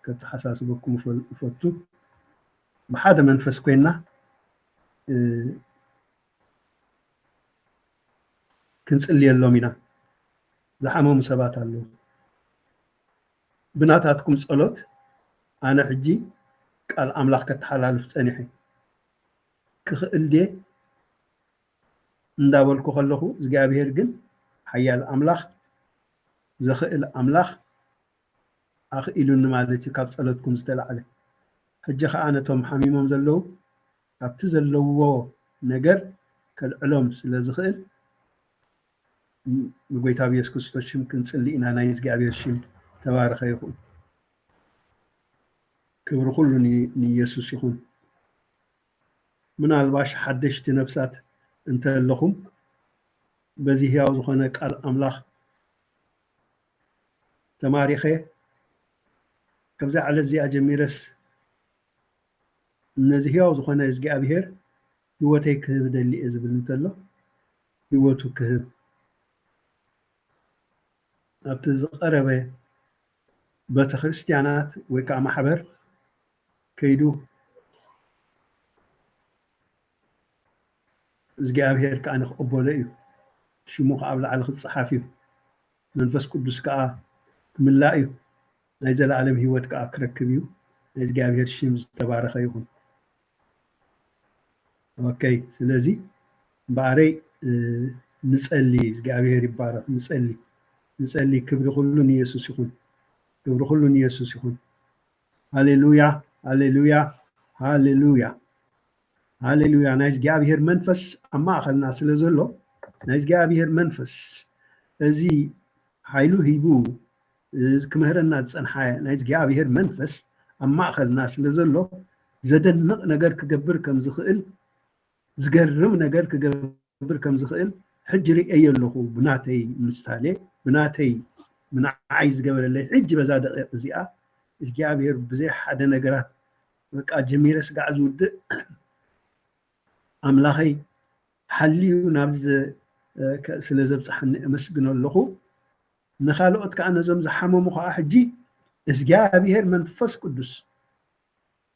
ከተሓሳስበኩም እፈ-፣ እፈቱ። ብሓደ መንፈስ ኮይንና፣ እ፣ ክንጽልየሎም ኢና። ዝሓመሙ ሰባት ኣለዉ። ብናታትኩም ጸሎት ኣነ ሕጂ ቃል ኣምላኽ ከተሓላልፍ ጸኒሐ። ክኽእል ድየ እንዳበልኩ ከለኹ፣ እግዚኣብሄር ግን ሓያል ኣምላኽ፣ ዘኽእል ኣምላኽ ኣኽኢሉኒ ማለት እዩ፣ ካብ ጸሎትኩም ዝተላዕለ። ሕጂ ኸኣ ነቶም ሓሚሞም ዘለዉ ኣብቲ ዘለውዎ ነገር ከልዕሎም ስለ ዝኽእል፣ ንጎይታ ብየሱስ ክርስቶስ ሽም ክንጽሊ ኢና። ናይ እግዚኣብሔር ሽም ተባረኸ ይኹን። ክብሪ ኩሉ ን-፣ ንየሱስ ይኹን። ምናልባሽ ሓደሽቲ ነፍሳት እንተለኹም፣ በዚ ህያው ዝኾነ ቃል ኣምላኽ ተማሪኸ፣ ካብዛ ዕለት እዚኣ ጀሚረስ ነዚ ህያው ዝኾነ እግዚኣብሔር ህይወተይ ክህብ እደሊ እየ ዝብል እንተሎ፣ ህይወቱ ክህብ፣ ኣብቲ ዝቐረበ ቤተክርስትያናት ወይ ከዓ ማሕበር ከይዱ እግዚኣብሔር ከዓ ንክቕበሎ እዩ። ሽሙ ከዓ ኣብ ላዕሊ ክፀሓፍ እዩ። መንፈስ ቅዱስ ከዓ ክምላእ እዩ። ናይ ዘለኣለም ህይወት ከዓ ክረክብ እዩ። ናይ እግዚኣብሔር ሽም ዝተባረኸ ይኹን። ኦኬ፣ ስለዚ እምበኣረይ፣ እ፣ ንጸሊ። እግዚኣብሔር ይባረኽ። ንጸሊ፣ ንጸሊ። ክብሪ ኩሉ ንየሱስ ይኹን። ክብሪ ኩሉ ንየሱስ ይኹን። ሃሌሉያ፣ ሃሌሉያ፣ ሃሌሉያ፣ ሃሌሉያ። ናይ እግዚኣብሔር መንፈስ ኣብ ማእኸልና ስለ ዘሎ፣ ናይ እግዚኣብሔር መንፈስ እዚ ሓይሉ ሂቡ፣ እዚ ክምህረና ዝጸንሓ ናይ እግዚኣብሔር መንፈስ ኣብ ማእኸልና ስለ ዘሎ፣ ዘደንቕ ነገር ክገብር ከም ዝኽእል፣ ዝገርም ነገር ክገብር ከም ዝኽእል ሕጂ ርእየዮ ኣለኹ። ብናተይ ምሳሌ፣ ብናተይ፣ ንዓይ ዝገበረለይ፣ ሕጂ በዛ ደቂቕ እዚኣ እግዚኣብሔር ብዘይ ሓደ ነገራት፣ በቃ፣ ጀሚረ ስጋዕ ዝውድእ ኣምላኸይ ሓልዩ ናብዚ፣ እ፣ ከ-፣ ስለ ዘብጽሓኒ ኣመስግኖ ኣለኹ። ንኻልኦት ከኣ፣ ነዞም ዝሓመሙ ከኣ፣ ሕጂ እግዚኣብሔር መንፈስ ቅዱስ፣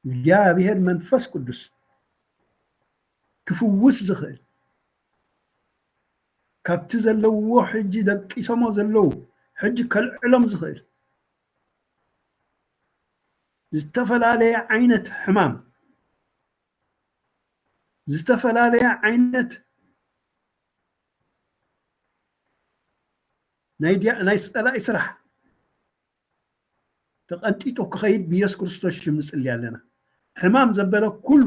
እግዚኣብሔር መንፈስ ቅዱስ ክፍውስ ዝኽእል፣ ካብቲ ዘለዎ፣ ሕጂ ደቂሶሞ ዘለዉ፣ ሕጂ ከልዕሎም ዝኽእል ዝተፈላለየ ዓይነት ሕማም፣ ዝተፈላለየ ዓይነት ናይ ድያ-፣ ናይ ጸላኢ ስራሕ ተቐንጢጡ ክኸይድ ብኢየሱስ ክርስቶስ ሽም ንጽሊ ኣለና። ሕማም ዘበለ ኩሉ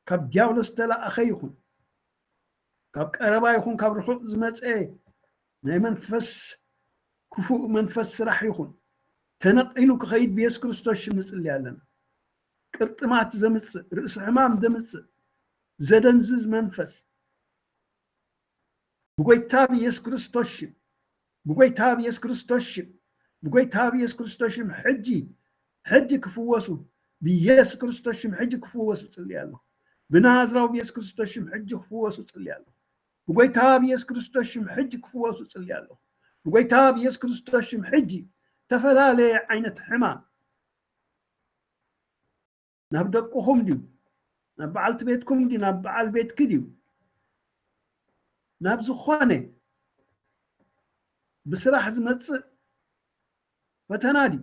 ካብ ዲያብሎስ ዝተላእኸ ይኹን፣ ካብ ቀረባ ይኹን ካብ ርሑቕ ዝመጸ ናይ መንፈስ፣ ክፉእ መንፈስ ስራሕ ይኹን፣ ተነቒሉ ክኸይድ ብኢየሱስ ክርስቶስ ሽም ንጽሊ ኣለና። ቅርጥማት ዘምጽእ፣ ርእሲ ሕማም ዘምጽእ፣ ዘደንዝዝ መንፈስ፣ ብጎይታ ብኢየሱስ ክርስቶስ ሽም፣ ብጎይታ ብኢየሱስ ክርስቶስ ሽም፣ ብጎይታ ብኢየሱስ ክርስቶስ ሽም፣ ሕጂ፣ ሕጂ ክፍወሱ፣ ብኢየሱስ ክርስቶስ ሽም፣ ሕጂ ክፍወሱ ጽሊ ኣለኹ። ብናዝራዊ ብኢየሱስ ክርስቶስ ሽም፣ ሕጂ ክፍወሱ ጽሊ ኣለኹ። ብጎይታ ብኢየሱስ ክርስቶስ ሽም፣ ሕጂ ክፍወሱ ጽሊ ኣለኹ። ብጎይታ ብኢየሱስ ክርስቶስ ሽም፣ ሕጂ፣ ዝተፈላለየ ዓይነት ሕማም፣ ናብ ደቅኹም ድዩ? ናብ በዓልቲ ቤትኩም ድዩ? ናብ በዓል ቤትኪ ድዩ? ናብ ዝኾነ ብስራሕ ዝመጽእ ፈተና ድዩ?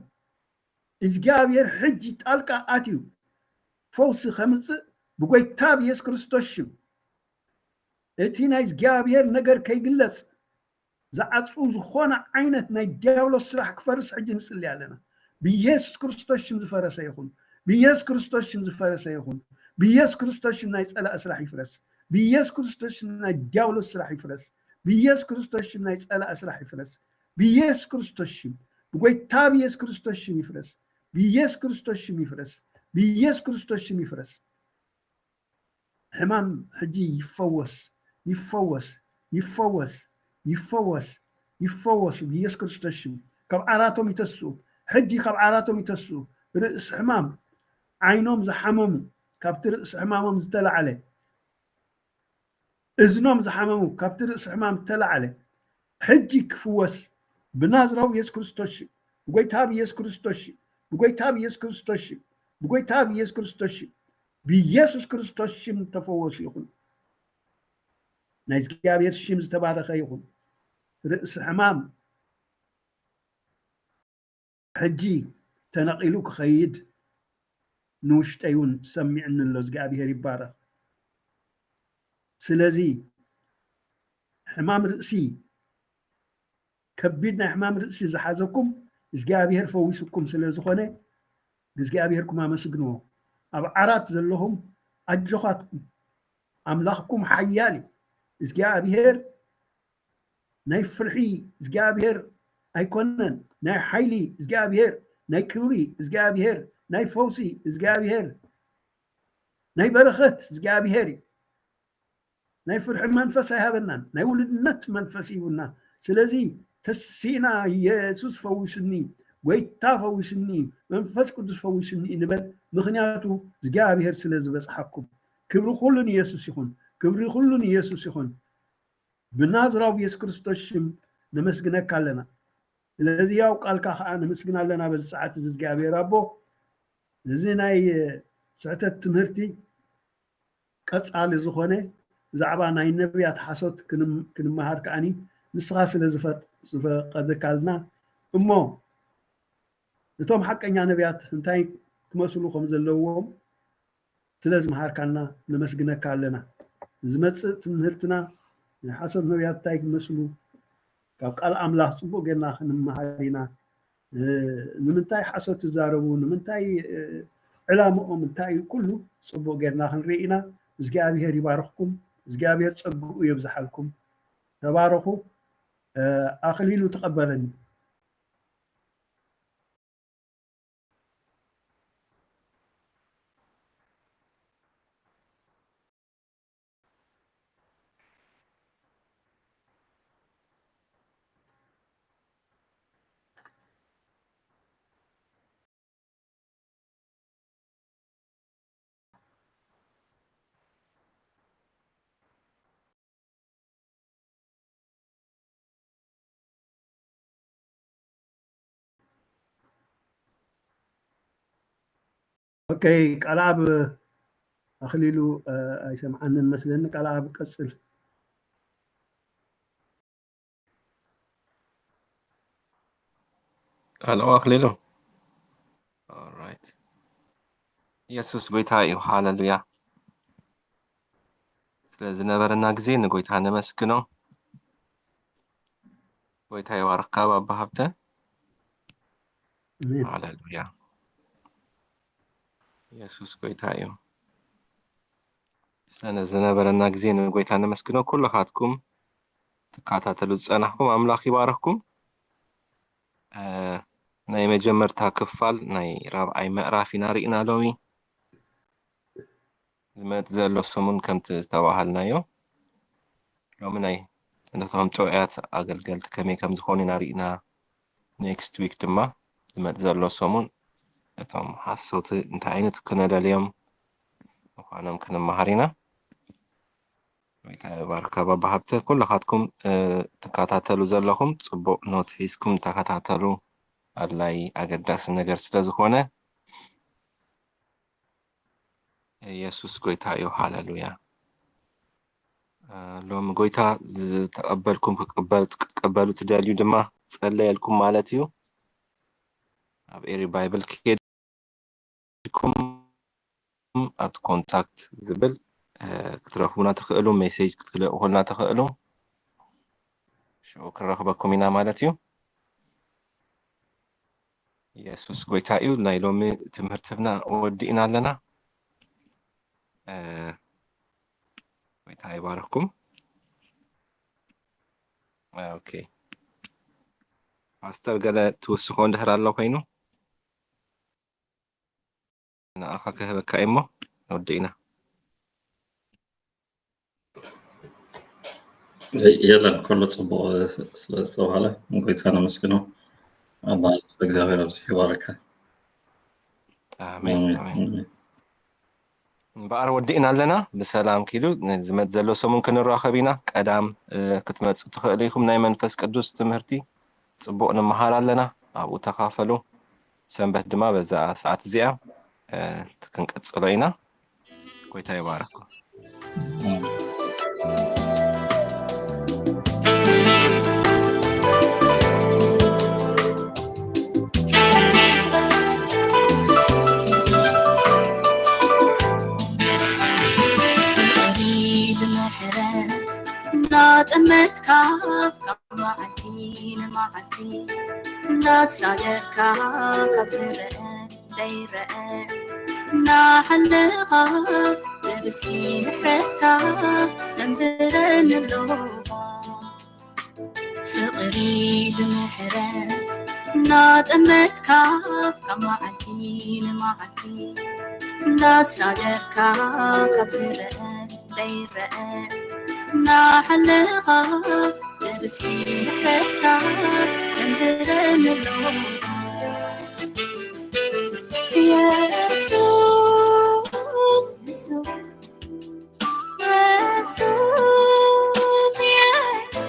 እግዚኣብሔር ሕጂ ጣልቃ ኣትዩ ፈውሲ ከምጽእ ብጎይታ ብኢየሱስ ክርስቶስ ሽም፣ እቲ ናይ እግዚኣብሔር ነገር ከይግለጽ ዝዓጹ ዝኾነ ዓይነት ናይ ዲያብሎስ ስራሕ ክፈርስ ሕጂ ንጽሊ ኣለና። ብኢየሱስ ክርስቶስ ሽም ዝፈረሰ ይኹን። ብኢየሱስ ክርስቶስ ሽም ዝፈረሰ ይኹን። ብኢየሱስ ክርስቶስ ሽም ናይ ጸላኢ ስራሕ ይፍረስ። ብኢየሱስ ክርስቶስ ሽም ናይ ዲያብሎስ ስራሕ ይፍረስ። ብኢየሱስ ክርስቶስ ሽም ናይ ጸላኢ ስራሕ ይፍረስ። ብኢየሱስ ክርስቶስ ሽም፣ ብጎይታ ብኢየሱስ ክርስቶስ ሽም ይፍረስ። ብኢየሱስ ክርስቶስ ሽም ይፍረስ። ብኢየሱስ ክርስቶስ ሽም ይፍረስ። ሕማም ሕጂ ይፈወስ፣ ይፈወስ፣ ይፈወስ፣ ይፈወስ፣ ይፈወሱ ብኢየሱስ ክርስቶስ ሽም። ካብ ዓራቶም ይተስኡ፣ ሕጂ ካብ ዓራቶም ይተስኡ። ርእሲ ሕማም፣ ዓይኖም ዝሓመሙ፣ ካብቲ ርእሲ ሕማሞም ዝተላዕለ፣ እዝኖም ዝሓመሙ፣ ካብቲ ርእሲ ሕማም ዝተላዕለ፣ ሕጂ ክፍወስ ብናዝራዊ ኢየሱስ ክርስቶስ ሽም፣ ብጎይታ ብኢየሱስ ክርስቶስ ሽም፣ ብጎይታ ብኢየሱስ ክርስቶስ ሽም፣ ብጎይታ ብኢየሱስ ክርስቶስ ሽም፣ ብኢየሱስ ክርስቶስ ሽም ተፈወሱ ይኹኑ። ናይ እግዚኣብሔር ሽም ዝተባረኸ ይኹን። ርእሲ ሕማም ሕጂ ተነቒሉ ክኸይድ ንውሽጠይ እውን ሰሚዕኒ ኣሎ። እግዚኣብሔር ይባረኽ። ስለዚ ሕማም ርእሲ፣ ከቢድ ናይ ሕማም ርእሲ ዝሓዘኩም እግዚኣብሔር ፈዊሱኩም ስለ ዝኾነ፣ እግዚኣብሔርኩም ኣመስግንዎ። ኣብ ዓራት ዘለኹም ኣጆኻትኩም፣ ኣምላኽኩም ሓያል እዩ። እግዚኣብሔር ናይ ፍርሒ እግዚኣብሔር ኣይኮነን፣ ናይ ሓይሊ እግዚኣብሔር፣ ናይ ክብሪ እግዚኣብሔር፣ ናይ ፈውሲ እግዚኣብሔር፣ ናይ በረኸት እግዚኣብሔር እዩ። ናይ ፍርሒ መንፈስ ኣይሃበናን፣ ናይ ውሉድነት መንፈስ ሂቡና። ስለዚ ተሲእና፣ የሱስ ፈዊስኒ፣ ጎይታ ፈዊስኒ፣ መንፈስ ቅዱስ ፈዊስኒ ንበል። ምኽንያቱ እግዚኣብሔር ስለ ዝበጽሓኩም። ክብሪ ኩሉ ንየሱስ ይኹን፣ ክብሪ ኩሉ ንየሱስ ይኹን። ብናዝራዊ ብየሱስ ክርስቶስ ሽም ነመስግነካ ኣለና። ስለዚ ያው ቃልካ ከዓ ነመስግን ኣለና በዚ ሰዓት እዚ እግዚኣብሔር ኣቦ። እዚ ናይ ስሕተት ትምህርቲ ቀጻሊ ዝኾነ ብዛዕባ ናይ ነቢያት ሓሶት ክንም-፣ ክንመሃር ከዓኒ ንስኻ ስለ ዝፈጥ-፣ ዝፈቀደካልና እሞ እቶም ሓቀኛ ነቢያት እንታይ ክመስሉ ከም ዘለዎም ስለ ዝመሃርካና ነመስግነካ ኣለና። ዝመጽእ ትምህርትና ናይ ሓሶት ነቢያት እንታይ ክመስሉ ካብ ቃል ኣምላኽ ጽቡቕ ጌርና ክንመሃር ኢና። ንምንታይ ሓሶት ትዛረቡ፣ ንምንታይ ዕላምኦም እንታይ እዩ፣ ኩሉ ጽቡቕ ጌርና ክንርኢ ኢና። እግዚኣብሔር ይባርኽኩም፣ እግዚኣብሔር ጸግኡ የብዝሓልኩም። ተባረኹ። ኣኽሊሉ ተቐበለኒ። ኦኬ፣ ቃልኣብ ኣኽሊሉ ኣይሰምዓንን መስለኒ። ቃልኣብ ቀጽል። ኣሎ ኣኽሊሉ። ኦራይት። ኢየሱስ ጎይታ እዩ። ሃሌሉያ። ስለ ዝነበረና ግዜ ንጎይታ ነመስግኖ። ጎይታ ይባርኽካ ባባ ሃብተ። ኣሜን። ሃሌሉያ። ኢየሱስ ጎይታ እዩ። ስለ ዝነበረና ግዜ ንጎይታ ነመስግኖ። ኩልኻትኩም ትከታተሉ ዝጸናሕኩም ኣምላኽ ይባርኽኩም። ናይ መጀመርታ ክፋል ናይ ራብዓይ ምዕራፍ ኢና ርኢና ሎሚ። ዝመጽእ ዘሎ ሰሙን ከምቲ ዝተባሃልናዮ ሎሚ ናይ ነቶም ጥዑያት ኣገልገልቲ ከመይ ከም ዝኾኑ ኢና ርኢና። ኔክስት ዊክ ድማ ዝመጽእ ዘሎ ሰሙን እቶም ሓሰውቲ እንታይ ዓይነት ክነለልዮም ምዃኖም ክንመሃር ኢና። ጎይታ ይባርካ ባባ ሃብተ። ኩልኻትኩም ትከታተሉ ዘለኹም ጽቡቕ ኖት ሒዝኩም ተኸታተሉ። ኣድላይ ኣገዳሲ ነገር ስለ ዝኾነ ኢየሱስ ጎይታ እዩ። ሃሌሉያ። ሎሚ ጎይታ ዝተቐበልኩም ክትቀበሉ ትደልዩ ድማ ጸለየልኩም ማለት እዩ። ኣብ ኤሪ ባይብል ከድኩም ኣብቲ ኮንታክት ዝብል ክትረኽቡና ትኽእሉ፣ ሜሴጅ ክትልእኹልና ትኽእሉ። ሽዑ ክረኽበኩም ኢና ማለት እዩ። ኢየሱስ ጎይታ እዩ። ናይ ሎሚ ትምህርትና ወዲእና ኣለና። ጎይታ ይባርኽኩም። ኦኬ ፓስተር፣ ገለ ትውስኾ እንድሕር ኣሎ ኮይኑ ንኣኻ ክህበካ እሞ ንወዲ ኢና። የለን፣ ኩሉ ጽቡቕ ስለ ዝተባህለ ንጎይታ ነመስግኖ። ኣባ እግዚኣብሔር ኣብዚሑ ይባርካ። ኣሜን ኣሜን። እምበኣር ወዲእና ኣለና። ብሰላም ኪዱ ዝመጽእ ዘሎ ሰሙን ክንራኸብ ኢና። ቀዳም ክትመጽእ ትኽእሉ ኢኹም። ናይ መንፈስ ቅዱስ ትምህርቲ ጽቡቕ ንምሃር ኣለና። ኣብኡ ተኻፈሉ። ሰንበት ድማ በዛ ሰዓት እዚኣ ክንቀጽሎ ኢና። ጎይታ ይባረኩም። እናጠመትካ ካብ መዓልቲ ንመዓልቲ እናሳገርካ ካብ ዝረአ ዘይረአ እናሓለኻ ብብዝሒ ምሕረትካ ተንብረኒ ኣለኻ። ፍቕሪ ብምሕረት እናጠመትካ ካብ መዓልቲ ንመዓልቲ እናሳገርካ ካብ ዝረአ ዘይረአ እናሓለኻ ብብዝሒ ምሕረትካ ተንብረኒ ኣለኻ። የሱስ የሱስ የሱስ የሱስ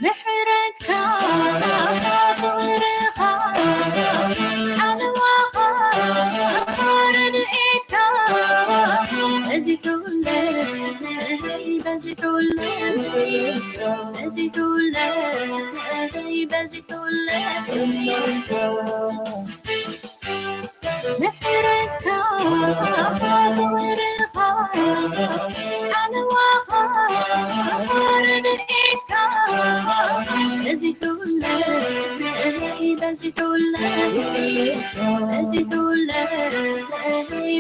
ምሕረትካ ፍቕርኻ ሓለዋኻ ረድኤትካ በዚሑለይ በዚሑለይ በዚሑለይ በዚሑለይ ምሕረትካ ፍቕርኻ ሓለዋኻ በዚሑለይ በዚሑለይ